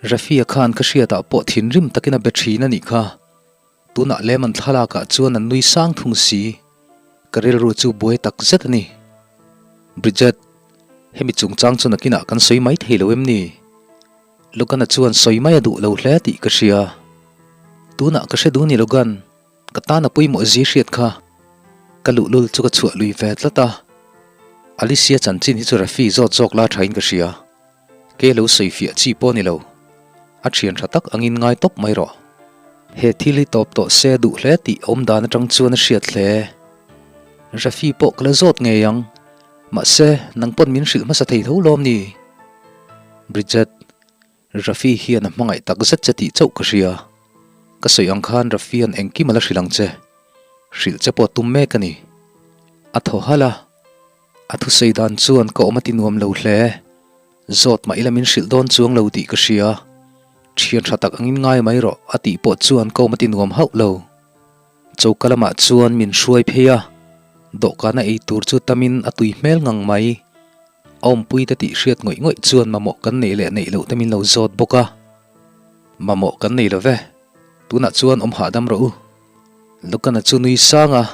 B: Rafia khan ka hriatah pawh thinrim takin a be thin a nih kha. Tunah lem an thlalakah chuan an nui sang thung si. Ka rilru chu buai tak zet a ni. Bridget, hemi chungchang chu nakinah kan sawi mai thei lo em ni? Logan-a chuan sawi mai a duh lo hle tih ka hria. Tunah ka hre duh ni Logan, ka tan a pawimawh zi hriat kha. Ka luhlul chu ka chhuah lui ve tlat a. Alicia chanchin hi chu Rafi zawt zawk la thain ka hria. Kei lo sawi fiah chi pawh ni lo. A thian tha tak angin ngai tawp mai rawh. He thil hi tawp tawh se a duh hle tih awm dan atang chuan a hriat hle. Rafi pawh ka la zawt ngei ang. Mahse, nang pawn min hrilh hmasa thei tho lawm ni? Bridget, Rafi hian a hmangaih tak zet che tih chauh ka hria. Ka sawi ang khan Rafia'n engkim a la hrilh ang che. Hrilh che pawh tum mek a ni. A thaw halh a. A thusawi dan chuan ka awm a ti nuam lo hle. Zawt mah ila min hrilh dawn chuang lo tih ka hria. Thian tha tak angin ngai mai rawh a tih pawh chuan ka awm a ti nuam hauh lo. Choka lamah chuan min hruai phei a, dawhkana ei tur chu tamin a tui hmel ngang mai. A awmpui te tih hriat ngawih ngawih chuan mamawh kan neih leh neih loh te min lo zawt bawk a. Mamawh kan nei lo ve, tunah chuan awm hahdam rawh u. Lukana chu nui sang a,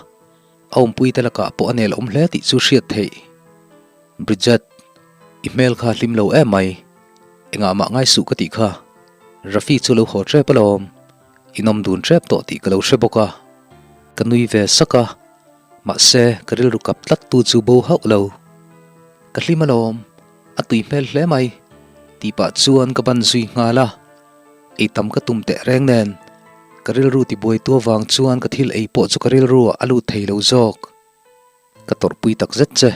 B: a awmpui te lakah pawh a nel awm hle tih chu hriat theih. Bridget, i hmel kha hlim lo em mai. Engah mah ngai suh ka tih kha. Rafi chu lo haw ṭep alawm. In awm dun ṭep tawh tih ka lo hre bawk a. Ka nui ve sak a, mahse ka rilru kap tlat tu chu bo hauh lo. Ka hlim alawm, a tui hmel hle mai, tih pah chuan ka ban zui nghal a. Ei tam ka tum teh reng nen, ka rilru tibuaitu avang chuan ka thil ei pawh chu ka rilru ah a lut thei lo zawk. Ka tawrhpui tak zet che.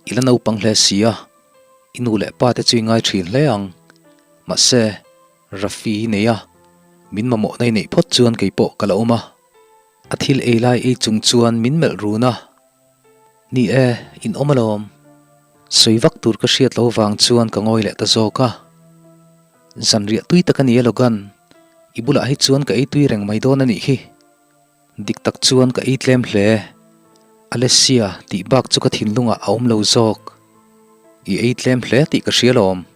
B: I la naupang hle si a, i nu leh pa te chu i ngai thin hle ang. Mahse, Rafi i nei a, min mamawhna i neih phawt chuan kei pawh ka la awm a. A thil ei lai ei chung chuan min melh run a. Ni e, in awm alawm. Sawi vak tur ka hriat lo vang chuan ka ngawi leh ta zawk a. Zanriah tui tak a ni e Logan, i bulah hi chuan ka ei tui reng mai dawn a nih hi. Dik tak chuan ka ei tlem hle. Alessia tih bak chu ka thinlungah a awm lo zawk. I ei tlem hle tih ka hria lawm.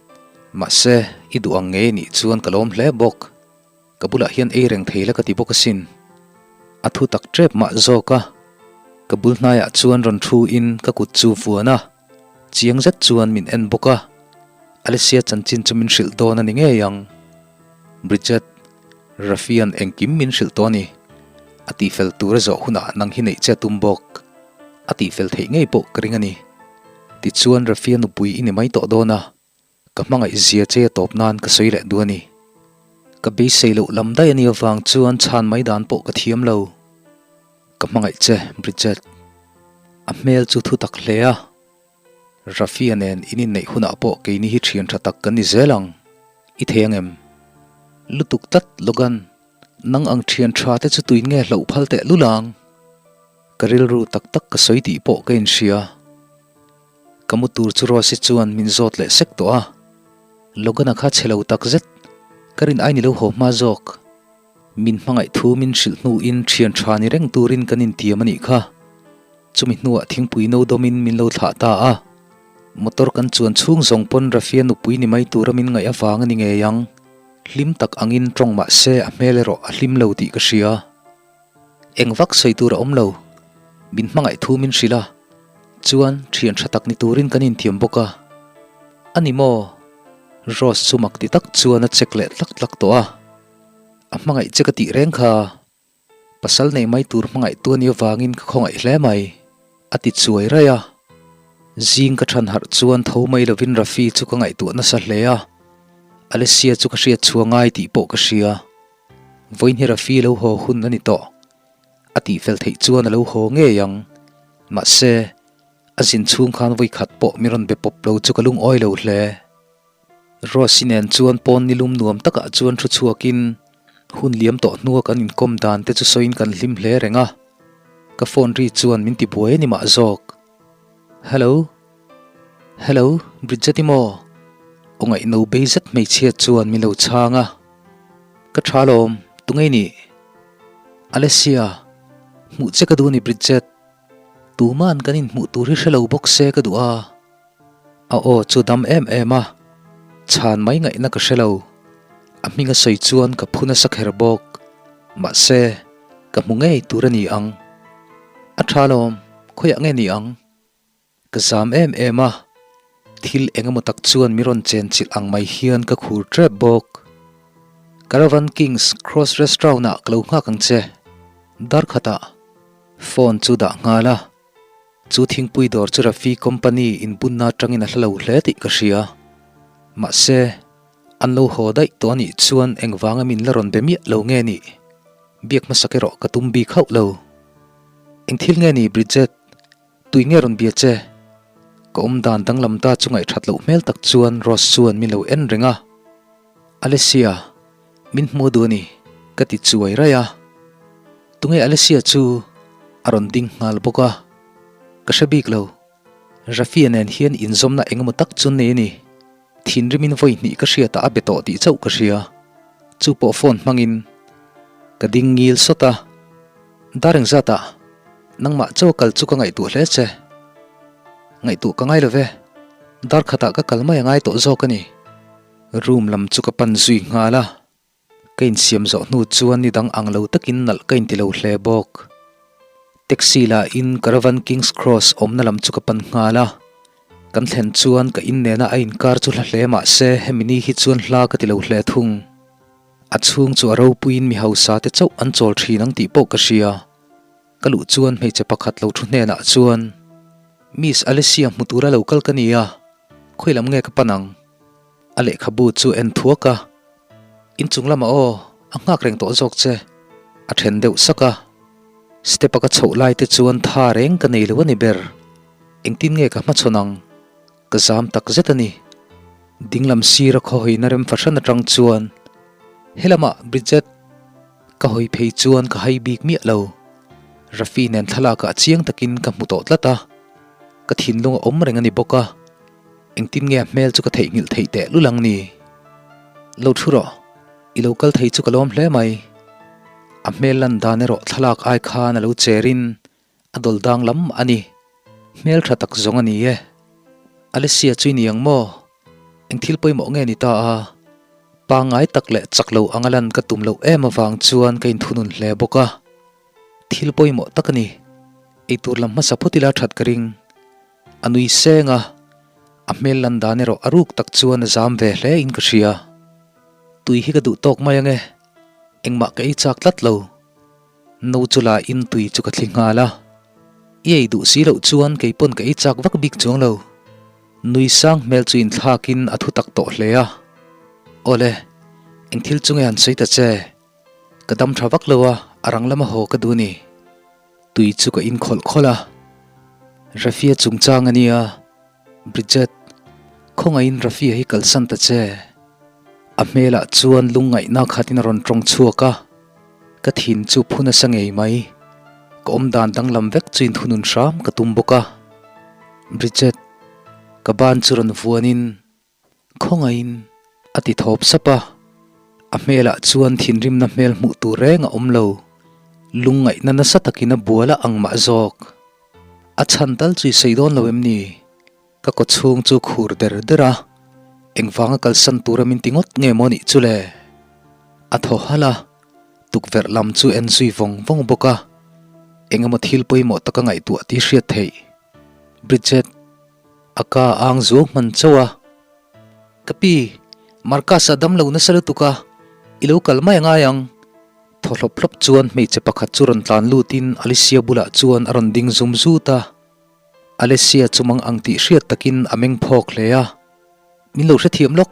B: Mahse, i duh ang ngei nih chuan ka lawm hle bawk. Ka bulah hian ei reng thei la ka ti bawk asin. A thu tak tep mah zawk a. Ka bul hnaiah chuan rawn thu in ka kut chu vuan a. Chiang zet chuan min en bawk a. Alessia chanchin chu min hrilh dawn a ni ngei ang. Bridget. Rafia'n engkim min hrilh tawh a ni. A tihfel tur a zawh hunah nang hi neih che a tum bawk. A tihfel theih ngei pawh ka ring a ni. Tichuan Rafia nupui i ni mai tawh dawn a, ka hmangaih zia che a tawp nan ka sawi leh duh a ni. Ka beisei loh lam daih a nih avang chuan chhan mai dan pawh ka thiam lo. Ka hmangaih che, Bridget. A hmel chu thu tak hle a. Rafia nen in inneih hunah pawh keini hi thian tha tak kan ni zel ang. I thei ang em? Lutuk tlat Logan, nang ang thian tha te chu tuin nge hlauh phal teh lul ang? Ka rilru tak tak ka sawi tih pawh ka inhria. Ka mu tur chu Rose-i chuan min zawt leh sek tawh a. Logan-a kha chhe lo tak zet, ka rin ai ni lo haw hma zawk. Min hmangaih thu min hrilh hnuin thian tha ni reng turin kan intiam a nih kha. Chumi hnuah thingpui no dawmin min lo thlah ta a. Motor kan chuan chhung zawng pawn Rafia nupui ni mai tura min ngaih avang a ni ngei ang. Hlim tak angin tawng mah se a hmel erawh a hlim lo tih ka hria. Eng vak sawi tur a awm lo. Min hmangaih thu min hrilh a. Chuan thian tha tak ni turin kan intiam bawk a. A ni maw? Rose chu mak ti tak chuan a check leh tlak tlak tawh a. A hmangaih che ka tih reng kha. Pasal nei mai tur hmangaih tu a nih avangin ka khawngaih hle mai, a ti chuai raih a. Zing ka than harh chuan tho mai lovin Rafi chu ka ngaihtuah nasa hle a. Alessia chu ka hriat chhuah ngai tih pawh ka hria. Vawiin hi Rafi lo haw hun a ni tawh. A tihfel theih chuan a lo haw ngei ang. Mahse, a zin chhung khan vawikhat pawh mi rawn be pawp lo chu ka lungawi lo hle. Rose-i nen chuan pawn nilum nuam takah chuan thu chhuakin hun liam tawh hnua kan inkawm dan te chu sawiin kan hlim hle reng a, ka phone ri chuan min ti buai a ni mah zawk. Hello? Hello, Bridget-i maw? Aw ngaihno bei zet hmeichhia chuan min lo chhang a. Ka tha lawm, tunge i nih? Alessia, hmuh che ka duh a ni Bridget. Tuman kan inhmuh tur hi hre lo bawk se ka duh a. A aw chu dam em em a, chhan mai ngaihna ka hre lo. A hming a sawi chuan ka phu nasa kher bawk. Mahse, ka hmu ngei tur a ni ang. A tha lawm, khawiah nge ni ang? Ka zam em em a, thil eng emaw tak chuan mi rawn chen chilh ang mai hian ka khur tep bawk. Caravan Kings Cross Restaurant-ah ka lo nghak ang che. Dar khatah phone chu dah nghal a. Chu thingpui dawr chu Rafi company inbunna atangin a hla lo hle tih ka hria. Mahse, an lo haw daih tawh anih chuan engvanga min la rawn be miah lo nge nih?
A: Biak hmasak erawh ka tum bik hauh lo. Eng thil nge ni Bridget? Tui nge rawn bia che? Ka awm dan danglam ta chu ngaihthat loh hmel tak chuan Rose chuan min lo en reng a. Alessia, min hmu duh a ni, ka ti chuai raih a. Tunge Alessia chu a rawn ding nghal bawk a. Ka hre bik lo. Rafia nen hian inzawmna eng emaw tak chu nei a ni. Thinrimin vawi hnih ka hriatah a be tawh tih chauh ka hria. Chu pawh phone hmangin ka ding ngil sawt a. Dar engzatah nangmah chaw kal chu ka ngaihtuah hle che. Ngaihtuah ka ngai lo ve. Dar khatah ka kal mai a ngai tawh zawk a ni. Room lam chu ka pan zui nghal a. Ka insiam zawh hnu chuan ni dang ang lo takin nalh ka inti lo hle bawk. Taxi la in Caravan Kings Cross awmna lam chu ka pan nghal a. Kan thlen chuan ka in nena a inkar chu hla hle mah se hemi ni hi chuan hla ka ti lo hle thung. A chhung chu a ropuiin mi hausa te chauh an chawl thin ang tih pawh ka hria. Ka luh chuan hmeichhe pakhat lo thu hnenah chuan, Miss Alessia hmu tura lo kal ka ni a, khawi lam nge ka pan ang? A lehkhabu chu en thuak a, Inchung lamah aw, a nghak reng tawh zawk che, a then deuh sak a. Step a ka chhoh lai te chuan tha reng ka nei lo a ni ber. Engtin nge ka hmachhawn ang? Ka zam tak zet a ni. Dinglam sir a khawhawina rem fahran atang chuan, Helamah, Bridget! Ka hawi phei chuan ka hai bik miah lo. Rafi nen thlalakah chiang takin ka hmu tawh tlat a. Ka thinlung a awm reng a ni bawk a. Engtin nge a hmel chu ka theihnghilh theih teh lul ang ni? Lo thu rawh, i lo kal thei chu ka lawm hle mai. A hmel lan dan erawh thlalak ai khan a lo cherin a dawl dang lam a ni. Hmel tha tak zawng a ni e. Alessia chu i ni ang maw? Eng thil pawimawh nge ni ta a? Pangngai tak leh chak lo anga lan ka tum loh em avang chuan ka inthunun hle bawk a. Thil pawimawh tak a ni. Eitur lam hmasa phawt ila that ka ring. A nui seng a, a hmel lan dan erawh a ruk tak chuan a zam ve hle in ka hria. Tui hi ka duh tawk mai ange, engmah ka ei chak tlat lo. No chu la in tui chu ka thli nghal a, i ei duh si loh chuan kei pawn ka ei chak vak bik chuang lo. Nui sang hmel chu inthlak in a thu tak tawh hle a. Awle, eng thil chu nge han sawi ta che? Ka dam tha vak lo a, a rang lama haw ka duh a ni. Tui chu ka in khawlh khawlh a, Rafia chungchang a nia, Bridget, khawngaihin Rafia hi kalsan ta che. A hmelah chuan lungngaihna khatin a rawn tawng chhuak a, ka thin chu phu nasa ngei mai. Ka awmdan danglam vek chu inthunun hram ka tum bawk a, Bridget, ka ban chu rawn vuanin, Khawngaihin a ti thawp sap a, a hmelah chuan thinrimna hmel hmuh tur reng a awm lo, lungngaihna nasa takin a bual a ang mah zawk. A chhan tal chu i sawi dawn lo em ni? Ka kaw chhung chu khur der der a, engvanga kalsan tura min ti ngawt nge maw nih chu le? A thaw halh a, tukverh lam chu en zui vawng vawng bawk a, eng emaw thil pawimawh taka ngaihtuah tih hriat theih. Bridget. A ka ang zuau hman chauh a. Ka pi, Marcus-a dam lo nasa lutuk a, i lo kal mai a ngai ang. Thaw hlawp hlawp chuan hmeichhe pakhat chu rawn tlan lutin Alicia bulah chuan a rawn ding zum zut a. Alicia chu mang ang tih hriat takin a meng phawk hle a. Min lo hrethiam lawk,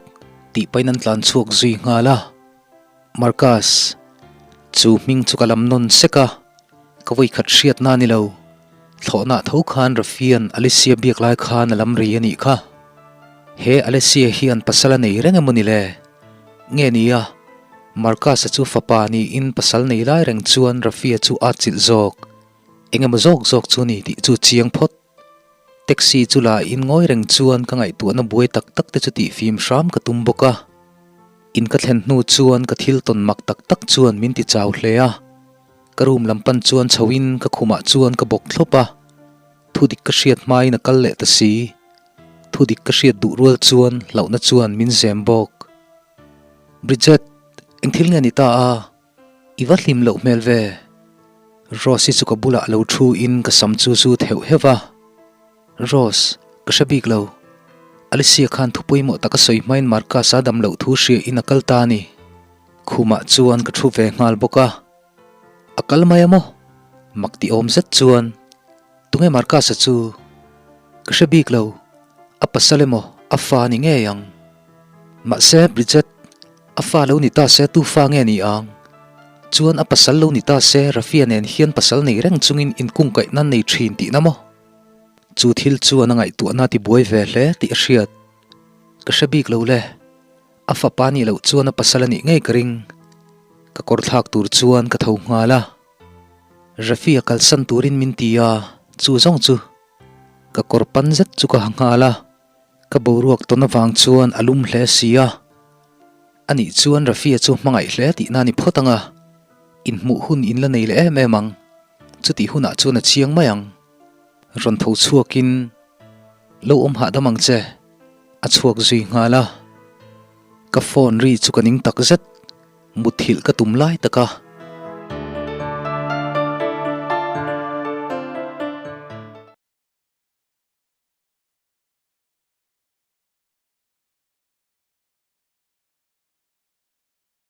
A: tih pahin an tlan chhuak zui nghal a. Marcus, chu hming chu ka lam nawn sek a, ka vawikhat hriatna a ni lo. Thlawhna tho khan Rafia'n Alessia biak lai khan a lam ri a nih kha. He Alessia hian pasal a nei reng emaw ni le? Nge ni a, Marcus-a chu fapa niin pasal nei lai reng chuan Rafia chu a chilh zawk. Eng emaw zawk zawk chu ni tih chu chiang phawt. Taxi chu la in ngawi reng chuan ka ngaihtuahna buai tak tak te chu tih fim hram ka tum bawk a. In ka thlen hnu chuan ka thil tawn mak tak tak chuan min ti chau hle a. Ka room lam pan chuan chho in ka khumah chuan ka bawk thlawp a. Thu dik ka hriat hmain a kal leh ta si. Thu dik ka hriat duh rual chuan hlauhna chuan min zem bawk. Bridget, eng thil nge ni ta a? I va hlim loh hmel ve. Rose-i chu ka bulah lo thu in ka sam chu zu theuh heuh va. Rose, ka hre bik lo. Alicia khan thu pawimawh tak a sawi hmain Marcus-a dam loh thu hria in a kal ta a ni. Khumah chuan ka thu ve nghal bawk a. A kal mai a maw? Mak ti awm zet chuan. Tunge Marcus-a chu? Ka hre bik lo. A pasal emaw a fa ni ngei ang. Mahse, Bridget, a fa lo ni ta se tu fa nge ni ang?
B: Chuan a pasal lo ni ta se Rafia nen hian pasal nei reng chungin inkungkaihna nei thin tihna maw? Chu thil chuan a ngaihtuahna a tibuai ve hle tih a hriat. Ka hre bik lo le. A fapa nih loh chuan a pasal a nih ngei ka ring. Ka kawr thlak tur chuan ka tho nghal a. Rafia kalsan turin min ti a, chu zawng chu ka kawr pan zet chu ka ha nghal a. Ka boruak tawn avang chuan a lum hle si a. Anih chuan Rafia chu hmangaih hle tihna a ni phawt ang a, inhmuh hun in la nei leh em em ang. Chutih hunah chuan a chiang mai ang. Rawn tho chhuakin, Lo awm hahdam ang che, a chhuak zui nghal a. Ka phone ri chu ka ning tak zet, muthilh ka tum lai tak a.